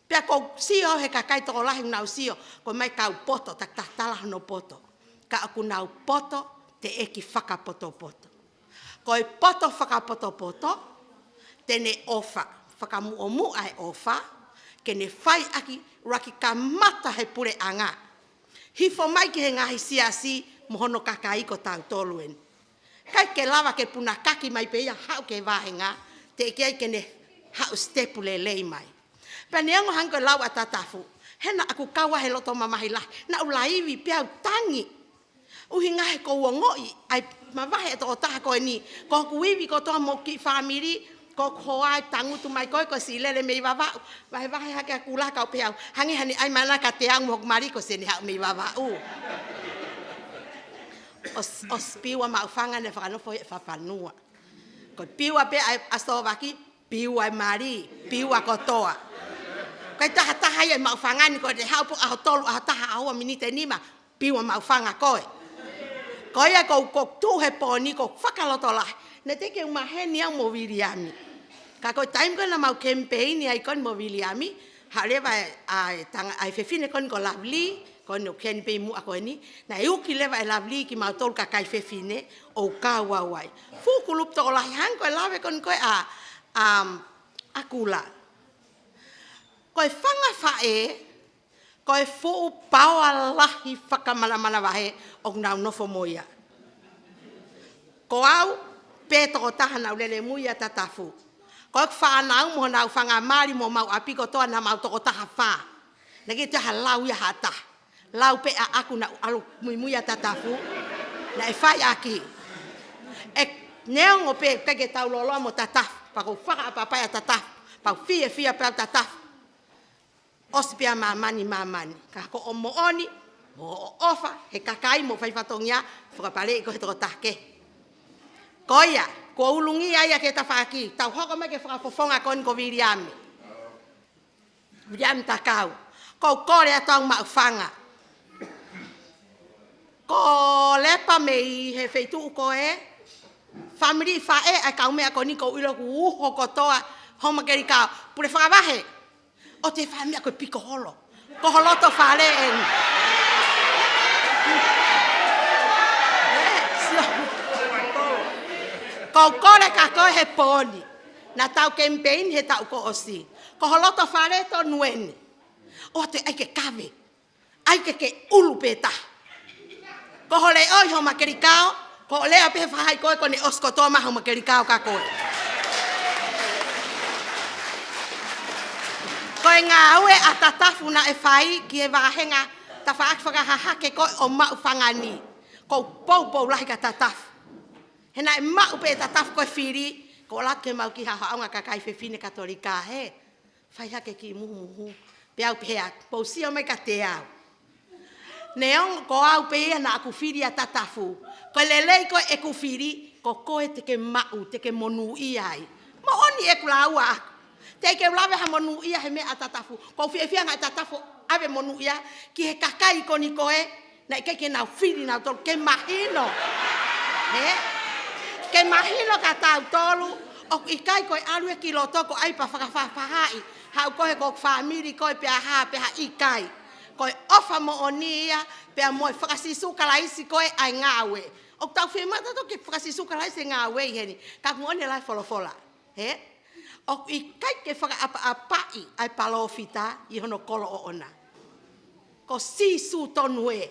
Pea ʻoku ou sio he kakai tokolahi ʻoku nau sio, ko e mai kau poto, takitaha tala hono poto. Ka ʻoku nau poto, teʻeki fakapotopoto. Ko e poto fakapotopoto, te ne ʻofa, fakamuʻomuʻa e ʻofa, ke ne fai ʻaki ʻuluaki kamata he puleʻanga. Hifo mai ki he ngaahi siasi mo hono kakai ko tautolu eni. ʻIkai ke lava ke punakaki mai pē ia haʻu ki he vāhenga, teʻeki ai ke ne haʻu sitepu lelei mai. Pea neongo hangē ko e lau ʻa Tatafu, he naʻa ku kau ai he loto mamahi lahi, naʻa ku laivi pē au tangi. ʻUhinga he ʻoku ou ongoʻi ʻa e mavahe e tokotaha ko eni, ko hoku ivi kotoa mo e kiʻi fāmili, ko hoku hoa ʻe tangutu mai ko ē ko e siʻi lele mei Vavaʻu, vahevahe hake ʻa e kula kau pehē au, hangē ha ne ʻai mai ʻana kiate au mo hoku mali ko ē ʻoku ne haʻu mei Vavaʻu. ʻOsi, ʻosi piu ʻa Maʻufanga naʻe fakanofo he Fafanua. Ko e piu ʻa pē ʻa e ʻaso vaki, piu ʻa e mali, piu ʻa kotoa. Ko e tahataha ia ʻa Maʻufanga ni ko e te haʻu pē ʻaho tolu, ʻaho taha, ʻaho ua miniti ʻe nima, piu ʻa Maʻufanga ko ē. Ko ia ʻoku ou, ʻoku ou tuʻu he pō ni ʻoku ou fakalotolahi. Naʻe teʻeki ke u maheni au mo Viliami. Ka ko e taimi ko ē naʻa mau kemipeini ai ko eni mo Viliami, haʻu leva ʻa e, ʻa e tanga, ʻa e fefine ko eni ko Lavili, ko eni ʻoku kemipeini muʻa ko eni, naʻe uki leva ʻe Lavili kimautolu kakai fefine ʻo kau au ai. Fuʻu kulupu tokolahi hangē ko e lave ko eni ko ē ʻa, um, ʻa Kula. Ko e fanga faʻē, ko e fuʻu paoa lahi fakamanamanavahe ʻoku nau nofo mo ia. Ko au pē tokotaha naʻa ku lele mui ʻia Tatafu. Ko hoku fānau mo honau fanga mali mo homau ʻapi kotoa naʻa mau tokotaha fā. Naʻe ʻikai toe ha lau ia ha taha. Lau pē ʻaʻaku naʻa ku ʻalu muimui ʻia Tatafu. Naʻe fai ʻaki. ʻE neongo pē ʻikai ke tau lōloa mo Tatafu. Pea ʻoku ou fakaʻapaʻapa ʻia Tatafu. Pea ʻoku ou fiefia pē au ʻia Tatafu. ʻOsi pē ʻa māmani, māmani. Ka ko hoʻo moʻoni, mo hoʻo ʻofa, he kakai mo fai fatongia, fakapaleʻi koe he tokotaha kehe. Ko ia, kuo ulungia ia ki he tafaʻaki, tau hoko mai ki he fakafofonga ko eni ko Viliami. Viliami Takau. ʻOku ou kole atu au Maʻufanga. Ko Lepa mei he feituʻu ko ē, fāmili faʻē ʻa e kaumeʻa ko eni ʻoku ou ʻilo ʻoku uho kotoa, homa kelika, pule fakavahe. ʻOku te fai meʻa ko e piko holo. Ko ho loto fale eni. ʻOku ou kole kia koe he pō ni. Naʻa tau kemipeini he taʻu kuo ʻosi. Ko ho loto fale tonu eni. ʻOua te ʻai ke kave. ʻAi ke ke ʻulu pē taha. Ko ho leʻo ʻi ho makelikao, ko e lea pē he faʻahi ko ē kuo ne ʻosi kotoa mai ho makelikao ka ko e. Ko e ngāue ʻa Tatafu naʻe fai ki he vāhenga tafaʻaki fakahahake ko ē ʻo Maʻufanga ni. Ko e poupou lahi kia Tatafu. He naʻe maʻu pē ʻe Tatafu ko e fili, ko e laka ke mau ki ha haʻonga kakai fefine Katolika he. Fai hake ki muhumuhu, pea u pehē atu, mou sio mai kiate au. Neongo ko au pē ia naʻa ku fili ʻa Tatafu. Ko e lelei ko ē ʻeku fili, ko koe te ke maʻu, te ke monūʻia ai. Moʻoni ʻeku lāua ʻaku. Teʻeki ke u lave ha monūʻia he meʻa ʻa Tatafu. ʻOku ou fiefia ange ʻa Tatafu ʻave monūʻia ki he kakai ko eni ko ē, naʻe ʻikai ke nau fili nautolu, ke mahino. He? Ke mahino kia tautolu, ʻoku ʻikai ko e ʻalu ia ki loto ko e ʻai pē fakafaʻafaʻahi. Haʻu ko ē ko e fāmili ko ē pea hā, pea hā, ʻikai. Ko e ʻofa moʻoni ia, pea mo e faka-Sīsū Kalaisi ko ē ʻa e ngāue. ʻOku tau fiemaʻu tautolu ke faka-Sīsū Kalaisi e ngāue ʻi heni. Ka ʻoku moʻoni e lau ʻa e folofola. He? ʻOku ʻikai ke fakaʻapaʻapaʻi ʻa e palōfita ʻi hono kolo ʻoʻona. Ko Sīsū tonu ē.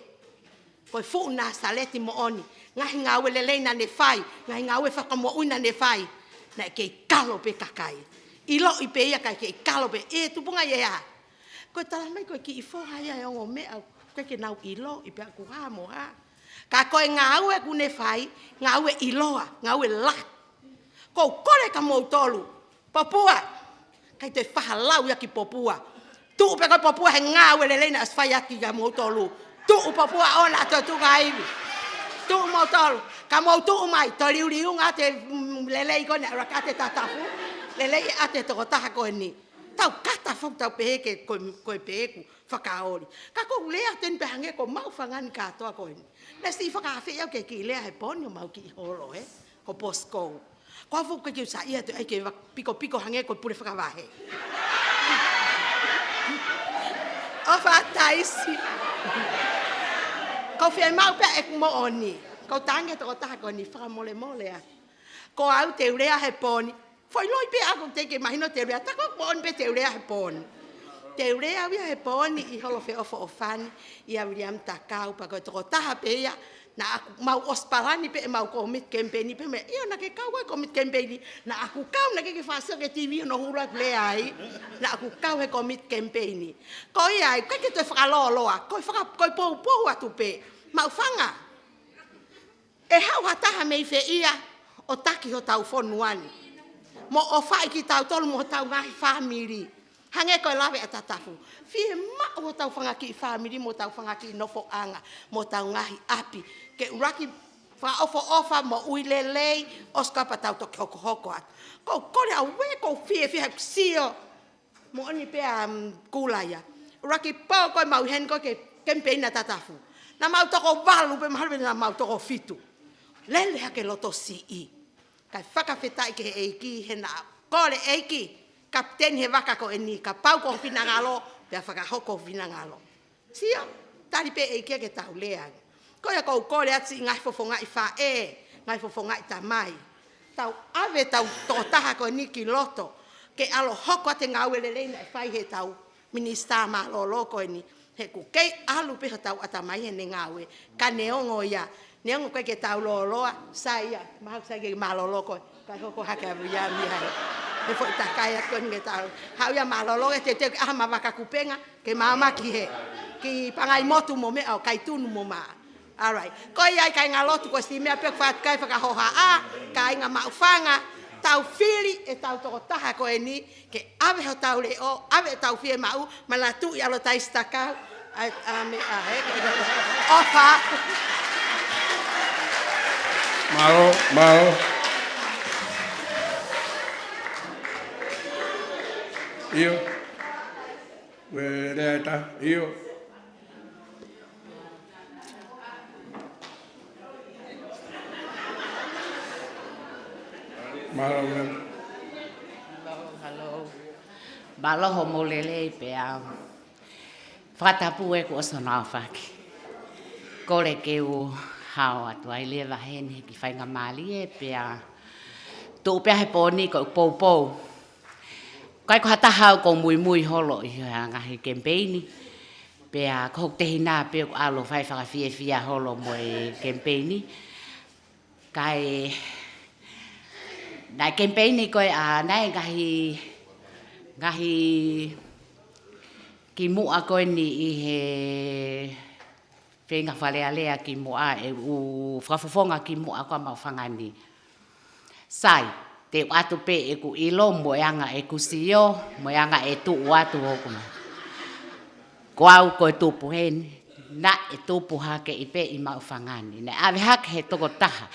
Ko e fuʻu Nāsaleti moʻoni. Ngaahi ngāue lelei naʻa ne fai. Ngaahi ngāue fakamoʻui naʻa ne fai. Naʻe kei kalo pē kakai. ʻIloʻi pē ia kae kei kalo pē. ʻE tupunga ia. Ko e tala mai ko e kiʻi foha ia e ongo meʻa. ʻOku ʻikai ke nau ʻiloʻi pē ʻoku hā mo hā. Ka ko e ngāue ʻoku ne fai, ngāue ʻiloa, ngāue lahi. ʻOku ou kole kia moutolu, Popua. ʻIkai toe faʻa lau ia ki Popua. Tuʻu pē ko ē Popua he ngāue lelei naʻe ʻosi fai ʻaki kia moutolu. Tuʻu Popua ʻo na to tu ngaivi. Tuʻu moutolu. Ka mou tuʻu mai, toe liuliunga ʻa e, mm, lelei ko ē naʻe ʻuluaki ʻa e Tatafu. Lelei ʻa e tokotaha ko eni. Tau kata fau tau pehē ke ko, ko e pehē ʻeku fakaoli. Ka ʻoku ou lea atu eni pē hangē ko Maʻufanga ni kātoa ko eni. Naʻe siʻi fakaafeʻi au ke kiʻi lea he pō ni ʻo mau kiʻi holo, he? Ko Bosco. Ko au foki ke u saiʻia atu ai ke va-, pikopiko hangē ko e pule fakavahe. ʻOfa Taisi. ʻOku ou fiemaʻu pē ʻeku moʻoni. ʻOku ou tangi he tokotaha ko eni fakamolemole atu. Ko au te u lea he pō ni. Foʻi loi pē ʻaku teʻeki mahino te u lea, tā ko ʻeku moʻoni pē te u lea he pō ni. Te u lea au ia he pō ni ʻi holo feʻofoʻofani, ʻia Viliami Takau, pea ko e tokotaha pē ia, naʻa ku mau ʻosi palani pē ʻemau komiti kemipeini pē meʻa, ʻio naʻa ke kau he komiti kemipeini, naʻa ku kau naʻe ʻikai ke fāsio ki he T V ʻo ne hulu ʻo lea ai, naʻa ku kau he komiti kemipeini. Ko ia ai, ʻikai ke toe fakalōloa, ko e faka-, ko e poupou atu pē, Maʻufanga. ʻE haʻu ha taha mei fē ia ʻo taki hotau fonua ni. Mo ʻofaʻi kitautolu mo hotau ngaahi fāmili. Hangē ko e lave ʻa Tatafu. Fiemaʻu hotau fanga kiʻi fāmili mo hotau fanga kiʻi nofoʻanga mo hotau ngaahi ʻapi. Ke ʻuluaki fakaʻofoʻofa mo ui lelei ʻosi ko ia pea tau toki hokohoko atu. ʻOku ou kole au ē ʻoku ou fiefia he ʻoku ou sio. Moʻoni pē ʻa, mm, Kulaia. ʻUluaki pō ko ē mau ʻi heni ko ē ke, kemipeini ʻa Tatafu. Naʻa mau toko valu pē mahalo pē naʻa mau toko fitu. Lele hake loto siʻi. Kae fakafetaʻi ki he ʻEiki he naʻa kole ʻEiki. Kapiteni he vaka ko eni kapau ko ho finangalo, pea fakahoko ho finangalo. Sio, tali pē ʻEiki ke tau lea. Ko ia ʻoku ou kole atu siʻi ngaahi fofongaʻi faʻē, ngaahi fofongaʻi tamai. Tau ʻave ʻetau tokotaha ko eni ki loto, ke ʻalu ʻo hoko atu e ngāue lelei naʻe fai heʻetau minisitā mālōlō ko eni. He ʻoku kei ʻalu pē hotau ʻatamai heʻene ngāue, ka neongo ia, neongo ʻoku ʻikai ke tau lōloa, sai ia, mahalo sai ke mālōlō ko ē, kae hoko hake ʻa Viliami ai. He foʻi takai atu ko eni ke tau. Haʻu ia mālōlō ē teuteu ke ʻaha ma vaka kupenga, ke māmaki he. Ki Pangaimotu mo meʻa ʻo Kaitunu mo mā. All right. Ko ia ai kāinga lotu ko e siʻi meʻa pē ʻoku fakakai fakahohaʻa, kāinga Maʻufanga, tau fili ʻetau tokotaha ko eni, ke ʻave hotau leʻo, ʻave ʻetau fiemaʻu, manatuʻi ʻAlo Taisi Takau, ʻa, ʻa meʻa, he, ʻofa. Mālō, mālō. ʻIo. Ue lea ta, ʻio. Mālō, mālō. Hello, hello. Mālō hoʻomou lelei pea. Fakatapu ē kuo ʻosi hono aofaki. Kole ke u hao atu ai leva heni he kiʻi faingamālie pea. Tuʻu pē he pō ni ko e poupou. Kae ko ha taha ʻoku ou muimui holo ʻi he ngaahi kemipeini. Pea ko hoku tehina pē ʻoku ʻalu ʻo fai fakafiefia holo mo e kemipeini. Kae, naʻe kemipeini ko ē ʻa, naʻe ngaahi, ngaahi kimuʻa ko eni ʻi he feinga Fale Alea kimuʻa, ʻe ʻū fakafofonga kimuʻa ko ē ʻa Maʻufanga ni. Sai, te u ʻoatu pē ʻeku ʻilo mo e anga ʻeku sio, mo e anga e tuʻu atu hoku ma. Ko au ko e tupu heni, naʻe tupu hake ʻi pē ʻi Maʻufanga ni. Naʻe ʻave hake he tokotaha.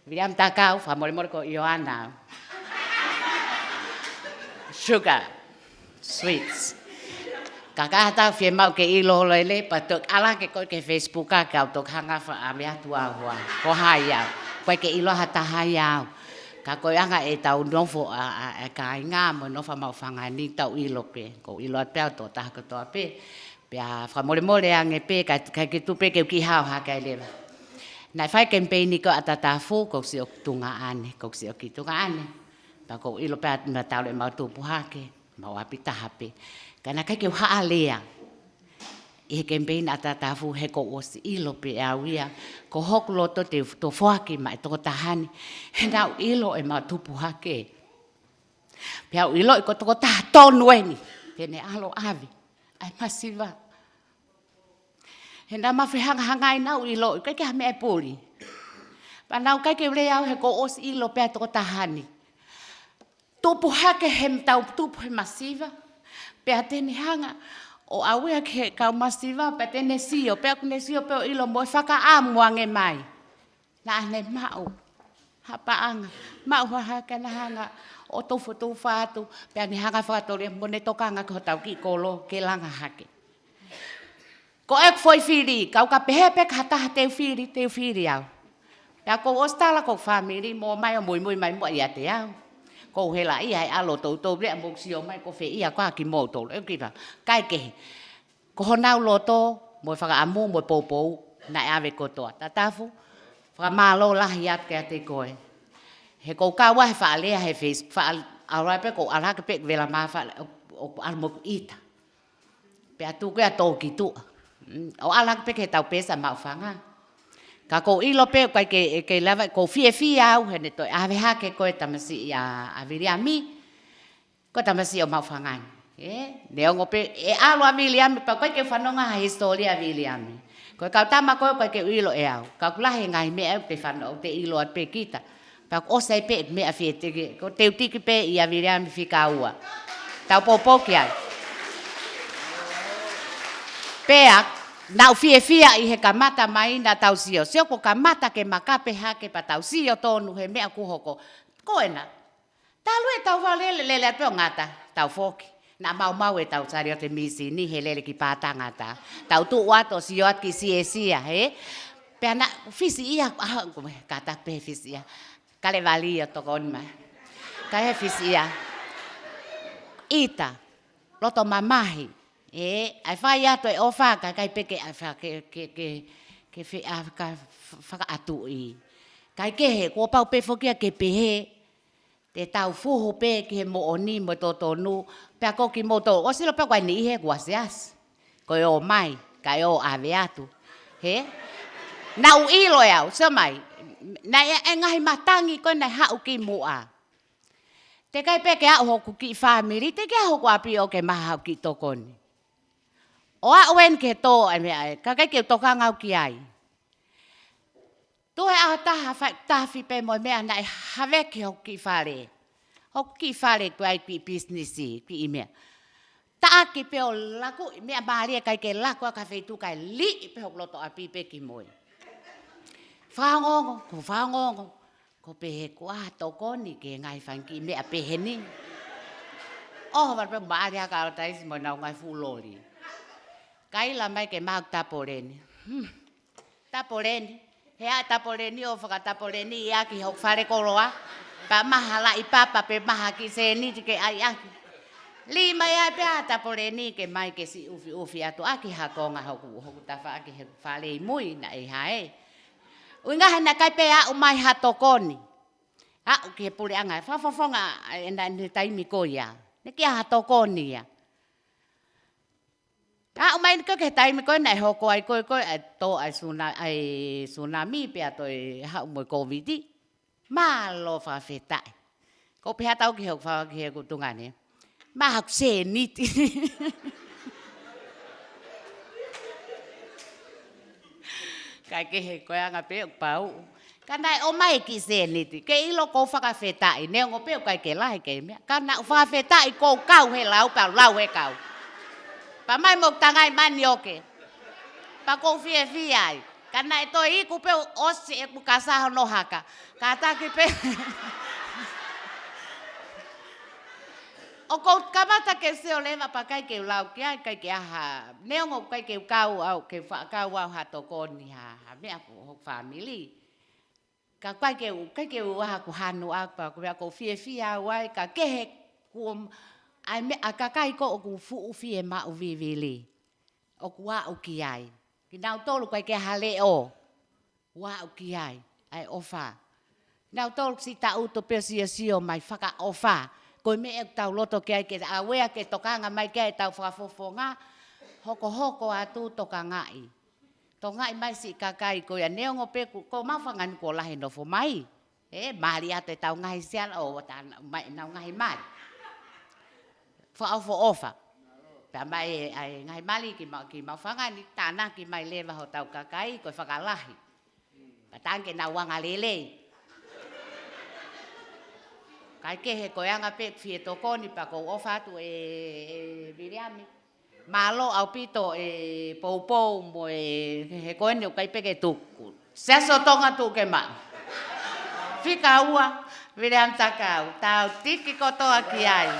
Viliami Takau, fakamolemole ko ʻIoana. Sugar. Sweets. Ka ka ha taha fiemaʻu ke ʻilo holo e lea, pea toki ʻalu hake ko ē ki he Facebook ʻa e kau toki hanga fakaʻave atu ʻa e hoa. Ko hai au. ʻOku ʻikai ke ʻilo ha taha ia au. Ka ko e anga ʻetau nofo ʻa, ʻa, ʻa e kāinga mo e nofo ʻa Maʻufanga ni tau ʻilo pē. ʻOku ou ʻilo atu pē au tokotaha kotoa pē. Pea fakamolemole ange pē, ka, ka ke tuʻu pē ke u kiʻi hao hake ai leva. Naʻe fai kemipeini ko ē ʻa Tatafu, ʻoku ou sio ki tuʻa ʻane, ʻoku ou sio ki tuʻa ʻane. Pea ʻoku ou ʻilo pē ʻa e meʻa talu ʻemau tupu hake. Mau ʻapi taha pē. Ka naʻe ʻikai ke u haʻa lea ʻi he kemipeini ʻa Tatafu he kuo u ʻosi ʻilo pē ʻe au ia. Ko hoku loto te u toe foaki maʻa e tokotaha ni. He naʻa ku ʻilo ʻemau tupu hake. Pea u ʻiloʻi ko e tokotaha tonu eni te ne ʻalu ʻo ʻave ʻa e masiva. He naʻa ma fehangahangai naʻa ku ʻiloʻi, ʻikai ke ha meʻa ʻe puli. Pea naʻa ku ʻikai ke u lea au he kuo u ʻosi ʻilo pē ʻa e tokotaha ni. Tupu hake he tau tupu he masiva. Pea te ne hanga ʻo ʻave ia ki he kau masiva, pea te ne sio, pea ʻoku ne sio pē ʻo ʻilo mo e fakaʻamu ange mai. Naʻa ne maʻu ha paʻanga, maʻu ha hake, naʻa ne hanga ʻo tufotufa atu, pea ne hanga fakatoli mo ne tokanga ki hotau kiʻi kolo ke langa hake. Ko ʻeku foʻi fili, kau ka pehē pē ki ha taha te u fili, te u fili au. Pea ʻoku ou ʻosi tala ki hoku fāmili, mou ō mai ʻo muimui mai muʻa ʻiate au. ʻOku ou helaʻia he ʻalu ʻo toutou lea mo sio mai ko fē ia ko ā kimoutolu. ʻE kiʻi pā, kae kehe. Ko honau loto, mo e fakaʻamu, mo e poupou, naʻe ʻave kotoa. Tatafu, fakamālō lahi atu kiate koe. He ʻoku ou kau ʻi he faʻa lea he Face, faʻa, ʻalu ai pē ʻoku ou ʻalu hake pē vela mā faʻa, ʻo, ʻo ʻalu mo ʻeku ʻita. Pea tuku ia tō ki tuʻa. Mm, ʻo ʻalu hake pē ki he tau pēsi ʻa Maʻufanga. Ka ʻoku ou ʻilo pē, ʻikai ke, ke lava, ʻoku ou fiefia au, he ne toe ʻave hake ko e tamasiʻi ʻa, ʻa Viliami. Ko e tamasiʻi ʻo Maʻufanga ni. ʻE, neongo pē, ʻe ʻalu ʻa Viliami, pea ʻikai ke u fanongo ha hisitōlia ʻa Viliami. Ko e kau tama ko ē, ʻikai ke u ʻilo ʻe au. Ka ʻoku lahi e ngaahi meʻa ʻoku te fanongo, ʻoku te ʻilo atu pē kita. Pea ʻoku ʻosi ai pē meʻa fie tiki, ʻoku te u tiki pē ʻia Viliami fika ua. Tau poupou ki ai. Pea, naʻa ku fiefia ʻi he kamata mai naʻa tau sio. Sio ko e kamata ke makape hake pea tau sio tonu he meʻa kuo hoko. Ko ena. Talu ʻetau faʻa lele, lele atu pē ʻo ngata, tau foki. Naʻa maumau ʻetau saliote mīsini he lele ki Pātangata. Tau tuʻu atu ʻo sio atu ki Siesia, hē? Pea naʻa fisiʻia, ʻa, ko e kātaki pē fisiʻia. Kalevale ʻo tokoni mai. Kae fisiʻia. ʻIta. Loto mamahi. ʻE, ʻai fai atu e ʻofa, kae ʻikai pē ke, ʻai fa-, ke, ke, ke, ke fe-, ʻa, ka f-, fakaʻatuʻi. Kae kehe, kuo pau pē foki ia ke pehē, te tau fuhu pē ki he moʻoni mo e totonu, pea ko kimoutolu, ʻosi ʻilo pē ko e niʻihi he kuo asiasi. Ko e ō mai, kae ō ʻave atu. Hē? Naʻa ku ʻilo ʻe au, sio mai, naʻe, e ngaahi matangi ko ē naʻe haʻu kimuʻa. Teʻeki ai pē ke aʻu hoku kiʻi fāmili, teʻeki ai hoku ʻapi ʻo ke maha hoku kiʻi tokoni. ʻO aʻu eni ki he tō ʻa e meʻa ē, ka ʻikai ke u tokanga au ki ai. Tuʻu he ʻaho ʻe taha fai tafi pē mo e meʻa naʻe haveki hoku kiʻi fale. Hoku kiʻi fale ko e ʻai kiʻi pisinisi, kiʻi meʻa. Taʻaki pē ʻo laku, meʻa mālie ʻikai ke laku ʻa e feituʻu kae liʻi pē hoku loto ʻapi pē ki mui. Fakaongoongo, ko e fakaongoongo. Ko e pehē ko e tokoni ki he ngaahi fanga kiʻi meʻa pehē ni. ʻOho, vale pē maʻali ʻa e kau taisi mo ʻenau ngaahi fuʻu loli. Kaila mai ke maha hoku tapoleni. Hmm. Tapoleni. He ʻa e tapoleni ʻo fakatapoleni ia ki hoku fale koloa. Pea maha laʻi papa pe maha kiʻi sēniti ke ʻai ʻaki. Liʻi mai ai pē ʻa e tapoleni ke mai ke siʻi ʻufiʻufi atu ʻaki ha konga hoku, hoku tafaʻaki he fale ʻi mui naʻe ʻi hē. ʻUhinga he naʻe ʻikai pē aʻu mai ha tokoni. Aʻu ki he puleʻanga, fakafofonga ʻe naʻe ʻi he taimi ko ia. Naʻe ʻikai ha tokoni ia. Aʻu mai eni ko ē ki he taimi ko ē naʻe hoko ai ko ē, ko ē ʻa e tō ʻa e suna-, ʻa e sunami pea toe haʻu mo e Kōviti. Mālō fakafetaʻi. Ko e pehē atu au ki he, ki he kutunga ni. Maʻu haku sēniti. Kae kehe ko e anga pē ʻoku pau. Ka naʻe ʻomai e kiʻi sēniti. Ke ʻilo ʻoku ou fakafetaʻi. Neongo pē ʻoku ʻikai ke lahi ke meʻa. Ka naʻá ku fakafetaʻi ʻoku ou kau he lau pea lau he kau. Pea mai mo tangai mani oke. Pea ʻoku ou fiefia ai. Ka naʻe toe iku pē ʻo ʻosi ʻeku kasa hono haka. Kātaki pē. ʻOku ou kamata ke sio leva pea ʻikai ke u lau ki ai, ʻikai ke ʻi ai ha. Neongo ʻikai ke u kau au, ke faʻa kau au ha tokoni ha, ha meʻa ko hoku fāmili. Ka ʻikai ke u, ʻikai ke u ʻi ai haku hanu ʻaʻaku pea ko e meʻa ʻoku ou fiefia au ai, ka kehe kuo m-, ʻa e meʻa ʻa e kakai ko ē ʻoku fuʻu fiemaʻu vivili. ʻOku aʻu ki ai. Kinautolu ʻoku ʻikai ke ʻi ai ha leʻo. ʻOku aʻu ki ai. ʻA e ʻofa. Kinautolu siʻi taʻutu pē ʻo siosio mai fakaʻofa. Ko e meʻa ʻoku tau loto ki ai ke ʻave ia ke tokanga mai ki ai ʻetau fakafofonga. Hokohoko atu tokangaʻi. Tokangaʻi mai siʻi kakai ko ia neongo pē ku-, ko Maʻufanga ni kuo lahi e nofo mai. ʻE, mali atu ʻetau ngaahi siana ʻo tānaki mai ʻenau ngaahi mali. Fakaʻofoʻofa. Pea mai ʻa e ngaahi mali ki Maʻu-, ki Maʻufanga ni tānaki mai leva hotau kakai ko e fakalahi. Pea tangi ke nau anga lelei. Kae kehe ko e anga pē fie tokoni pea ʻoku ou ʻofa atu ē, ē Viliami. Mālō ʻaupito ē Poupou mo e he ko eni ʻoku ʻikai pē ke tuku. Siasi ʻo Tonga tuʻu ke maʻu. Fika ua, Viliami Takau, tau tiki kotoa ki ai.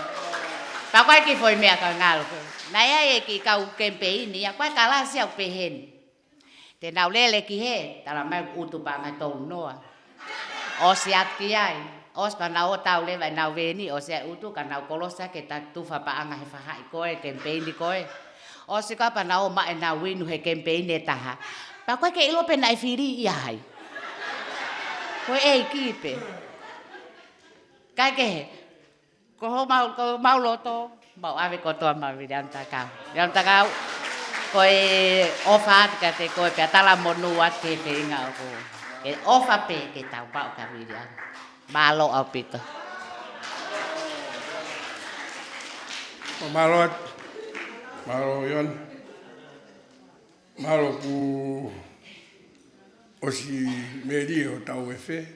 Pea ko e kiʻi foʻi meʻa ka ngalo ko ē. Naʻe ʻi ai e kiʻi kau kemipeini, ʻa ko e kalasi ʻoku pehē ni. Te nau lele ki hē, tala mai ʻutu paʻanga tolu noa. ʻOsi atu ki ai, ʻosi pea nau ō tau leva ʻenau veni, ʻosi ʻa e ʻutu ka nau kolosi ake ta tufa paʻanga he fahaʻi ko ē, kemipeini ko ē. ʻOsi ko ia pea nau ō maʻu ʻenau inu he kemipeini ʻe taha. Pea ʻoku ʻikai ke ʻilo pe naʻe fili ia hai. Ko e ʻeiki pē. Kae kehe, ko homau, ko homau loto, mau ʻave kotoa maʻa Viliami Takau. Viliami Takau, ko e ʻofa atu kiate koe pea talamonū atu ki he feinga ʻoku. Ke ʻofa pē ke tau maʻu kia Viliami. Mālō ʻaupito. Mālō atu. Mālō Iona. Mālō kuo ʻosi melie hotau efe.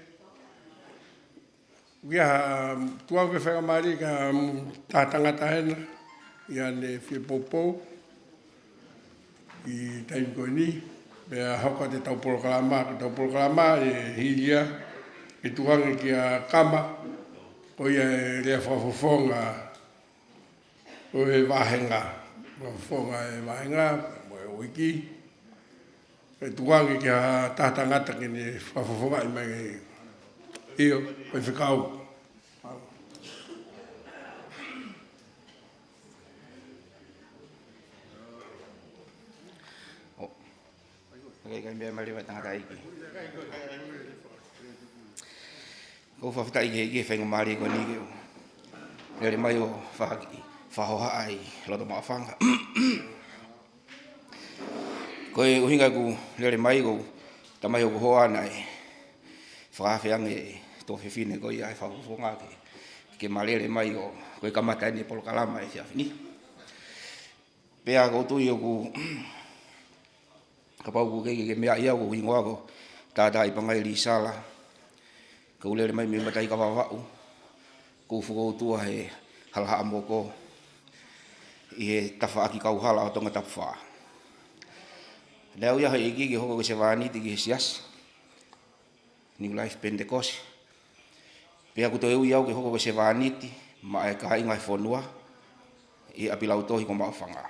ʻOku ʻi ai ha tuʻunga ke faingamālie ki ha taha tangata hena, ʻi ai ʻene fie poupou ʻi he taimi ko eni, pea hoko atu ʻetau polokalama, ko ʻetau polokalama ʻe hili ia, ʻe tukuange kia Kama, ko ia ʻe lea fakafofonga ʻo e vāhenga, fakafofonga e vāhenga, mo e uike. ʻE tukuange ki ha taha tangata ke ne fakafofongaʻi mai ʻio, ko e fekau. ʻO, ʻikai, ʻikai meʻa mai leva tangataʻeiki. ʻOku ou fakafetaʻi ki he, ki he faingamālie ko eni ke u lele mai ʻo fakakiʻi, fakahohaʻa ʻi loto Maʻufanga. Ko e ʻuhinga ʻeku lele mai ko e tamai hoku hoa naʻe fakaafe ange e tuofefine ko ia ʻa e fakafofonga ke, ke ma lele mai ʻo ko e kamata eni e polokalama he efiafi ni. Pea ʻoku ou tui ʻoku kapau ʻoku ke, ke meaʻi au ʻoku hingoa ko Tātāʻipangai Lisala. ʻOku ou lele mai mei Mataʻikavavau. ʻOku ou fokoutua he Hala Haʻamoko ʻi he tafaʻaki kauhala ʻo Tongatapu fā. Naʻe ui au ʻe he ʻEiki ke hoko ko e sevāniti ki he siasi New Life Pentecost. Pea ʻoku toe ui au ke hoko ko e sevāniti maʻa e kāinga e fonua ʻi ʻApilautohi ko Maʻufanga.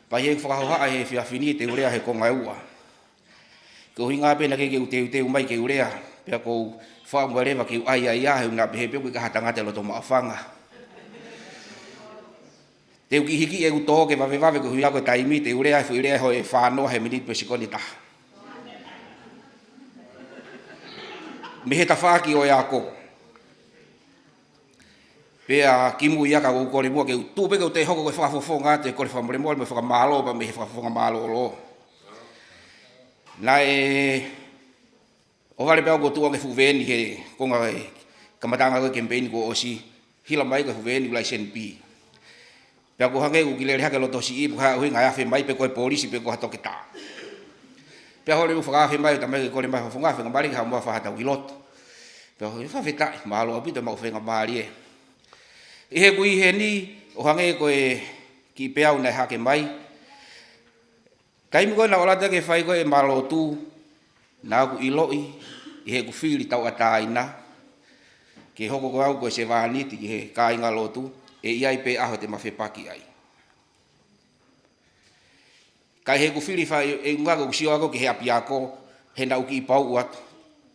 Pea ʻi heʻeku fakahohaʻa he efiafi ni te u lea he konga ʻe ua. Ko e ʻuhinga pē naʻe ʻikai ke u teuteu mai ke u lea, pea ʻoku ou faʻa muʻa leva ke u ʻai ai ʻa e ʻuhinga pehē pē ʻoku ʻikai ha tangata ʻi loto Maʻufanga. Te u kiʻi hiki ʻeku tō ke vavevave ko e ʻuhinga ko e taimi, te u lea e foʻi lea ʻe fā noa he miniti pe sekoni ʻe taha. mei he tafaʻaki ʻo e ako. Pea kimuʻa ia ka u kole muʻa ke u tuʻu pē ke u toe hoko ko e fakafofonga atu e kole fakamolemole mo e fakamālō pea mei he fakafofonga mālōlō. Naʻe ʻohovale pē au ko e tuʻu ange fuʻu veeni he konga e kamataʻanga ko e kemipeini kuo ʻosi, hila mai ko e fuʻu veeni ʻo laiseni B. Pea ko u hangē ʻoku kiʻi lele hake loto siʻi, pe ko e hā e ʻuhinga ʻe afe mai pe ko e polisi pe ko ha toketā. Pea holo ʻeku fakaafe mai ʻo talamai ke kole mai fakafofonga, fenga mali ke haʻu muʻa fai haʻatau ʻilo atu. Pea u fakafetaʻi, mālō ʻaupito, maʻu fenga mali ē. ʻI heʻeku ʻi heni, ʻo hangē ko e kiʻi peau naʻe hake mai. Taimi ko ē naʻa ku ʻalu atu ke fai ko ē ʻema lotu, naʻa ku ʻiloʻi ʻi heʻeku fili tauʻatāina ke hoko ko au ko e sevāniti ki he kāingalotu, ʻe ʻi ai pē ʻaho te ma fepaki ai. Ka ʻi heʻeku fili fai e ngako ʻoku sio ako ki he ʻapiako, he naʻa ku kiʻi pauʻu atu.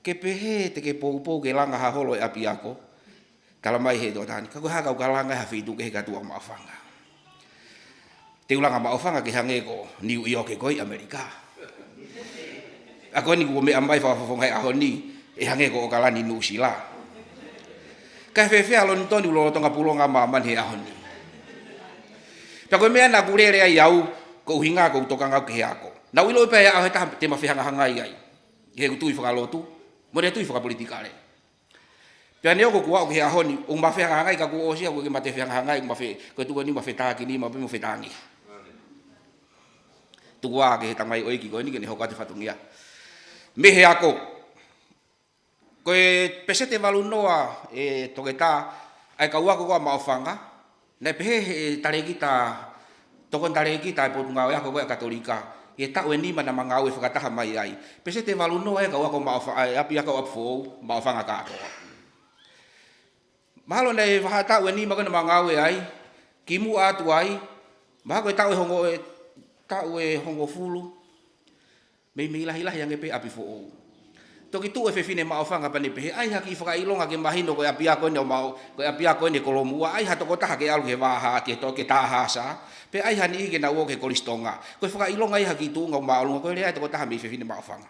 Ke pehē te ke poupou ke langa ha holo e ʻapiako, talamai he toketā ni, ka ko e hā ka u ka langa ha feituʻu kehe ka tuʻu ʻa Maʻufanga. Te u langa Maʻufanga ke hangē ko Niu ʻIoke ko ē ʻi ʻAmelika. ʻA ko eni kuo meʻa mai fakafofonga he ʻaho ni, ʻe hangē ko ʻOkalani Nuʻusila. Kae fēfē ʻa Lonitoni, ʻoku lolotonga pulonga māmani he ʻaho ni. Pea ko e meʻa naʻa ku lele ai au, ko e ʻuhinga ko ʻeku tokanga au ki he ako. Naʻa ku ʻiloʻi pē ʻe au he taha te ma fehangahangai ai. ʻI heʻeku tui fakalotu, mo e tui fakapolitikale. Pea neongo kuo aʻu ki he ʻaho ni, ʻoku ma fehangahangai ka kuo ʻosi ia, ʻoku ʻikai ke ma toe fehangahangai, ʻoku ma fe-, ko e tuʻu ko eni ma fetākinima pē mo fetāngiha. Tuku ā ki he tangataʻeiki ko eni ke ne hoko atu e fatongia. Mei he ako. Ko e peseti ʻe valu noa e toketā, ʻa e kau ako ko ē ʻa Maʻufanga, naʻe pehē he talēkita, tokoni talēkita e Potungāue Ako ko ē ʻa Katolika, ʻi he taʻu ʻe nima naʻa ma ngāue fakataha mai ai. Peseti ʻe valu noa e kau ako Maʻufa-, ʻa e ʻapiako ʻo ʻApifoʻou, Maʻufanga kātoa. Mahalo naʻe vahaʻa taʻu ʻe nima ko ē naʻa ma ngāue ai, kimuʻa atu ai, mahalo ko e taʻu ʻe hongo, e taʻu ʻe hongofulu, meimei lahilahi ange pē ʻApifoʻou. Toki tuʻu e fefine Maʻufanga pea ne pehē, ʻai ha kiʻi fakaʻilonga ke mahino ko e ʻapiako eni ʻo Maʻu-, ko e ʻapiako eni ʻo Kolomuʻa, ʻai ha tokotaha ke ʻalu ki he vaha, ke to-, ke Tahasa, pea ʻai ha niʻihi ke nau ō ki he Kolisi Tonga. Ko e fakaʻilonga ia ha kiʻi tuʻunga ʻo māʻolunga, ko e lea ʻa e tokotaha mei he fefine Maʻufanga.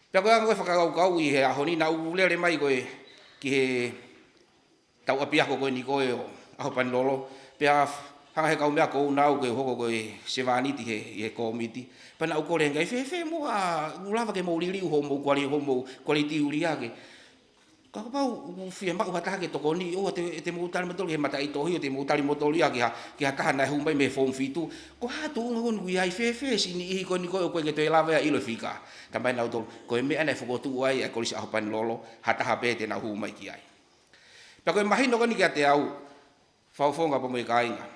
Pea ko e anga ko ē fakakaukau ʻi he ʻaho ni naʻa ku lele mai ko ē ki he tau ʻapiako ko eni ko ē ʻo ʻAhopanilolo, pea f-, hanga he kau meʻa ko ē ʻo nau ke hoko ko e sevāniti he, he kōmiti. Pea naʻa ku kole ange, ʻai fēfē muʻa, ʻoku lava ke mou liliu hoʻomou kuali-, hoʻomou kualiti ʻuli ake. Ka kapau ʻoku fiemaʻu ha taha ke tokoni, ʻoua te, te mou tali mautolu ki he mataʻitohi, ʻo te mou tali mautolu ia ki ha, ki ha taha naʻe hū mai mei he foomu fitu. Ko e hā e tuʻunga ko eni ʻoku ʻi ai, fēfē siʻi niʻihi ko eni ko ē ʻoku ʻikai ke toe lava ia ʻo ʻilo e fika. Talamai ʻe nautolu, ko e meʻa naʻe fokotuʻu ai ʻa e Kolisi ʻAhopanilolo, ha taha pē te nau hū mai ki ai. Pea ko e mahino ko eni kiate au, fakafofonga pea mo e kāinga.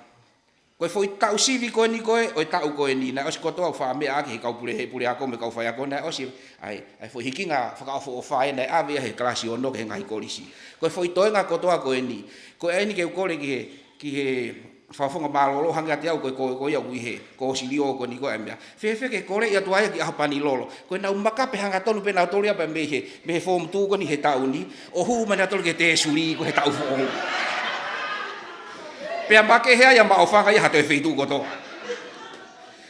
Ko e foʻi taʻu sivi ko eni ko ē, ʻo e taʻu ko eni, naʻe ʻosi kotoa ʻo fakameʻa ʻaki he kau pule, he puleako mo e kau faiako, naʻe ʻosi, ʻai, ʻai foʻi hikinga fakaʻofoʻofa ē naʻe ʻave ia he kalasi ono ki he ngaahi kolisi. Ko e foʻi toenga kotoa ko eni. Ko eni ke u kole ki he, ki he fakafofonga mālōlō hangē kiate au ko e, ko, ko ia ʻoku ʻi he, ko e silio ko eni ko e meʻa. Fēfē ke kole ia tuai ki ʻAhopanilolo. Ko ʻenau makape hangatonu pē nautolu ia pea mei he, mei he foomu tū ko eni he taʻu ni, ʻo hū mai nautolu ki he Tēsuli ko e he taʻu foʻou. Pea makehe ai ʻa Maʻufanga ia ha toe feituʻu kotoa.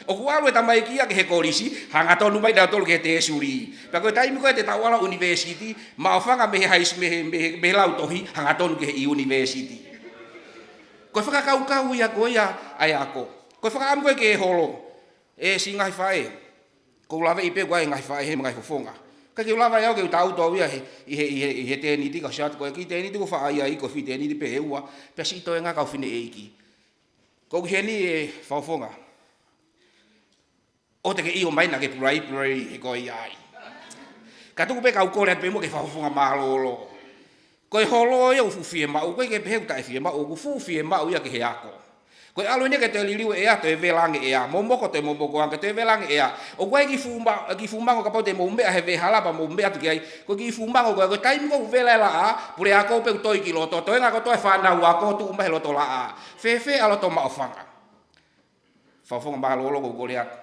ʻOku ʻalu e tamaiki ia ki he kolisi, hangatonu mai nautolu ki he Tēsuli. Pea ko e taimi ko ē te tau ʻalu ʻunivēsiti, Maʻufanga mei he high s-, mei he, mei he, mei he lautohi, hangatonu ki he ʻunivēsiti. Ko e fakakaukau ia ko ia ʻa e ako. Ko e fakaʻamu ko ē ke holo, ʻe siʻi ngaahi faʻē. Ko u laveʻi pē ko e ngaahi faʻē he ngaahi fofonga. Ka ke u lava ʻe au ke u tauto au ia he, ʻi he, ʻi he, ʻi he tēniti ka u sio atu ko e kiʻi tēniti ko faʻa ia ʻi ko e foʻi tēniti pē ʻe ua, pea siʻi toenga kau fineʻeiki. Ko u ʻi heni ʻe fakafofonga. ʻOua te ke ʻio mai naʻa ke pulaipuleʻi he ko ia ai. Ka tuku pē kau kole atu pē muʻa ki he fakafofonga mālōlō. Ko e holo ia ʻoku fuʻu fiemaʻu, ʻoku ʻikai ke pehē ʻoku taʻefiemaʻu, ʻoku fuʻu fiemaʻu ia ki he ako. Ko e ʻalu eni ke toe liliu e ʻea, toe vela ange ʻea, momoko toe momoko ange, toe vela ange ʻea. ʻOku ʻi ai e kiʻi fuʻu ma-, kiʻi fuʻu mango kapau te mou meʻa he veʻe hala pea mou meʻa atu ki ai. Ko e kiʻi fuʻu mango ko ē, ko e taimi ko ē ʻoku vela e laʻā, puleako pē ʻoku toi ki loto, toenga kotoa e fānau ako tuʻu mai he loto laʻā. Fēfē ʻa loto Maʻufanga. Fakafofonga mālōlō ko u kole atu.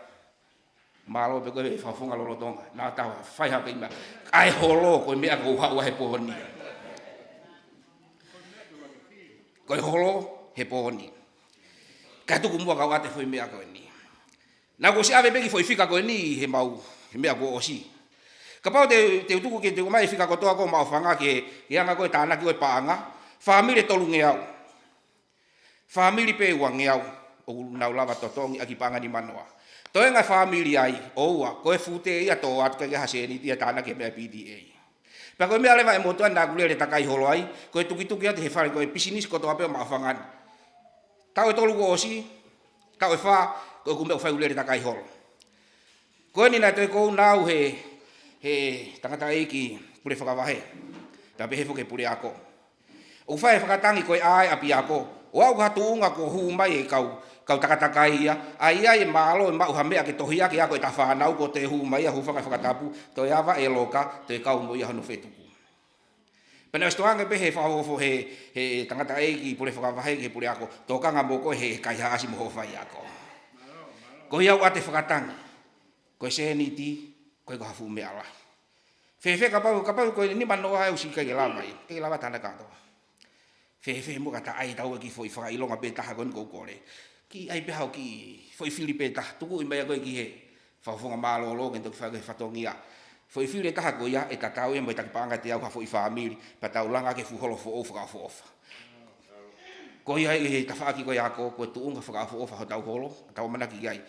Mālō pē ko e fakafofonga lolotonga. Naʻa tau fai hake ʻi ma. ʻA e holo ko e meʻa ko u haʻu ai he pō ni. Ko e holo he pō ni. Ka tuku muʻa kau ʻate foʻi meʻa ko eni. Naʻa ku ʻosi ʻave pē kiʻi foʻi fika ko eni he mau, he meʻa kuo ʻosi. Kapau te, te u tuku ke te u ʻomai e fika kotoa ko ē ʻo Maʻufanga ke, ke anga ko ē e tānaki ko ē e paʻanga, fāmili ʻe tolungeau. Fāmili pē ʻe uangeau ʻoku nau lava totongi ʻaki e paʻanga nimanoa. Toenga e fāmili ai, ʻoua, ko e fute ia ʻoku tō atu, ʻikai ke ʻi ai ha sēniti ia ʻe tānaki e meʻa P T A. Pea ko e meʻa leva ʻa e motuʻa ni naʻá ku lele takai holo ai, ko e tukituki atu he fale ko e pisinisi kotoa pē ʻo Maʻufanga ni. Taʻu ʻe tolu kuo ʻosi, taʻu ʻe fā, ko ʻeku meʻa ʻoku fai ʻeku lele takai holo. Ko eni naʻe toe ʻoatu ʻe he, he tangataʻeiki pule fakavahe, pea pehē foki ki he puleako. ʻOku fai e fakatangi ko e ʻā e ʻapiako, ʻo aʻu ki ha tuʻunga kuo hū mai e kau, kau takatakai ia, ʻa ia ʻe mālō e maʻu ha meʻa ke tohi ʻaki e ako ʻeta fānau, kuo toe hū mai ia, hūfanga he fakatapu, toe ava e loka, toe kau mo ia hono fetuku. Pea naʻe ʻosi tokangaʻi pē ʻe he fakaofo he, he tangataʻeiki pule fakavahe ki he puleako, tokanga mo koe he kaihaʻasi mo hoʻo faiako. Ko ia ʻoku ʻoatu e fakatangi, ko e sēniti, ʻikai ko ha fuʻu meʻa lahi. Fēfē kapau, kapau ko e nimanoa ʻosi ʻikai ke lava ia, ʻikai ke lava tānaki kātoa. Fēfē muʻa ka ta ʻai ʻetau kiʻi foʻi fakaʻilonga pē taha ko eni ʻoku ou kole. Kiʻi ʻai pē haʻo kiʻi foʻi fili pē taha, tukuʻi mai ʻa koe ki he fakafofonga mālōlō ke ne toki fai e fatongia. Foʻi fili ʻe taha ko ia ʻe tatau ia mo e taki paʻanga ʻe teau ha foʻi fāmili, pea tau langa ki he fuʻu holo foʻou fakaʻofoʻofa. Ko ia ʻi he tafaʻaki ko ia ʻoku, ko e tuʻunga fakaʻofoʻofa hotau holo, tau ʻamanaki ki ai.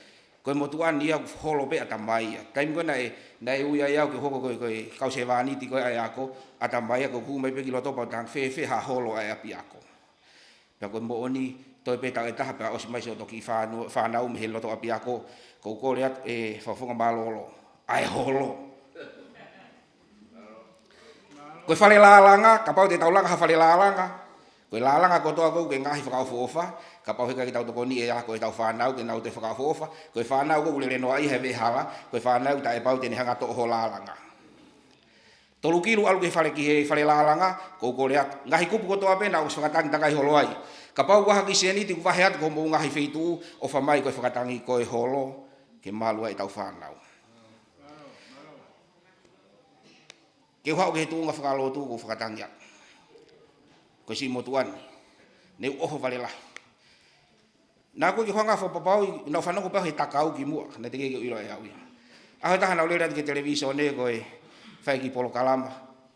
Ko e motuʻa ni ia ʻoku holo pē ʻatamai ia. Taimi ko ē naʻe, naʻe ui ai au ke u hoko ko e, ko e kau sevāniti ko ē ʻa e ako, ʻatamai ia ko ʻeku hū mai pē ki loto pea u talaange fēfē ha holo ʻa e ʻapiako. Pea ko e moʻoni, toe pē taʻu ʻe taha pea ʻosi mai siʻoto kiʻi fānu-, fānau mei he loto ʻapiako, ʻoku ou kole atu ʻe fakafofonga mālōlō, ʻa e holo. Ko e fale lālanga, kapau te tau langa ha fale lālanga, ko e lālanga kotoa ʻoku ke ngaahi fakaʻofoʻofa, kapau he ʻikai ke tau tokoni e ako ʻetau fānau ke nau toe fakaʻofoʻofa, ko e fānau ʻoku lele noa ʻi he veʻe hala, ko e fānau taʻepau te ne hanga ʻo toʻo hoʻo lālanga. Tolu kilu ʻalu ki he fale, ki he fale lālanga, ʻoku ou kole atu. Ngaahi kupu kotoa pē naʻá ku ʻosi fakatangi takai holo ai. Kapau ʻoku ʻi ai ha kiʻi sēniti ʻoku vahe atu ki hoʻomou ngaahi feituʻu, ʻofa mai ko e fakatangi ko e holo, ke malu ai ʻetau fānau. Ke u haʻu ki he tuʻunga fakalotu ʻoku ou fakatangi atu. Ko e siʻi motuʻa ni, ne u ʻoho vale lahi. Naʻá ku ʻi he hanga ʻo fakapapauʻi, naʻá ku fanongo pē he takau kimuʻa, naʻe teʻeki ke u ʻilo ʻe au ia. ʻAho ʻe taha naʻá ku lele atu ki he televīsone ko e fai e kiʻi polokalama,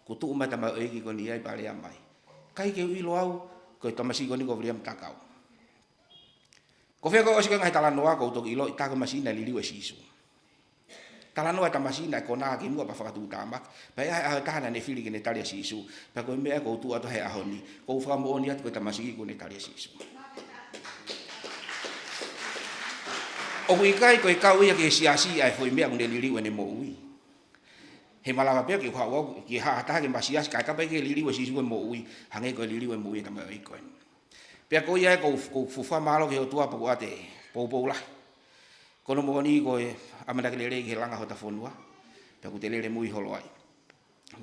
kuo tuʻu mai e tamaioʻeiki ko eni ʻo pea lea mai. ʻIkai ke u ʻilo au, ko e tamasiʻi ko eni ko Viliami Takau. Ko fē ko ē ʻosi ko ē ngaahi talanoa ʻoku ou toki ʻiloʻi, tā ko e tamasiʻi naʻe liliu ʻe Sīsū. Talanoa e tamasiʻi naʻe konā kimuʻa pea fakatuʻutāmaki. Pea ʻi ai e ʻaho ʻe taha naʻá ne fili ke ne tali ʻa Sīsū. Pea ko e meʻa ʻoku ou tuʻu atu ai he ʻaho ni, ʻoku ou fakamoʻoni atu ko e tamasiʻi kuó ne tali ʻa Sīsū. ʻOku ʻikai ko e kau ia ki he siasi ʻa e foʻi meʻa ʻokú ne liliu ʻene moʻui. He malava pē ke u haʻu au ki ha taha ke ma siasi kae kapau ʻe ʻikai ke liliu ʻe Sīsū e moʻui, hangē ko e liliu e moʻui e tamaioʻeiki ko eni. Pea ko ia ē ʻoku ou, ʻoku ou fuofua mālō ki he ʻOtua pea ʻoku ʻoatu e poupou lahi. Ko hono moʻoni ko e ʻamanaki lelei ki he langa hota fonua, pea ʻoku te lele mui holo ai.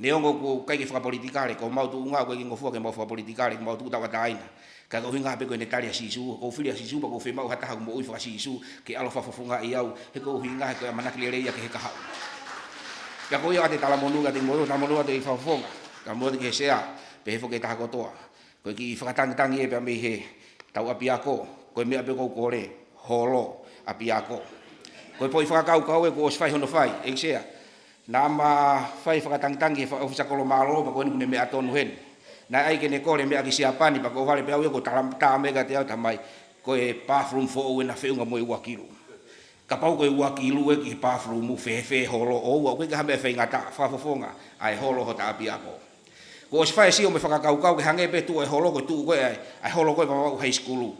Neongo ʻoku ʻikai ke fakapolitikale, ko homau tuʻunga ʻoku ʻikai ke ngofua ke mau fakapolitikale, ke mau tuʻu tauʻatāina. Ka ko e ʻuhinga pē ko ʻene tali ʻa Sīsū, ʻoku ou fili ʻa Sīsū, pea ʻoku ou fiemaʻu ha taha ʻoku moʻui faka-Sīsū, ke ʻalu ʻo fakafofongaʻi au, he ko e ʻuhinga he ko e ʻamanaki lelei ia ki he kahaʻu. Pea ko ia ʻoku ʻoatu e talamonū kiate kimoutolu, talamonū atu ʻi he fakafofonga, talamonū atu ki he sea, pehē foki ki he taha kotoa. Ko e kiʻi fakatangitangi ē pea mei he tau ʻapiako, ko e meʻa pē ʻoku ou kole, holo ʻapiako. Ko e foʻi fakakaukau ē kuo ʻosi fai hono fai, ʻEiki Sea. Naʻá ma fai fakatangitangi he fa-, ʻōfisa kolo mālōlō, pea ko eni ʻokú ne meʻa tonu heni. Naʻe ʻai ke ne kole meʻa ki Siapani, pea ko e vale pē au ia kuo tala-, tā mai kiate au tamai, ko e bathroom foʻou ena feʻunga mo e ua kilu. Kapau ko e ua kilu ē ki he bathroom fēfē holo, ʻoua, ʻoku ʻikai ke ʻi ai ha meʻa faingataʻa, fakafofonga ʻa e holo hota ʻapiako. Kuo ʻosi fai e sio mo e fakakaukau ke hangē pē tuʻu e holo ko e tuʻu ko ē ʻa e, ʻa e holo ko ē Vavaʻu High School.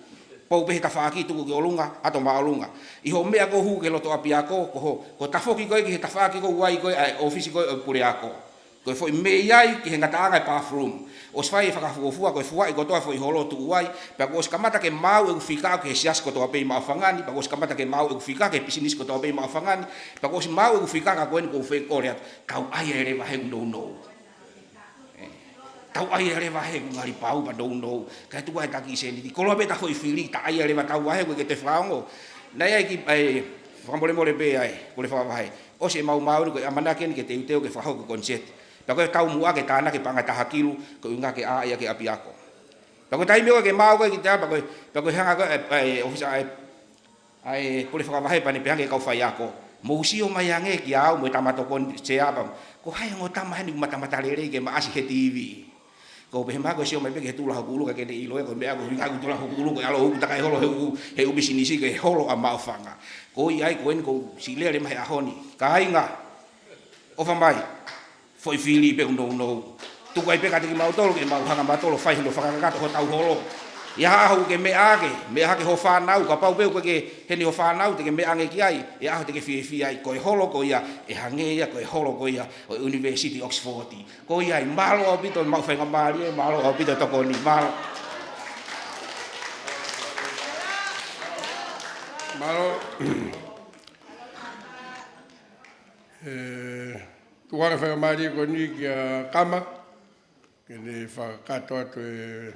Pou pē he tafaʻaki tuku ki ʻolunga, ʻato māʻolunga. ʻI hoʻo meʻa ko ē ʻo hū ki he loto ʻapiako, ko hoʻo, ko e tafoki ko ē ki he tafaʻaki ko ē ʻoku ʻi ai ko ē ʻa e ʻōfisi ko ē ʻo e puleako. Ko e foʻi mei ai ki he ngataʻanga e bathroom. ʻOsi fai e fakafuofua, ko e fuaʻi kotoa e foʻi holo ʻo tuʻu ai, pea kuo ʻosi kamata ke maau ʻeku fika ki he siasi kotoa pē ʻi Maʻufanga ni, pea kuo ʻosi kamata ke maau ʻeku fika ki he pisinisi kotoa pē ʻi Maʻufanga ni, pea kuo ʻosi maau ʻeku fika ka ko eni ʻoku ou fie kole atu, tau ʻai ʻa e leva he ʻoku nounou. Ē, tau ʻai ʻa e leva he ʻoku ngali pau pea nounou. Kae tuku ʻa e taki sēniti. Koloa pē ʻeta foʻi fili, ta ʻai ʻa e leva tau ʻai he ʻoku ʻikai ke toe fakaongo. Naʻe ʻi ai e kiʻi, ʻa e, fakamolemole pē ʻa e, pule fakavahe. ʻOsi ʻemau maau ni ko e ʻamanaki eni ke teuteu ke fakahoko e koniseti. Pea ko e taumuʻa ke tānaki e paʻanga ʻe taha kilu, ko e ʻuhinga ke ʻā ia ki he ʻapiako. Pea ko e taimi ko ē ke maau ko ē ki he ʻapi, pea ko e, pea ko e hanga ko ē, ʻa e, ʻa e ʻōfisa, ʻa e, ʻa e pule fakavahe pea ne pehē ange ki he kau faiako. Mou sio mai ange kia au mo e tama tokoni, Sea, pea ko hai ongo tama heni ʻoku matamata lelei ke maʻasi he TV. Ko u pehē mai ko e sio mai pē ki he tula hoku ʻulu ka ke ne ʻilo ē ko e meʻa ko e ʻuhinga ʻeku tula hoku ʻulu ko e ʻalu ʻo takai holo he ʻū, he ʻū pisinisi ke holo ʻa Maʻufanga. Ko ia ai ko eni ʻoku ou siʻi lele mai he ʻaho ni. Kāinga, ʻofa mai. Foʻi fili pē ʻoku nounou. Tuku ai pē kiate kimautolu ke mau hanga mautolu ʻo fai hono fakakakato hotau holo. ʻI ha ʻaho ʻoku ke meʻa hake, meʻa hake ho fānau, kapau pē ʻoku ke heni ho fānau te ke meʻa ange ki ai, ʻi he ʻaho te ke fiefia ai, ko e holo ko ia, ʻe hangē ia ko e holo ko ia ʻo e University Oxford. Ko ia ai, mālō ʻaupito maʻu faingamālie, mālō ʻaupito tokoni, mālō. Mālō. ʻE, tuku ange faingamālie ko eni kia Kama, ke ne fakakakato atu e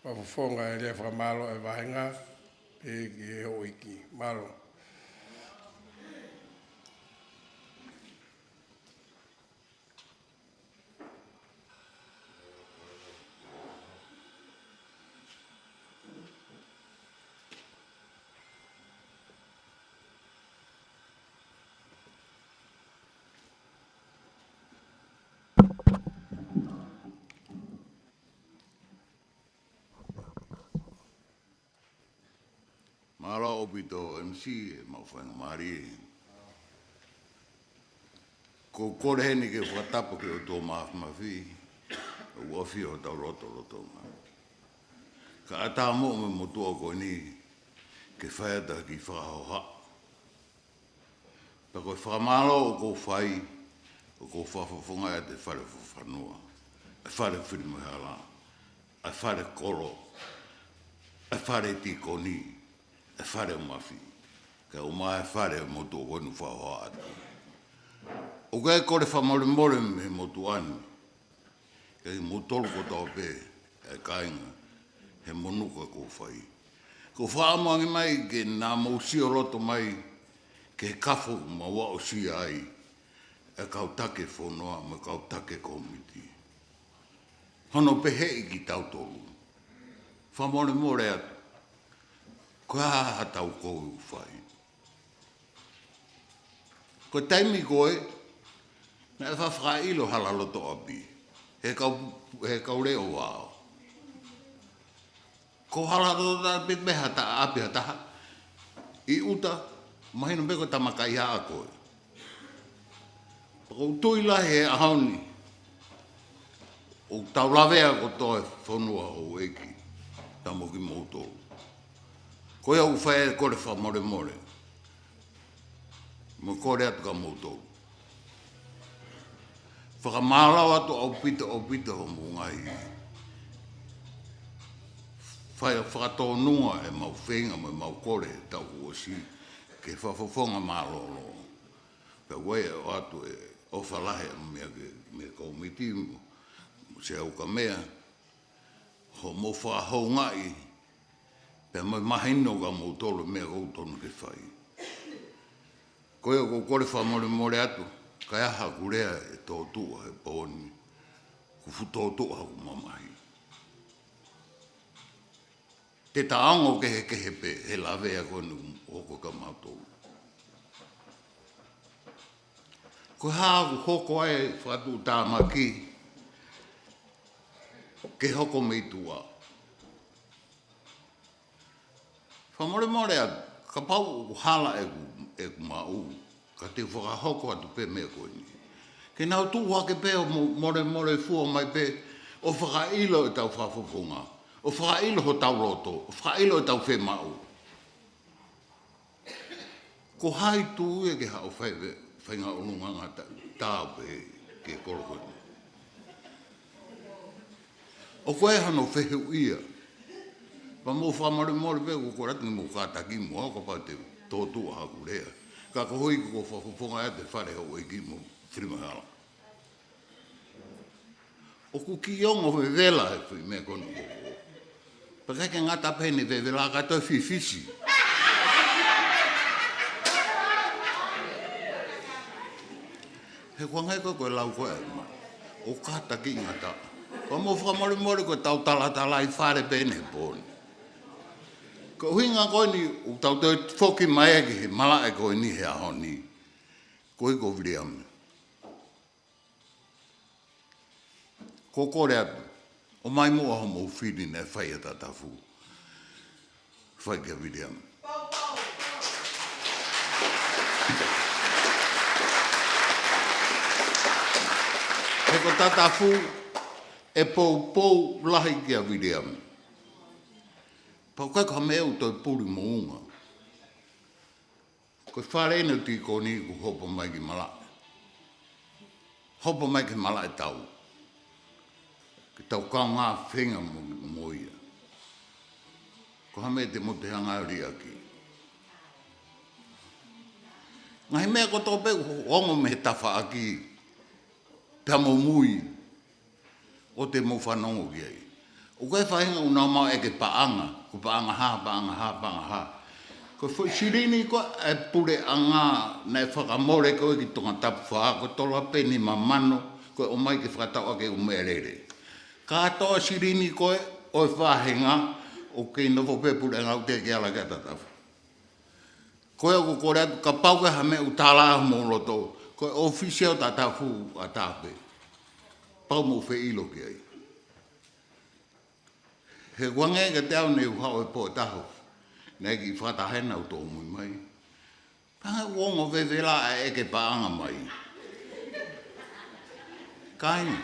fakafofonga e lea fakamālō e vāhenga, pea ki he houʻeiki. Mālō. Mālō ʻaupito MC ʻe maʻu faingamālie. Ko u kole heni ke fakatapu ki he ʻOtua Māfimafi, ʻoku ʻafio hotau lotolotonga. Kae ʻatā moʻo mo e motuʻa ko eni ke fai atu ha kiʻi fakahohaʻa. Pea ko e fakamālō ʻoku ou fai, ʻoku ou fakafofongaʻi atu e Fale Fuafanua, e Fale Filimoehala, e Fale Kolo, e Fale Tīkoni, e Fale Mafi, kae ʻumaʻā e Fale Motuʻa ko eni ʻoku fakahohaʻa atu. ʻOku ou kole fakamolemole mei he motuʻa ni, kiate kimoutolu kotoa pē, ʻe kāinga, he monū ʻoku ou fai. ʻOku ou fakaʻamu ange mai ke na mou sio loto mai ki he kafo ʻoku mau aʻusia ai e kau taki e fonua mo e kau taki e kōmiti. Hono peheʻi kitautolu. Fakamolemole atu. Ko e hā haʻatau ʻoku ou fai? Ko e taimi ko ē, naʻe fa-, fakaʻilo hala loto ʻapi. He kau, he kau leʻo vao. Ko hala loto ʻapi pē ha taha, ʻapi ha taha. ʻI ʻuta, mahino pē ko e tama kaihaʻa koe. Pea ʻoku ou tui lahi he ʻaho ni, ʻoku tau lavea kotoa e fonua houʻeiki, pea mo kimoutolu. Ko ia ʻoku ou fai e kole fakamolemole. Mo kole atu kia moutolu. Fakamālō atu ʻaupito, ʻaupito hoʻomou ngaahi fai fakatōnunga ʻemau feinga mo ʻemau kole he taʻu kuo ʻosi ki he fakafofonga mālōlō. Pea ʻoku ou ʻoatu e ʻofa lahi mei he, mei he kōmiti mo, mo Sea Ukamea, hoʻomou fakahoungaʻi, pea mo e mahino kia moutolu e meʻa ʻoku totonu ke fai. Ko ia ʻoku ou kole fakamolemole atu, ka ʻi ai haʻaku lea ʻe tōtuʻa he pō ni, ʻoku fuʻu tōtuʻa hoku mamahi. Te ta ongo kehekehe pē he lavea ko eni ʻoku hoko kia mautolu. Ko e hā ʻoku hoko ai e fakatuʻutāmaki ke hoko mei tuʻa? Fakamolemole atu, kapau ʻoku hala ʻeku, ʻeku maʻu, ka te u fakahoko atu pē meʻa ko eni. Ke nau tuʻu hake pē ʻo mo-, molemole fua mai pē, ʻo fakaʻilo ʻetau fakafofonga, ʻo fakaʻilo hotau loto, ʻo fakaʻilo ʻetau fiemaʻu. Ko hai tū ia ke haʻu fai ve-, faʻahinga ʻulungaanga ta-, tāu pē ki he kolo ko eni? ʻOku ʻi ai hano fehuʻia. Pea mou fakamolemole pē ʻoku ou kole atu ke mou kātaki mo au kapau te u tōtuʻa haʻaku lea. Ka koeʻuhi ko e fakafofonga ʻa e Fale Houʻeiki mo Filimoehala. ʻOku kiʻi ongo vevela e foʻi meʻa ko eni ʻoku hoko. Pea ʻikai ke ngata pē heʻene vevela ka toe fifisi. He ʻoku hangē ko e, ko e lau ko ē ʻa e ʻomai. ʻOku kātaki ngata. Pea mou fakamolemole ko ʻetau talatalai fale pē eni he pō ni. Ko e ʻuhinga ko eni ʻoku tau toe foki mai ai ki he malaʻe ko eni he ʻaho ni. Ko e ko Viliami. Ko e kole atu, ʻomai muʻa hoʻomou fili naʻe fai ʻe Tatafu. Fai kia Viliami. He ko Tatafu, ʻe poupou lahi kia Viliami. Pau kai ka me u toi puli moʻunga. Ko e fale ʻeni ʻo e tīkoni kuo hopo mai ki malaʻe. Hopo mai ki malaʻe tau. Ke tau kaungā feinga mo, mo ia. Ko e hā e meʻa te mou toe hanga ʻo liʻaki? Ngaahi meʻa kotoa pē ʻoku ongo mei he tafaʻaki. Pea mo mui. ʻO te mou fanongo ki ai. ʻOku ʻi ai e faʻahinga ʻoku nau ʻomai ʻeke paʻanga, ko e paʻanga hā, paʻanga hā, paʻanga hā. Ko e foʻi silini ko ē ʻa e puleʻanga naʻe fakamole ko ē ki Tongatapu fā, ko e tolu pē nima mano, ko e ʻomai ke fakatau ʻaki e ʻū meʻalele. Kātoa e silini ko ē ʻo e faʻahinga, ʻoku kei nofo pē puleʻanga ʻoku teʻeki ala ke Tatafu. Ko ia ʻoku ou kole atu, kapau ko e hā e meʻa ʻoku tala ai homou loto, ko e ʻōfisi ʻo Tatafu ʻatā pē. Pau mou feʻilo ki ai. He ʻoku hangē kiate au naʻe u haʻu he pō ʻe taha. Naʻe kiʻi fakataha ʻenau tōmui mai. Pea ʻoku ongo vevela ʻa e ʻeke paʻanga mai. Kāinga.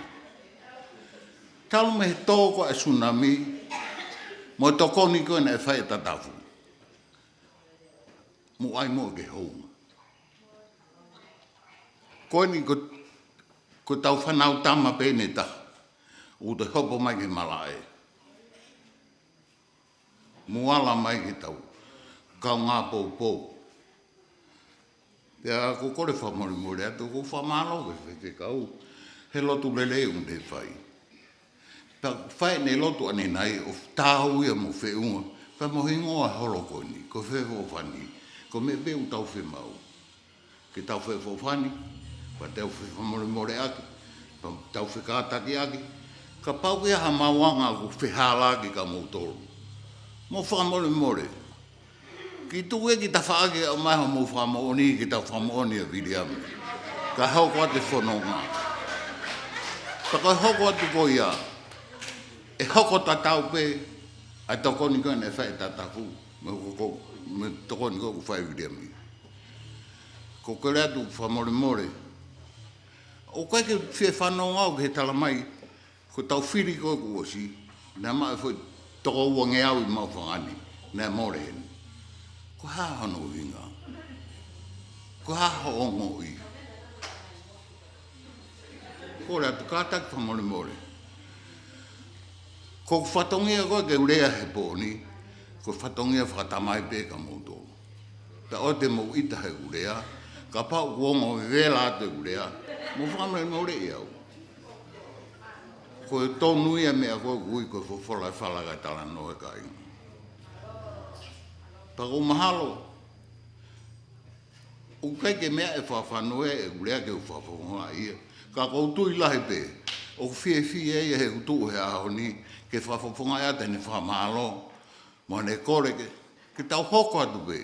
Talu mei he tō ko ē ʻa e tsunami, mo e tokoni ko ē naʻe fai ʻe Tatafu. Mou ʻai muʻa ke hounga. Ko eni ko, ko ʻetau fānau tama pē ʻe taha. ʻOku te hopo mai ki malaʻe. Mou ala mai ke tau kaungā poupou. Pea ʻoku ou kole fakamolemole atu, ʻoku ou fakamālō ki he faifekau he lotu lelei ʻoku te fai. Pea fai ʻene lotu ʻanenai ʻo tāu ia mo feʻunga, pea mo hingoa holo ko eni, ko e feʻofoʻofani, ko e meʻa pē ʻoku tau fiemaʻu. Ke tau feʻofoʻofani, pea tau fefakamolemoleʻaki, pea tau fekātakiʻaki, kapau ko e hā ha maʻuʻanga ʻoku fehālaaki kia moutolu. Mou fakamolemole. Kiʻi tuku e kiʻi tafaʻaki ʻo ʻomai hoʻomou fakamoʻoni, ke tau fakamoʻoni ʻa Viliami. Ka hoko atu e fononga. Pea ko e hoko atu ko ia, ʻe hoko tatau pē ʻa e tokoni ko ē naʻe fai ʻe Tatafu, mo e hoko, mo e tokoni ko ē ʻoku fai ʻe Viliami. ʻOku ou kole atu fakamolemole. ʻOku ʻikai ke fie fanongo au ki he tala mai, ko ʻetau fili ko ē kuo ʻosi, naʻe maʻu e foʻi toko uangeau ʻi Maʻufanga ni, naʻe mole heni. Ko e hā hono ʻuhinga? Ko e hā hoʻo ongoʻi? Kole atu kātaki fakamolemole. Ko e fatongia ko ē ke u lea he pō ni, ko e fatongia fakatamai pē kia moutolu. Pea ʻoua te mou ʻita heʻeku lea, kapau ʻoku ongo vela atu ʻeku lea, mou fakamolemoleʻi au. Ko e tonu ia e meʻa ko ē ʻoku ui ko e folofola ʻe fala kae talanoa e kāinga. Pea ʻoku ou mahalo, ʻoku ʻikai ke meʻa ʻe fakafanongo ʻeku lea ke u fakafofongaʻi ia. Ka ʻoku ou tui lahi pē, ʻoku fiefia ia heʻeku tuʻu he ʻaho ni, ke fakafofongaʻi atu ʻene fakamālō, mo ʻene kole ke, ke tau hoko atu pē.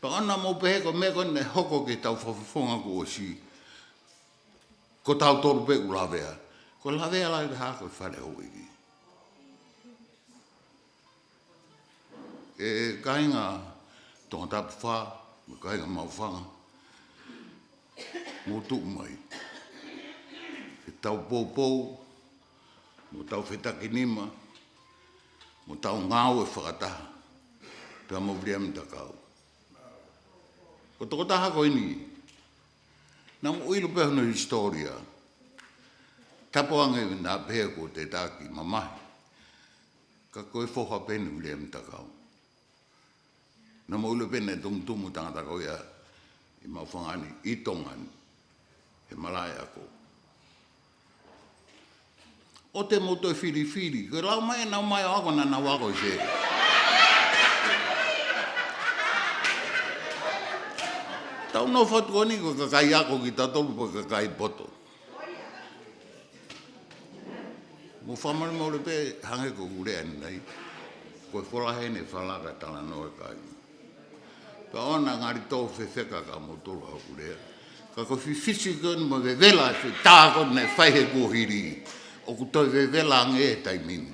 Pea ʻoua naʻa mou pehē ko e meʻa ko ē naʻe hoko ki heʻetau fakafofonga kuo ʻosi, ko tautolu pē ʻoku lavea. Ko e lavea lahi taha ko e fale houʻeiki. ʻE kāinga Tongatapu fā, mo e kāinga Maʻufanga, mou tuʻu mai. Ke tau poupou, mo tau fetakinima, mo tau ngāue fakataha, pea mo Viliami Takau. Ko e tokotaha ko eni, naʻa mou ʻilo pē hono hisitōlia. Tapu ange naʻa pehē ʻoku te taki mamahi. Ka ko e foha pē eni ʻo Viliami Takau. Naʻa mou ʻilo pē naʻe tumutumu tangata ko ia ʻi Maʻufanga ni, ʻi Tonga ni, he malaʻe ako. ʻOua te mou toe filifili, ko e lau mai ʻenau mai ʻo ako naʻa nau ako ʻi fē. Tau nofo atu ko eni ko e kakai ako kitautolu pe ko e kakai poto. Mou fakamolemole pē hangē ko ʻeku lea ʻanenai. Ko e folofola ʻe fala kae talanoa e kāinga. Pea ʻoua naʻa ngali tō fefeka kia moutolu ʻa hoku lea. Ka ko e fifisi ko eni mo e vevela e fetā ko eni naʻe fai he kuohili. ʻOku toe vevela ange he taimi ni.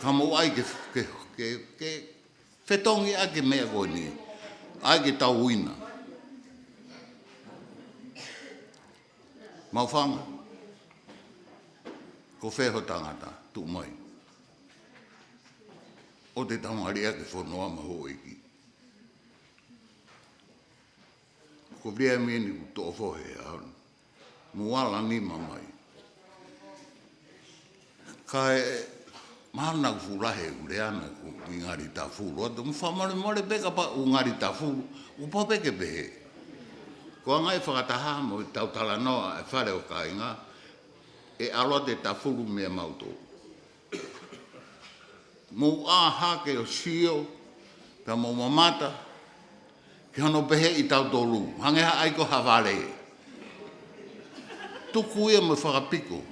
Ka mou ʻai ke, ke, ke, ke fetongi ʻaki e meʻa ko eni. ʻAi ke tau uina. Maʻufanga. Ko fē ho tangata, tuʻu mai. ʻOua te tau ngali ʻaki e fonua mo e houʻeiki. Ko Viliami eni kuo toʻo fohe au. Mou ala nima mai. Kae, mahalo naʻa ku fuʻu lahi he ʻū lea naʻa ku ngali tafulu atu. Mou fakamolemole pē kapau ʻoku ngali tafulu. ʻOku pau pē ke pehē. Ko e anga e fakataha mo ʻetau talanoa e fale ʻo kāinga. ʻE ʻalu atu e tafulu meia mautolu. Mou ʻā hake ʻo sio, pea mou mamata, ke hono pehē ʻe tautolu, hangē ha ʻai ko ha vale. Tuku ia mo fakapiko.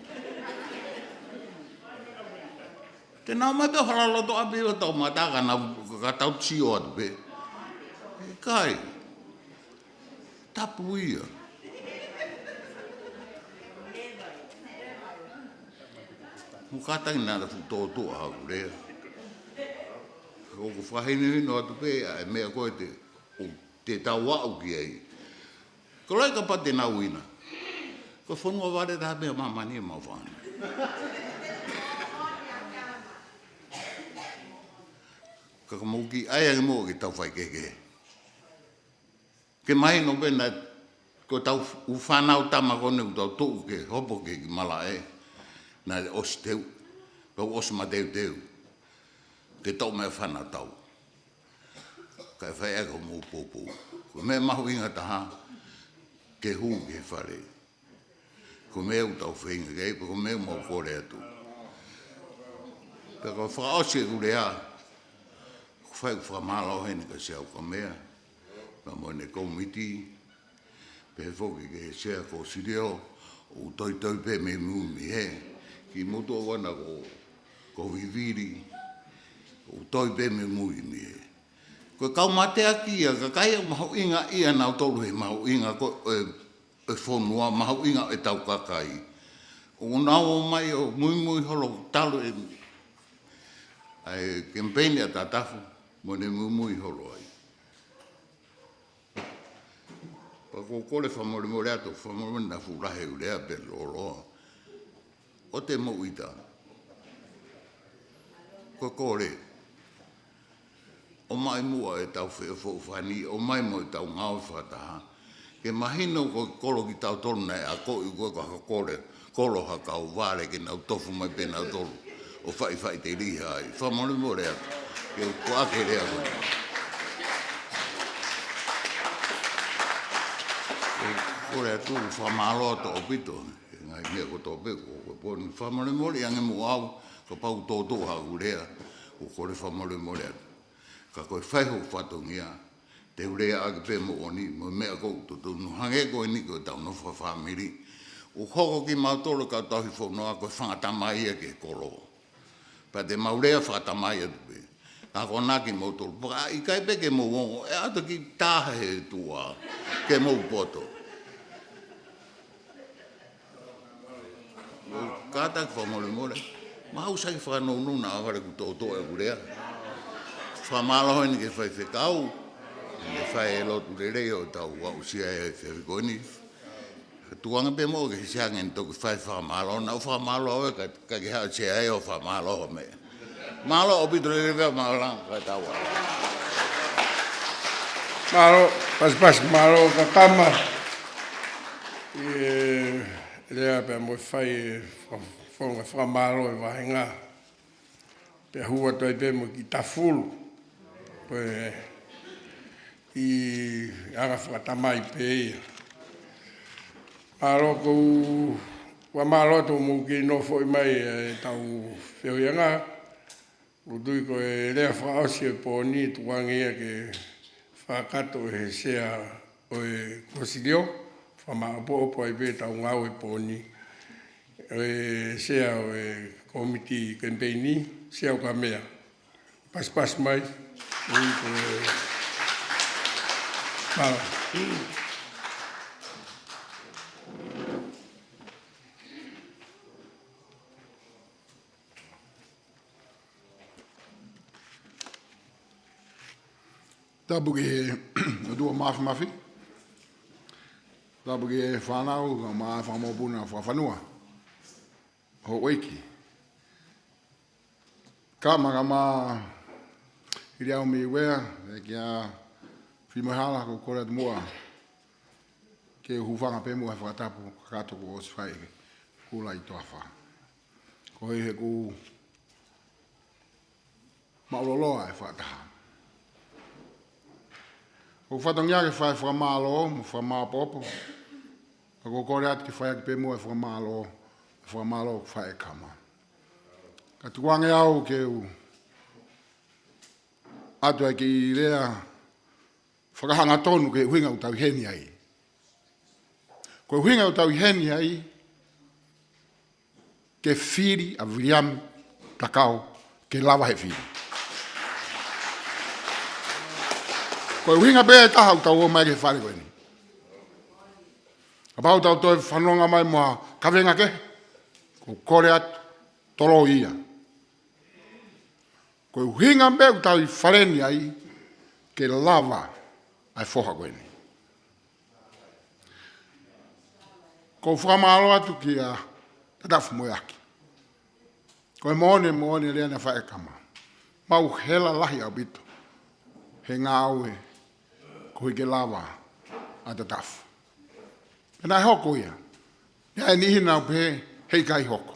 Te nau mai pē ʻo hala loto ʻapi ʻo tau mata ka nau ka tau sio atu pē. ʻIkai. Tapu ia. Mou kātaki naʻa fuʻu tōtō ʻa e lea. ʻOku fakahinohino atu pē ʻa e meʻa ko ē te, ʻo te tau aʻu ki ai. Ko e lahi kapau te nau uina. Ko e fonua vale taha pē ʻa māmani ʻa Maʻufanga. Ka ko mou kiʻi ʻai ange mou ke tau fai kehekehe. Ke mahino pē naʻe, ko ʻetau ʻū fānau tama ko eni ʻoku tau tuʻu ke hopo ki he malaʻe, naʻe ʻosi teu, pea ʻosi mateuteu, ke tau meʻa fānau tau. Kae fai ʻaki hoʻomou poupou. Ko e meʻa mahuʻinga taha, ke hū ki he fale. Ko e meʻa ʻoku tau feinga ki ai, pea ko e meʻa ʻoku mau kole atu. Pea ko e fakaʻosi ʻeku lea, ʻoku fai ʻeku fakamālō heni kia Sea ʻUkamea, pea mo ʻene kōmiti, pehē foki ki he Sea Kosilio, ʻoku toitoi pē mei mui mei hē, kimoutolu ʻoku ʻalu ko, ko Vivili, ʻoku toi pē mei mui mei hē. Ko e kau mateaki ia, kakai ʻoku mahuʻingaʻia nautolu he mahuʻinga ko e ʻo e fonua, mahuʻinga ʻo ʻetau kakai. ʻOku nau ō mai ʻo muimui holo talu e, ʻa e kemipeini ʻa Tatafu, mo ʻene muimui holo ai. Pea ʻoku ou kole fakamolemole atu, fakamolemole naʻa fuʻu lahi ʻeku lea pe lōloa. ʻOua te mou ʻita. Ko e kole. ʻOmai muʻa ʻetau feʻofoʻofani, ʻomai mo ʻetau ngāue fakataha. Ke mahino ko e kolo kitautolu naʻe akoʻi ko e ko ha kole, kolo ha kau vale ke nau tofu mai pē nautolu. ʻO faʻifaʻiteliha ai. Fakamolemole atu. Ke u kuake lea ko ē. Ke u kole atu, fakamālō atu ʻaupito. He ngaahi meʻa kotoa pē ko, ko e pō ni fakamolemole ange mo au, kapau tōtō haʻaku lea, ʻoku ou kole fakamolemole atu. Ka ko e fai hoku fatongia, te u lea ʻaki pē moʻoni, mo e meʻa ʻoku totonu hangē ko eni ko ʻetau nofo fakafāmili. ʻOku hoko kimautolu kau tauhi fonua, ko e fanga tamai ia ki he kolo. Pea te mau lea fakatamai atu pē. Ka ko naki moutolu. Pea ʻikai pē ke mou ongo. ʻE ʻata ki taha he tuʻa. Ke mou poto. Kātaki fakamolemole. Mau sai fakanounou naʻa vale ʻeku tōtō ʻeku lea. Fakamālō heni ki he faifekau. Ne fai e lotu lelei ʻo tau aʻusia e fefeko ni. Tuanga pē mo ke siange ni toki fai fakamālō, naʻa fakamālō ʻe ka, ka ke haʻu sia ai ʻo fakamālō me. Mālō ʻaupito lelei pea mālō langa ka tau ā. Mālō, pasipasi, mālō ka kama. ʻE, lea pea mo fai e fa-, fonga fakamālō e vahenga. Pea hū atu ai pē mo e kiʻi tafulu. Ko e kiʻi anga fakatamai pē ia. Mālō ʻoku ou fakamālō atu hoʻomou kei nofoʻi mai ʻetau feohiʻanga. ʻOku ou tui ko e lea fakaʻosi e pō ni tukuange ia ke fakakakato ʻe he Sea ʻo e Kosilio. Fakamāʻopoʻopo ai pē ʻetau ngāue pō ni. ʻE Sea ʻo e kōmiti kemipeini, Sea ʻUkamea. Pasipasi mai. Ui, ko e, ma-, Tapu ki he ʻOtua Māfimafi. Tapu ki he fānau, kae ʻumaʻā e fanga mokopuna fakafanua. Houʻeiki. Kae ʻumaʻā, kae ʻumaʻā Hiliau mei Uea, ē, kia Fimoehala, ʻoku ou kole atu muʻa ke u hūfanga pē muʻa he fakatapu kakato kuo ʻosi fai ʻe Kula ʻi Toafa. Ko ia he ʻoku māʻuloloa e fakataha. ʻOku ou fatongia ke fai e fakamālō mo e fakamāʻopoʻopo. Ka ʻoku ou kole atu ke fai ʻaki pē muʻa e fakamālō, e fakamālō ʻoku fai ʻe Kama. Ka tuku ange au ke u ʻoatu ʻa e kiʻi lea fakahangatonu ki he ʻuhinga ʻoku tau ʻi heni ai. Ko e ʻuhinga ʻoku tau ʻi heni ai, ke fili ʻa Viliami Takao ke lava he fili. Ko e ʻuhinga pē ʻe taha ʻoku tau ō mai ki he fale ko eni. Kapau ʻoku tau toe fanongo mai mo ha kavenga kehe, ʻoku ou kole atu, toloi ia. Ko e ʻuhinga pē ʻoku tau ʻi fale ni ai, ke lava ʻa e foha ko eni. ʻOku ou fakamālō atu kia Tatafu Moeaki. Ko e moʻoni, moʻoni e lea naʻe fai ʻe Kama. Mau hela lahi ʻaupito he ngāue koeʻuhi ke lava ʻa Tatafu. Pea naʻe hoko ia. Naʻe ʻi ai e niʻihi naʻa nau pehē heʻikai hoko.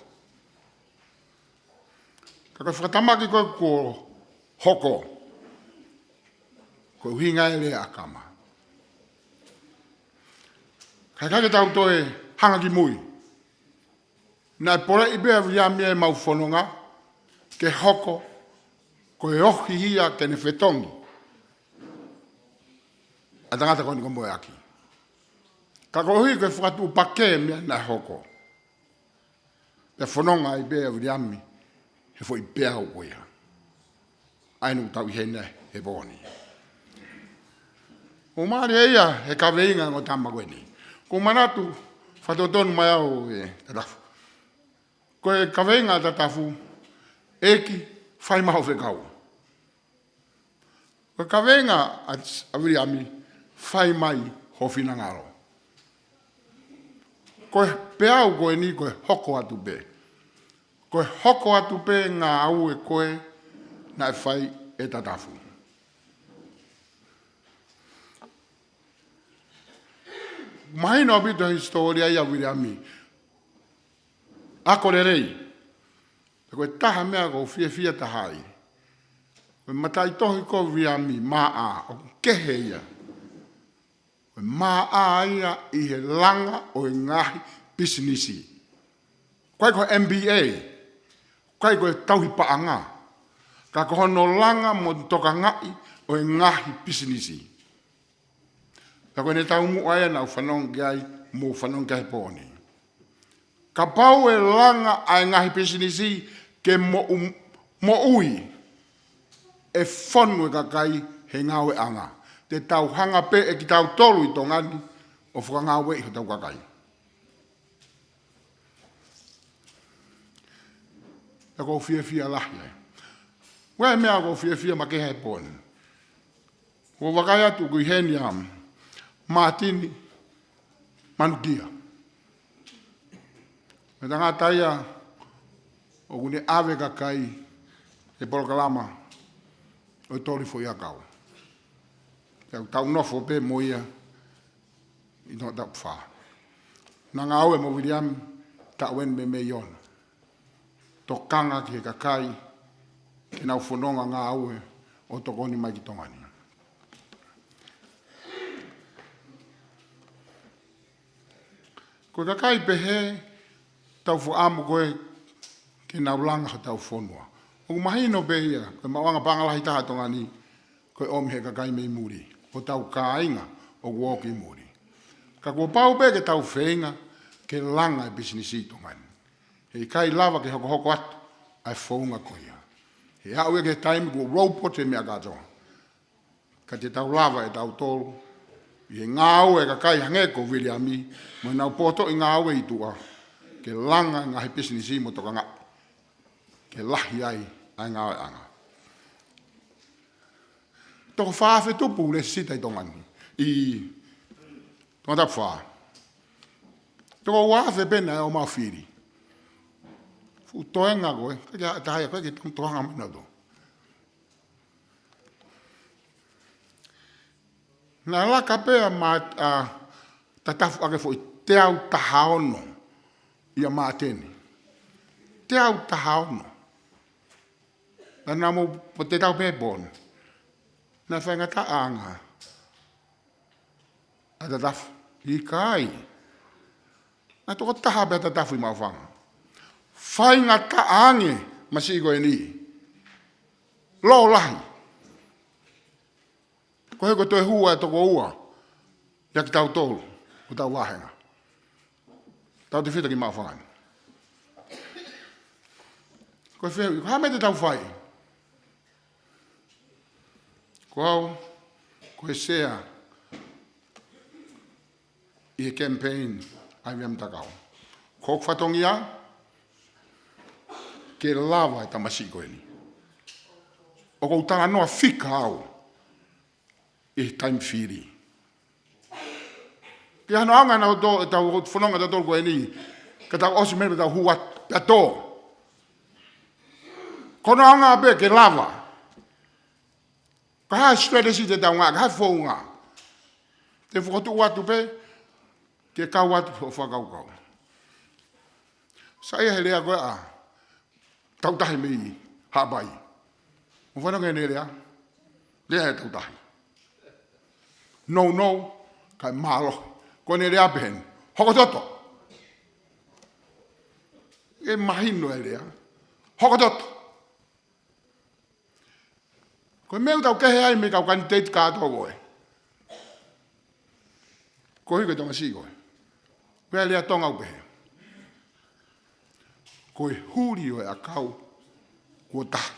Ka ko e fakatamaki ko ē kuo hoko, ko e ʻuhinga e lea ʻa Kama. Ka ʻikai ke tau toe hanga ki mui. Naʻe poleʻi pē ʻa Viliami ʻemau fononga ke hoko ko e ohi ia ke ne fetongi ʻa e tangata ko eni ko Moeaki. Ka koeʻuhi ko e fakatuʻupakē e meʻa naʻe hoko, pea fononga ai pē ʻa Viliami he foʻi peau ko ia. ʻA eni ʻoku tau ʻi heni he pō ni. ʻOku mālie ia he kaveinga ʻa e ongo tama ko eni. ʻOku ou manatu, fakatotonu mai au ʻe Tatafu. Ko e kaveinga ʻa Tatafu, ʻEiki, fai mai hoʻo fekau. Ko e kaveinga ʻa, ʻa Viliami, fai mai ho finangalo. Ko e peau ko eni ko e hoko atu pē. Ko e hoko atu pē ngāue ko ē naʻe fai ʻe Tatafu. Mahino ʻaupito he hisitōlia ia ʻa Viliami. Ako lelei. Pea ko e taha meʻa ʻoku ou fiefia taha ai, ko e mataʻitohi ko Viliami, Maʻa, ʻoku kehe ia. Ko e Maʻa ia ʻi he langa ʻo e ngaahi pisinisi. ʻIkai ko e M B A, ʻikai ko e tauhi paʻanga, ka ko hono langa mo tokangaʻi ʻo e ngaahi pisinisi. Pea ko ʻene taumuʻa ia naʻa ku fanongo ki ai, mo fanongo ki ai he pō ni. Kapau ʻe langa ʻa e ngaahi pisinisi ke moʻu-, moʻui, ʻe fonu e kakai he ngāueʻanga. Te tau hanga pē ʻe kitautolu ʻi Tonga ni ʻo fakangāueʻi hotau kakai. Pea ʻoku ou fiefia lahi ai. Ko e meʻa ʻoku ou fiefia makehe he pō ni, ʻoku ou vakai atu ʻoku ʻi heni ʻa Mātini Manukia. Ko e tangata ia ʻoku ne ʻave kakai he polokalama ʻo e Toli Foʻiʻakau. Pea ʻoku tau nofo pē mo ia ʻi Tongatapu fā. Naʻa ngāue mo Viliami taʻu eni meimei ono. Tokanga ki he kakai ke nau fononga ngāue ʻo tokoni mai ki Tonga ni. Ko e kakai pehē, tau fakaʻamu ko ē ke nau langa hotau fonua. ʻOku mahino pē ia, ko e maʻuʻanga paʻanga lahi taha ʻa Tonga ni, ko e ʻomi he kakai mei muli, hotau kāinga ʻoku ō ki muli. Ka kuo pau pē ke tau feinga ke langa e pisinisi ʻi Tonga ni. Heʻikai lava ke hokohoko atu ʻa e founga ko ia. He aʻu ia ki he taimi kuo robot e meʻa kātoa. Ka te tau lava ʻe tautolu, ʻi he ngāue ʻa e kakai hangē ko Viliami, mo ʻenau potoʻi ngāue ʻi tuʻa, ke langa e ngaahi pisinisi mo tokangaʻi ke lahi ai ʻa e ngāueʻanga. Toko fā afe tupu lēsisita ʻi Tonga ni. ʻI Tongatapu fā. Toko ua afe pē naʻe ō mai ʻo fili. Fuʻu toenga ko ē, ʻikai ke ʻi ai ha taha ia, ʻikai ke tau toenga mai nautolu. Naʻe laka pē ʻa Ma-, ʻa Tatafu ʻaki e foʻi teau taha ono ʻia Māteni. Teau taha ono. Naʻa nau mo po te tau pē pon. Naʻe faingataʻa ange ʻa Tatafu? ʻIkai. Naʻe toko taha pē ʻa Tatafu ʻi Maʻufanga. Faingataʻa ange masiʻi ko eni. Lō lahi. Ko e hā ko e toe hū ʻa e toko ua ʻia kitautolu, hotau vāhenga. Tautefito ki Maʻufanga ni. Ko e fehuʻi, ko e hā e meʻa te tau fai? Ko au, ko e sea ʻi he campaign ʻa e Via Matakau. Ko hoku fatongia, ke lava e tamasiʻi ko eni. ʻOku ou talanoa fika au ʻi he taimi fili. Ke hano anga na to, tau fononga tautolu ko eni, ka tau ʻosi mei ai pea tau hū atu, pea tō. Ko hono anga pē ke lava. Ka hā e strategy te tau ngāueʻaki, ka hā e founga. Te u fokotuʻu atu pē, ke kau atu hoʻo fakakaukau. Saiʻia he lea ko ē ʻa Tautahi mei Haʻapai. Mou fanongo ki heʻene lea. Lea ʻa Tautahi. Nounou, kae mālohi. Ko ʻene lea pē heni. Hoko toto. ʻE mahino e lea. Hoko toto. Ko e meʻa ʻoku tau kehe ai mei he kau kanititeiti kātoa ko ē. Ko e hā e tamasiʻi ko ē? Ko e lea Tonga ʻoku pehē, ko e huli ʻo e ʻakau kuo taha.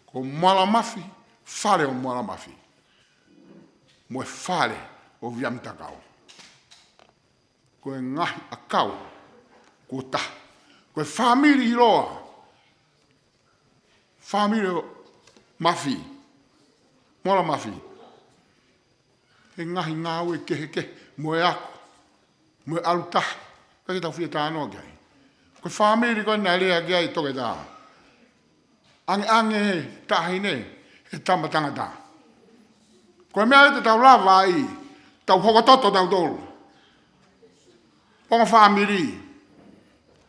Ko Moala Mafi, fale ʻo Moala Mafi, mo e fale ʻo Via Matakau. Ko e ngaahi ʻakau kuo taha. Ko e fāmili ʻiloa, fāmili ʻo Mafi, Moala Mafi, he ngaahi ngāue kehekehe, mo e ako, mo e ʻalu taha, ʻikai ke tau fie talanoa ki ai. Ko e fāmili ko ē naʻe lea ki ai ʻa Toketā. Angeange he taʻahine, he tama tangata. Ko e meʻa ia te tau lava ai, tau hoko toto tautolu. Ongo fāmili.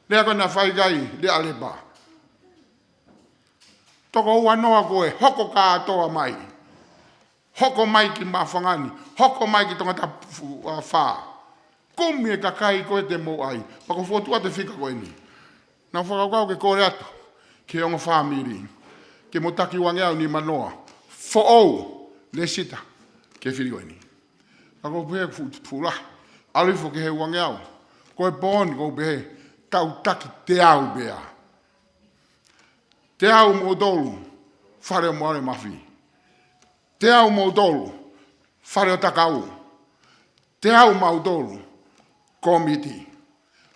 Lea ko ē naʻe fai ki ai Leʻalepa. Toko ua noa ko ē, hoko kātoa mai. Hoko mai ki Maʻufanga ni, hoko mai ki Tongatapu, ʻa, fā. Kumi e kakai ko ē te mou ʻai. Pea ko e fokotuʻu atu e fika ko eni. Naʻa ku fakakaukau ke kole atu ki he ongo fāmili, ke mou taki ʻe uangeau nimanoa. Foʻou, lēsisita ki he fili ko eni. Pea ko e pehē fu-, fuʻu lahi. ʻAlu hifo ki he uangeau. Ko e pō ni ʻoku ou pehē, tau taki teau pē ia. Teau moutolu, fale ʻo Moala Mafi. Teau moutolu, fale ʻo Takau. Teau mautolu, kōmiti.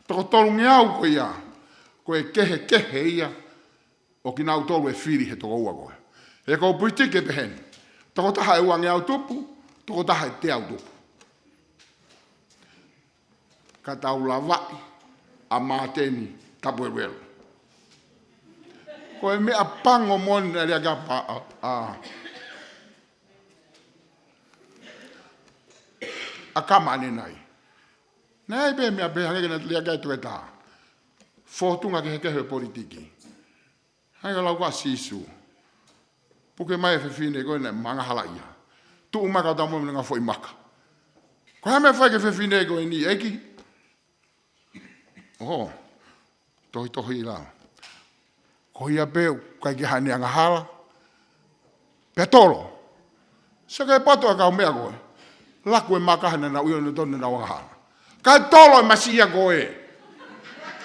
Toko tolungeau ko ia, ko e kehekehe ia ʻo kinautolu ʻe fili he toko ua ko ē. He ʻoku ou pulitiki pehē ni. Toko taha ʻe uangeau tupu, toko taha ʻe teau tupu. Ka tau lavaʻi ʻa Māteni Tapueluelu. Ko e meʻa pango moʻoni naʻe lea ki ai ʻa, ʻa, ʻa, ʻa Kama ʻanenai. Naʻe ʻi ai pē meʻa pē hangē ko ē naʻe lea ki ai ʻa Toketā. Fōtunga kehekehe ʻo e politiki. Hangē ko e lau ko ē ʻa Sīsū. Puke mai e fefine ko ē naʻe mangahalaʻia. Tuʻu mai ka tau mo e ngaahi foʻi maka. Ko e hā e meʻa ʻe fai ki he fefine ko eni, ʻEiki? ʻOho. Tohitohi lau. Ko ia pē ʻoku ʻikai ke ʻi ai haʻane angahala. Pea tolo. Sio ki he poto ʻa e kau meʻa ko ē. Laku e maka he naʻa nau ʻilo ʻe nautolu naʻa nau angahala. Kae tolo e masiʻi ia ko ē.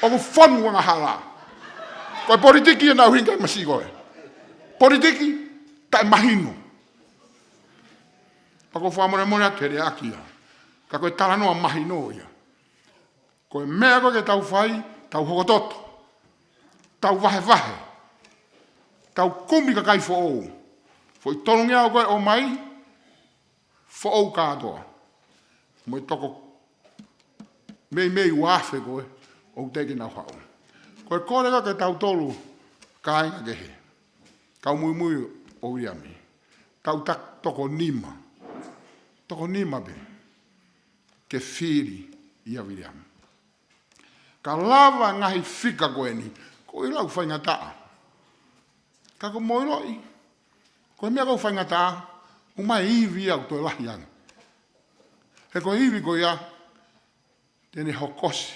ʻOku fonu angahala. Ko e politiki ia naʻe ʻuhinga ki ai e masiʻi ko ē. Politiki taʻemahino. Pea ʻoku ou fakamolemole atu he lea ʻaki ia. Ka ko e talanoa mahino ia. Ko e meʻa ko ē ke tau fai, tau hoko toto, tau vahevahe, tau kumi kakai foʻou, Foʻi tolungeau ko ē ʻomai, foʻou kātoa. Mo e toko meimei ua afe ko ē ʻoku teʻeki ke nau haʻu. Ko e kole ko ē kiate kitautolu kāinga kehe, kau muimui ʻo Viliami, tau taki toko nima. Toko nima pē ke fili ʻia Viliami. Ka lava ngaahi fika ko eni, ko e lau faingataʻa. Ka ko e mou ʻiloʻi, ko e meʻa ʻoku faingataʻa, ʻomai ivi ia ʻoku toe lahi ange. He ko e ivi ko ia, te ne hokosi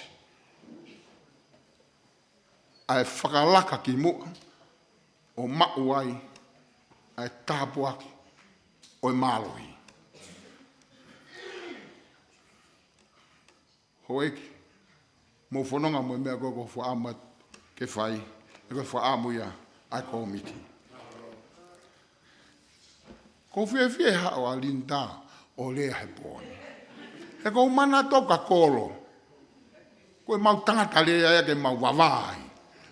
ʻa e fakalaka ki muʻa, ʻo maʻu ai ʻa e tāpuaki ʻo e mālohi. Houʻeiki, mou fononga mo e meʻa ko ē ʻoku ou fakaʻamu ke fai, he ko e fakaʻamu ia ʻa e kōmiti. ʻOku ou fiefia he haʻu ʻa Linda ʻo lea he pō ni. He ʻoku ou manatu ki he kolo. Ko e mau tangata lea ia ke mau vavā ai.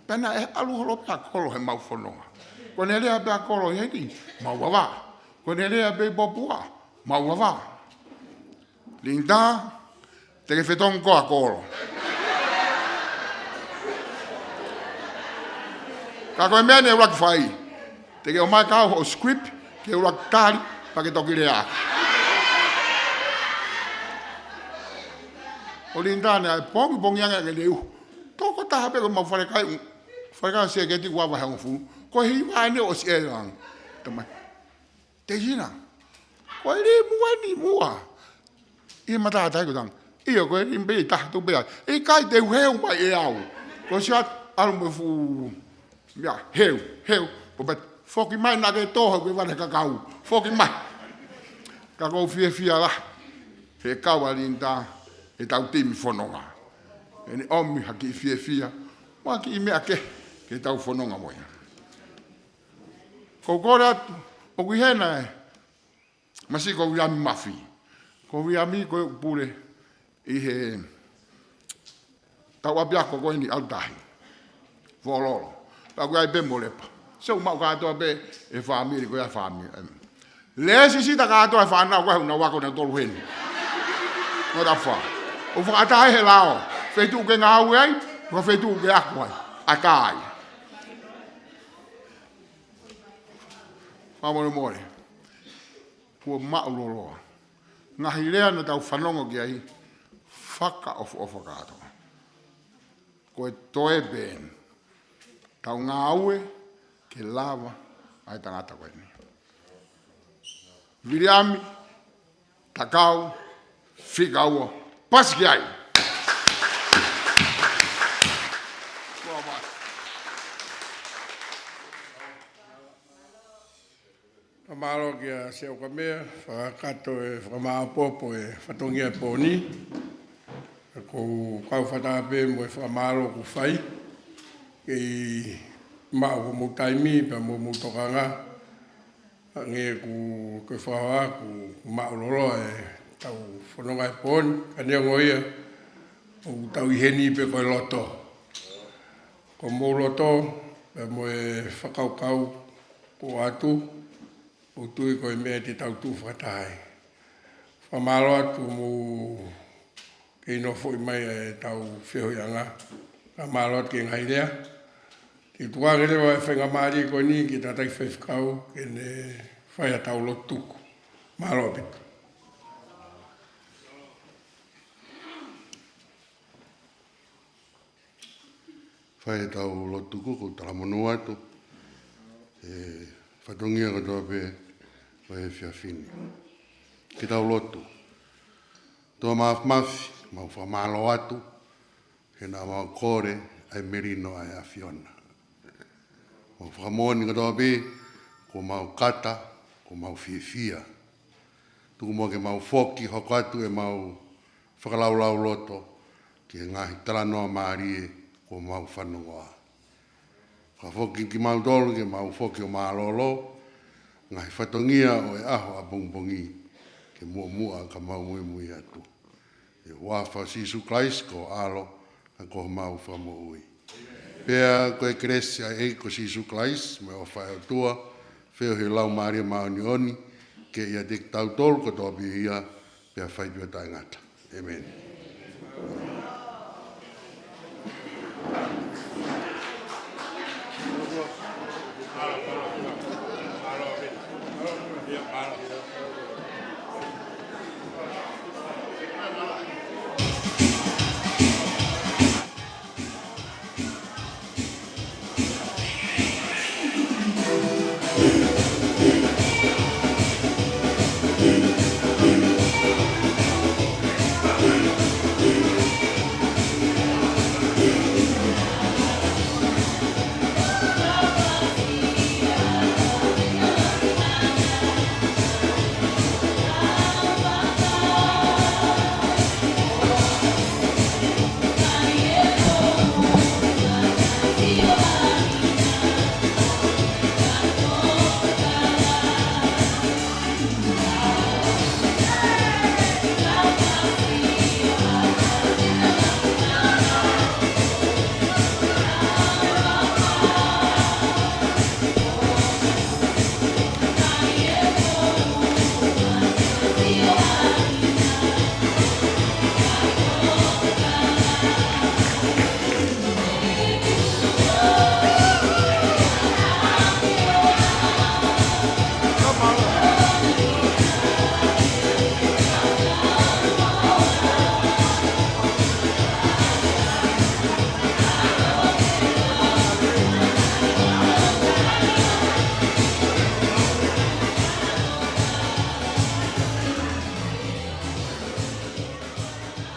Pea naʻe ʻalu holo pē ʻa kolo he mau fononga. Ko ʻene lea pē ʻa kolo heni, mau vavā. Ko ʻene lea pē ʻi Popua, mau vavā. Linda, te ke fetongi koe ʻa kolo. Ka ko e meʻa naʻe ʻuluaki fai, te ke ʻomai kia au hoʻo script, ke ʻuluaki tali, pea ke toki lea. ʻO Linda naʻe pongipongi ange ke leu. Tokotaha pē ko e mau falekai, falekai seketi ua vahe hongofulu. Ko e hiva eni ʻosi ʻalu ange. Tamai. Te sina. Ko e limu eni muʻa. ʻI he matātahi ko e tanga. ʻIo, ko e limu pē ʻi taha tu pē ai. ʻIkai te u heu mai ʻe au. Ko e siʻi ʻalu mo e fuʻu meʻa, heu, heu. Ko e pē foki mai naʻa ke toho ko e vale kakau. Foki mai. Ka ʻoku ou fiefia lahi he kau ʻa Linda, he ʻetau timi fononga. ʻEne ʻomi ha kiʻi fiefia. Mo ha kiʻi meʻa kehe, ke tau fononga mo ia. ʻOku ou kole atu, ʻoku ʻi hena ē, masiʻi ko Viliami Mafi. Ko Viliami ko e pule ʻi he tau ʻapiako ko eni ʻAlutahi. Foʻololo. Pea ʻoku ʻi ai pē mo Lepa. Sio maʻu kātoa pē e fāmili ko ia fāmili. Em. Lēsisita kātoa e fānau ko ē ʻoku nau ako nautolu heni. Nō ta fā. ʻO fakaʻatā he lao. Feituʻu ke ngāue ai, ko e feituʻu ke ako ai. ʻAtā ai. Fakamolemole. Kuo maʻuloloa. Ngaahi lea naʻa tau fanongo ki ai, fakaʻofoʻofa kātoa. Ko e toe pē eni. Tau ngāue ke lava ʻa e tangata ko eni. Viliami, Takau, Fika Ua, pasi ki ai. Fakamālō kia Seukamea, fakakakato e fakamāopoopo e fatongia pō ni. Ko e kau fakataha pē mo e fakamālō kuo fai. Kei maʻu hoʻomou taimi pea mo hoʻomou tokanga. Hangē ko e, ko e fakahoa, kuo maʻuloloa ʻetau fononga he pō ni, ka neongo ia, ʻoku tau ʻi heni pē ko e loto. Ko hoʻomou loto, pea mo e fakakaukau kuo ʻoatu, ʻoku ou tui ko e meʻa te tau tuʻu fakataha ai. Fakamālō atu hoʻomou kei nofoʻi mai ʻetau feohiʻanga. Fakamālō atu ki he ngaahi lea. Te u tuku ange leva e faingamālie ko eni ki he tangataʻeiki faifekau ke ne fai haʻatau lotu tuku. Mālō ʻaupito. Fai haʻatau lotu tuku, ʻoku ou talamonū atu he fatongia kotoa pē ʻo e efiafi ni. Ke tau lotu. ʻOtua Māfimafi, mau fakamālō atu he naʻa mau kole ʻa e melino ʻa e ʻAfiona. Mau fakamoʻoni kotoa pē, kuo mau kata, kuo mau fiefia. Tuku muʻa ke mau foki hoko atu ʻemau fakalaulauloto ki he ngaahi talanoa mālie kuo mau fanongoa. Fakafoki kimautolu ke mau foki ʻo mālōlō ngaahi fatongia ʻo e ʻaho ʻapongipongi, ke muʻomuʻa ka mau muimui atu. ʻI he huafa ʻo Sīsū Kalaisi ko ho ʻAlo, ka ko homau Fakamoʻui. Pea ko e kelesi ʻa e ʻEiki ko Sīsū Kalaisi, mo e ʻofa ʻa e ʻOtua, feohi ʻo e Laumālie Māʻoniʻoni, ke ʻiate kitautolu kotoa pē ia, pea fai pē ʻo taʻengata. ʻĒmeni.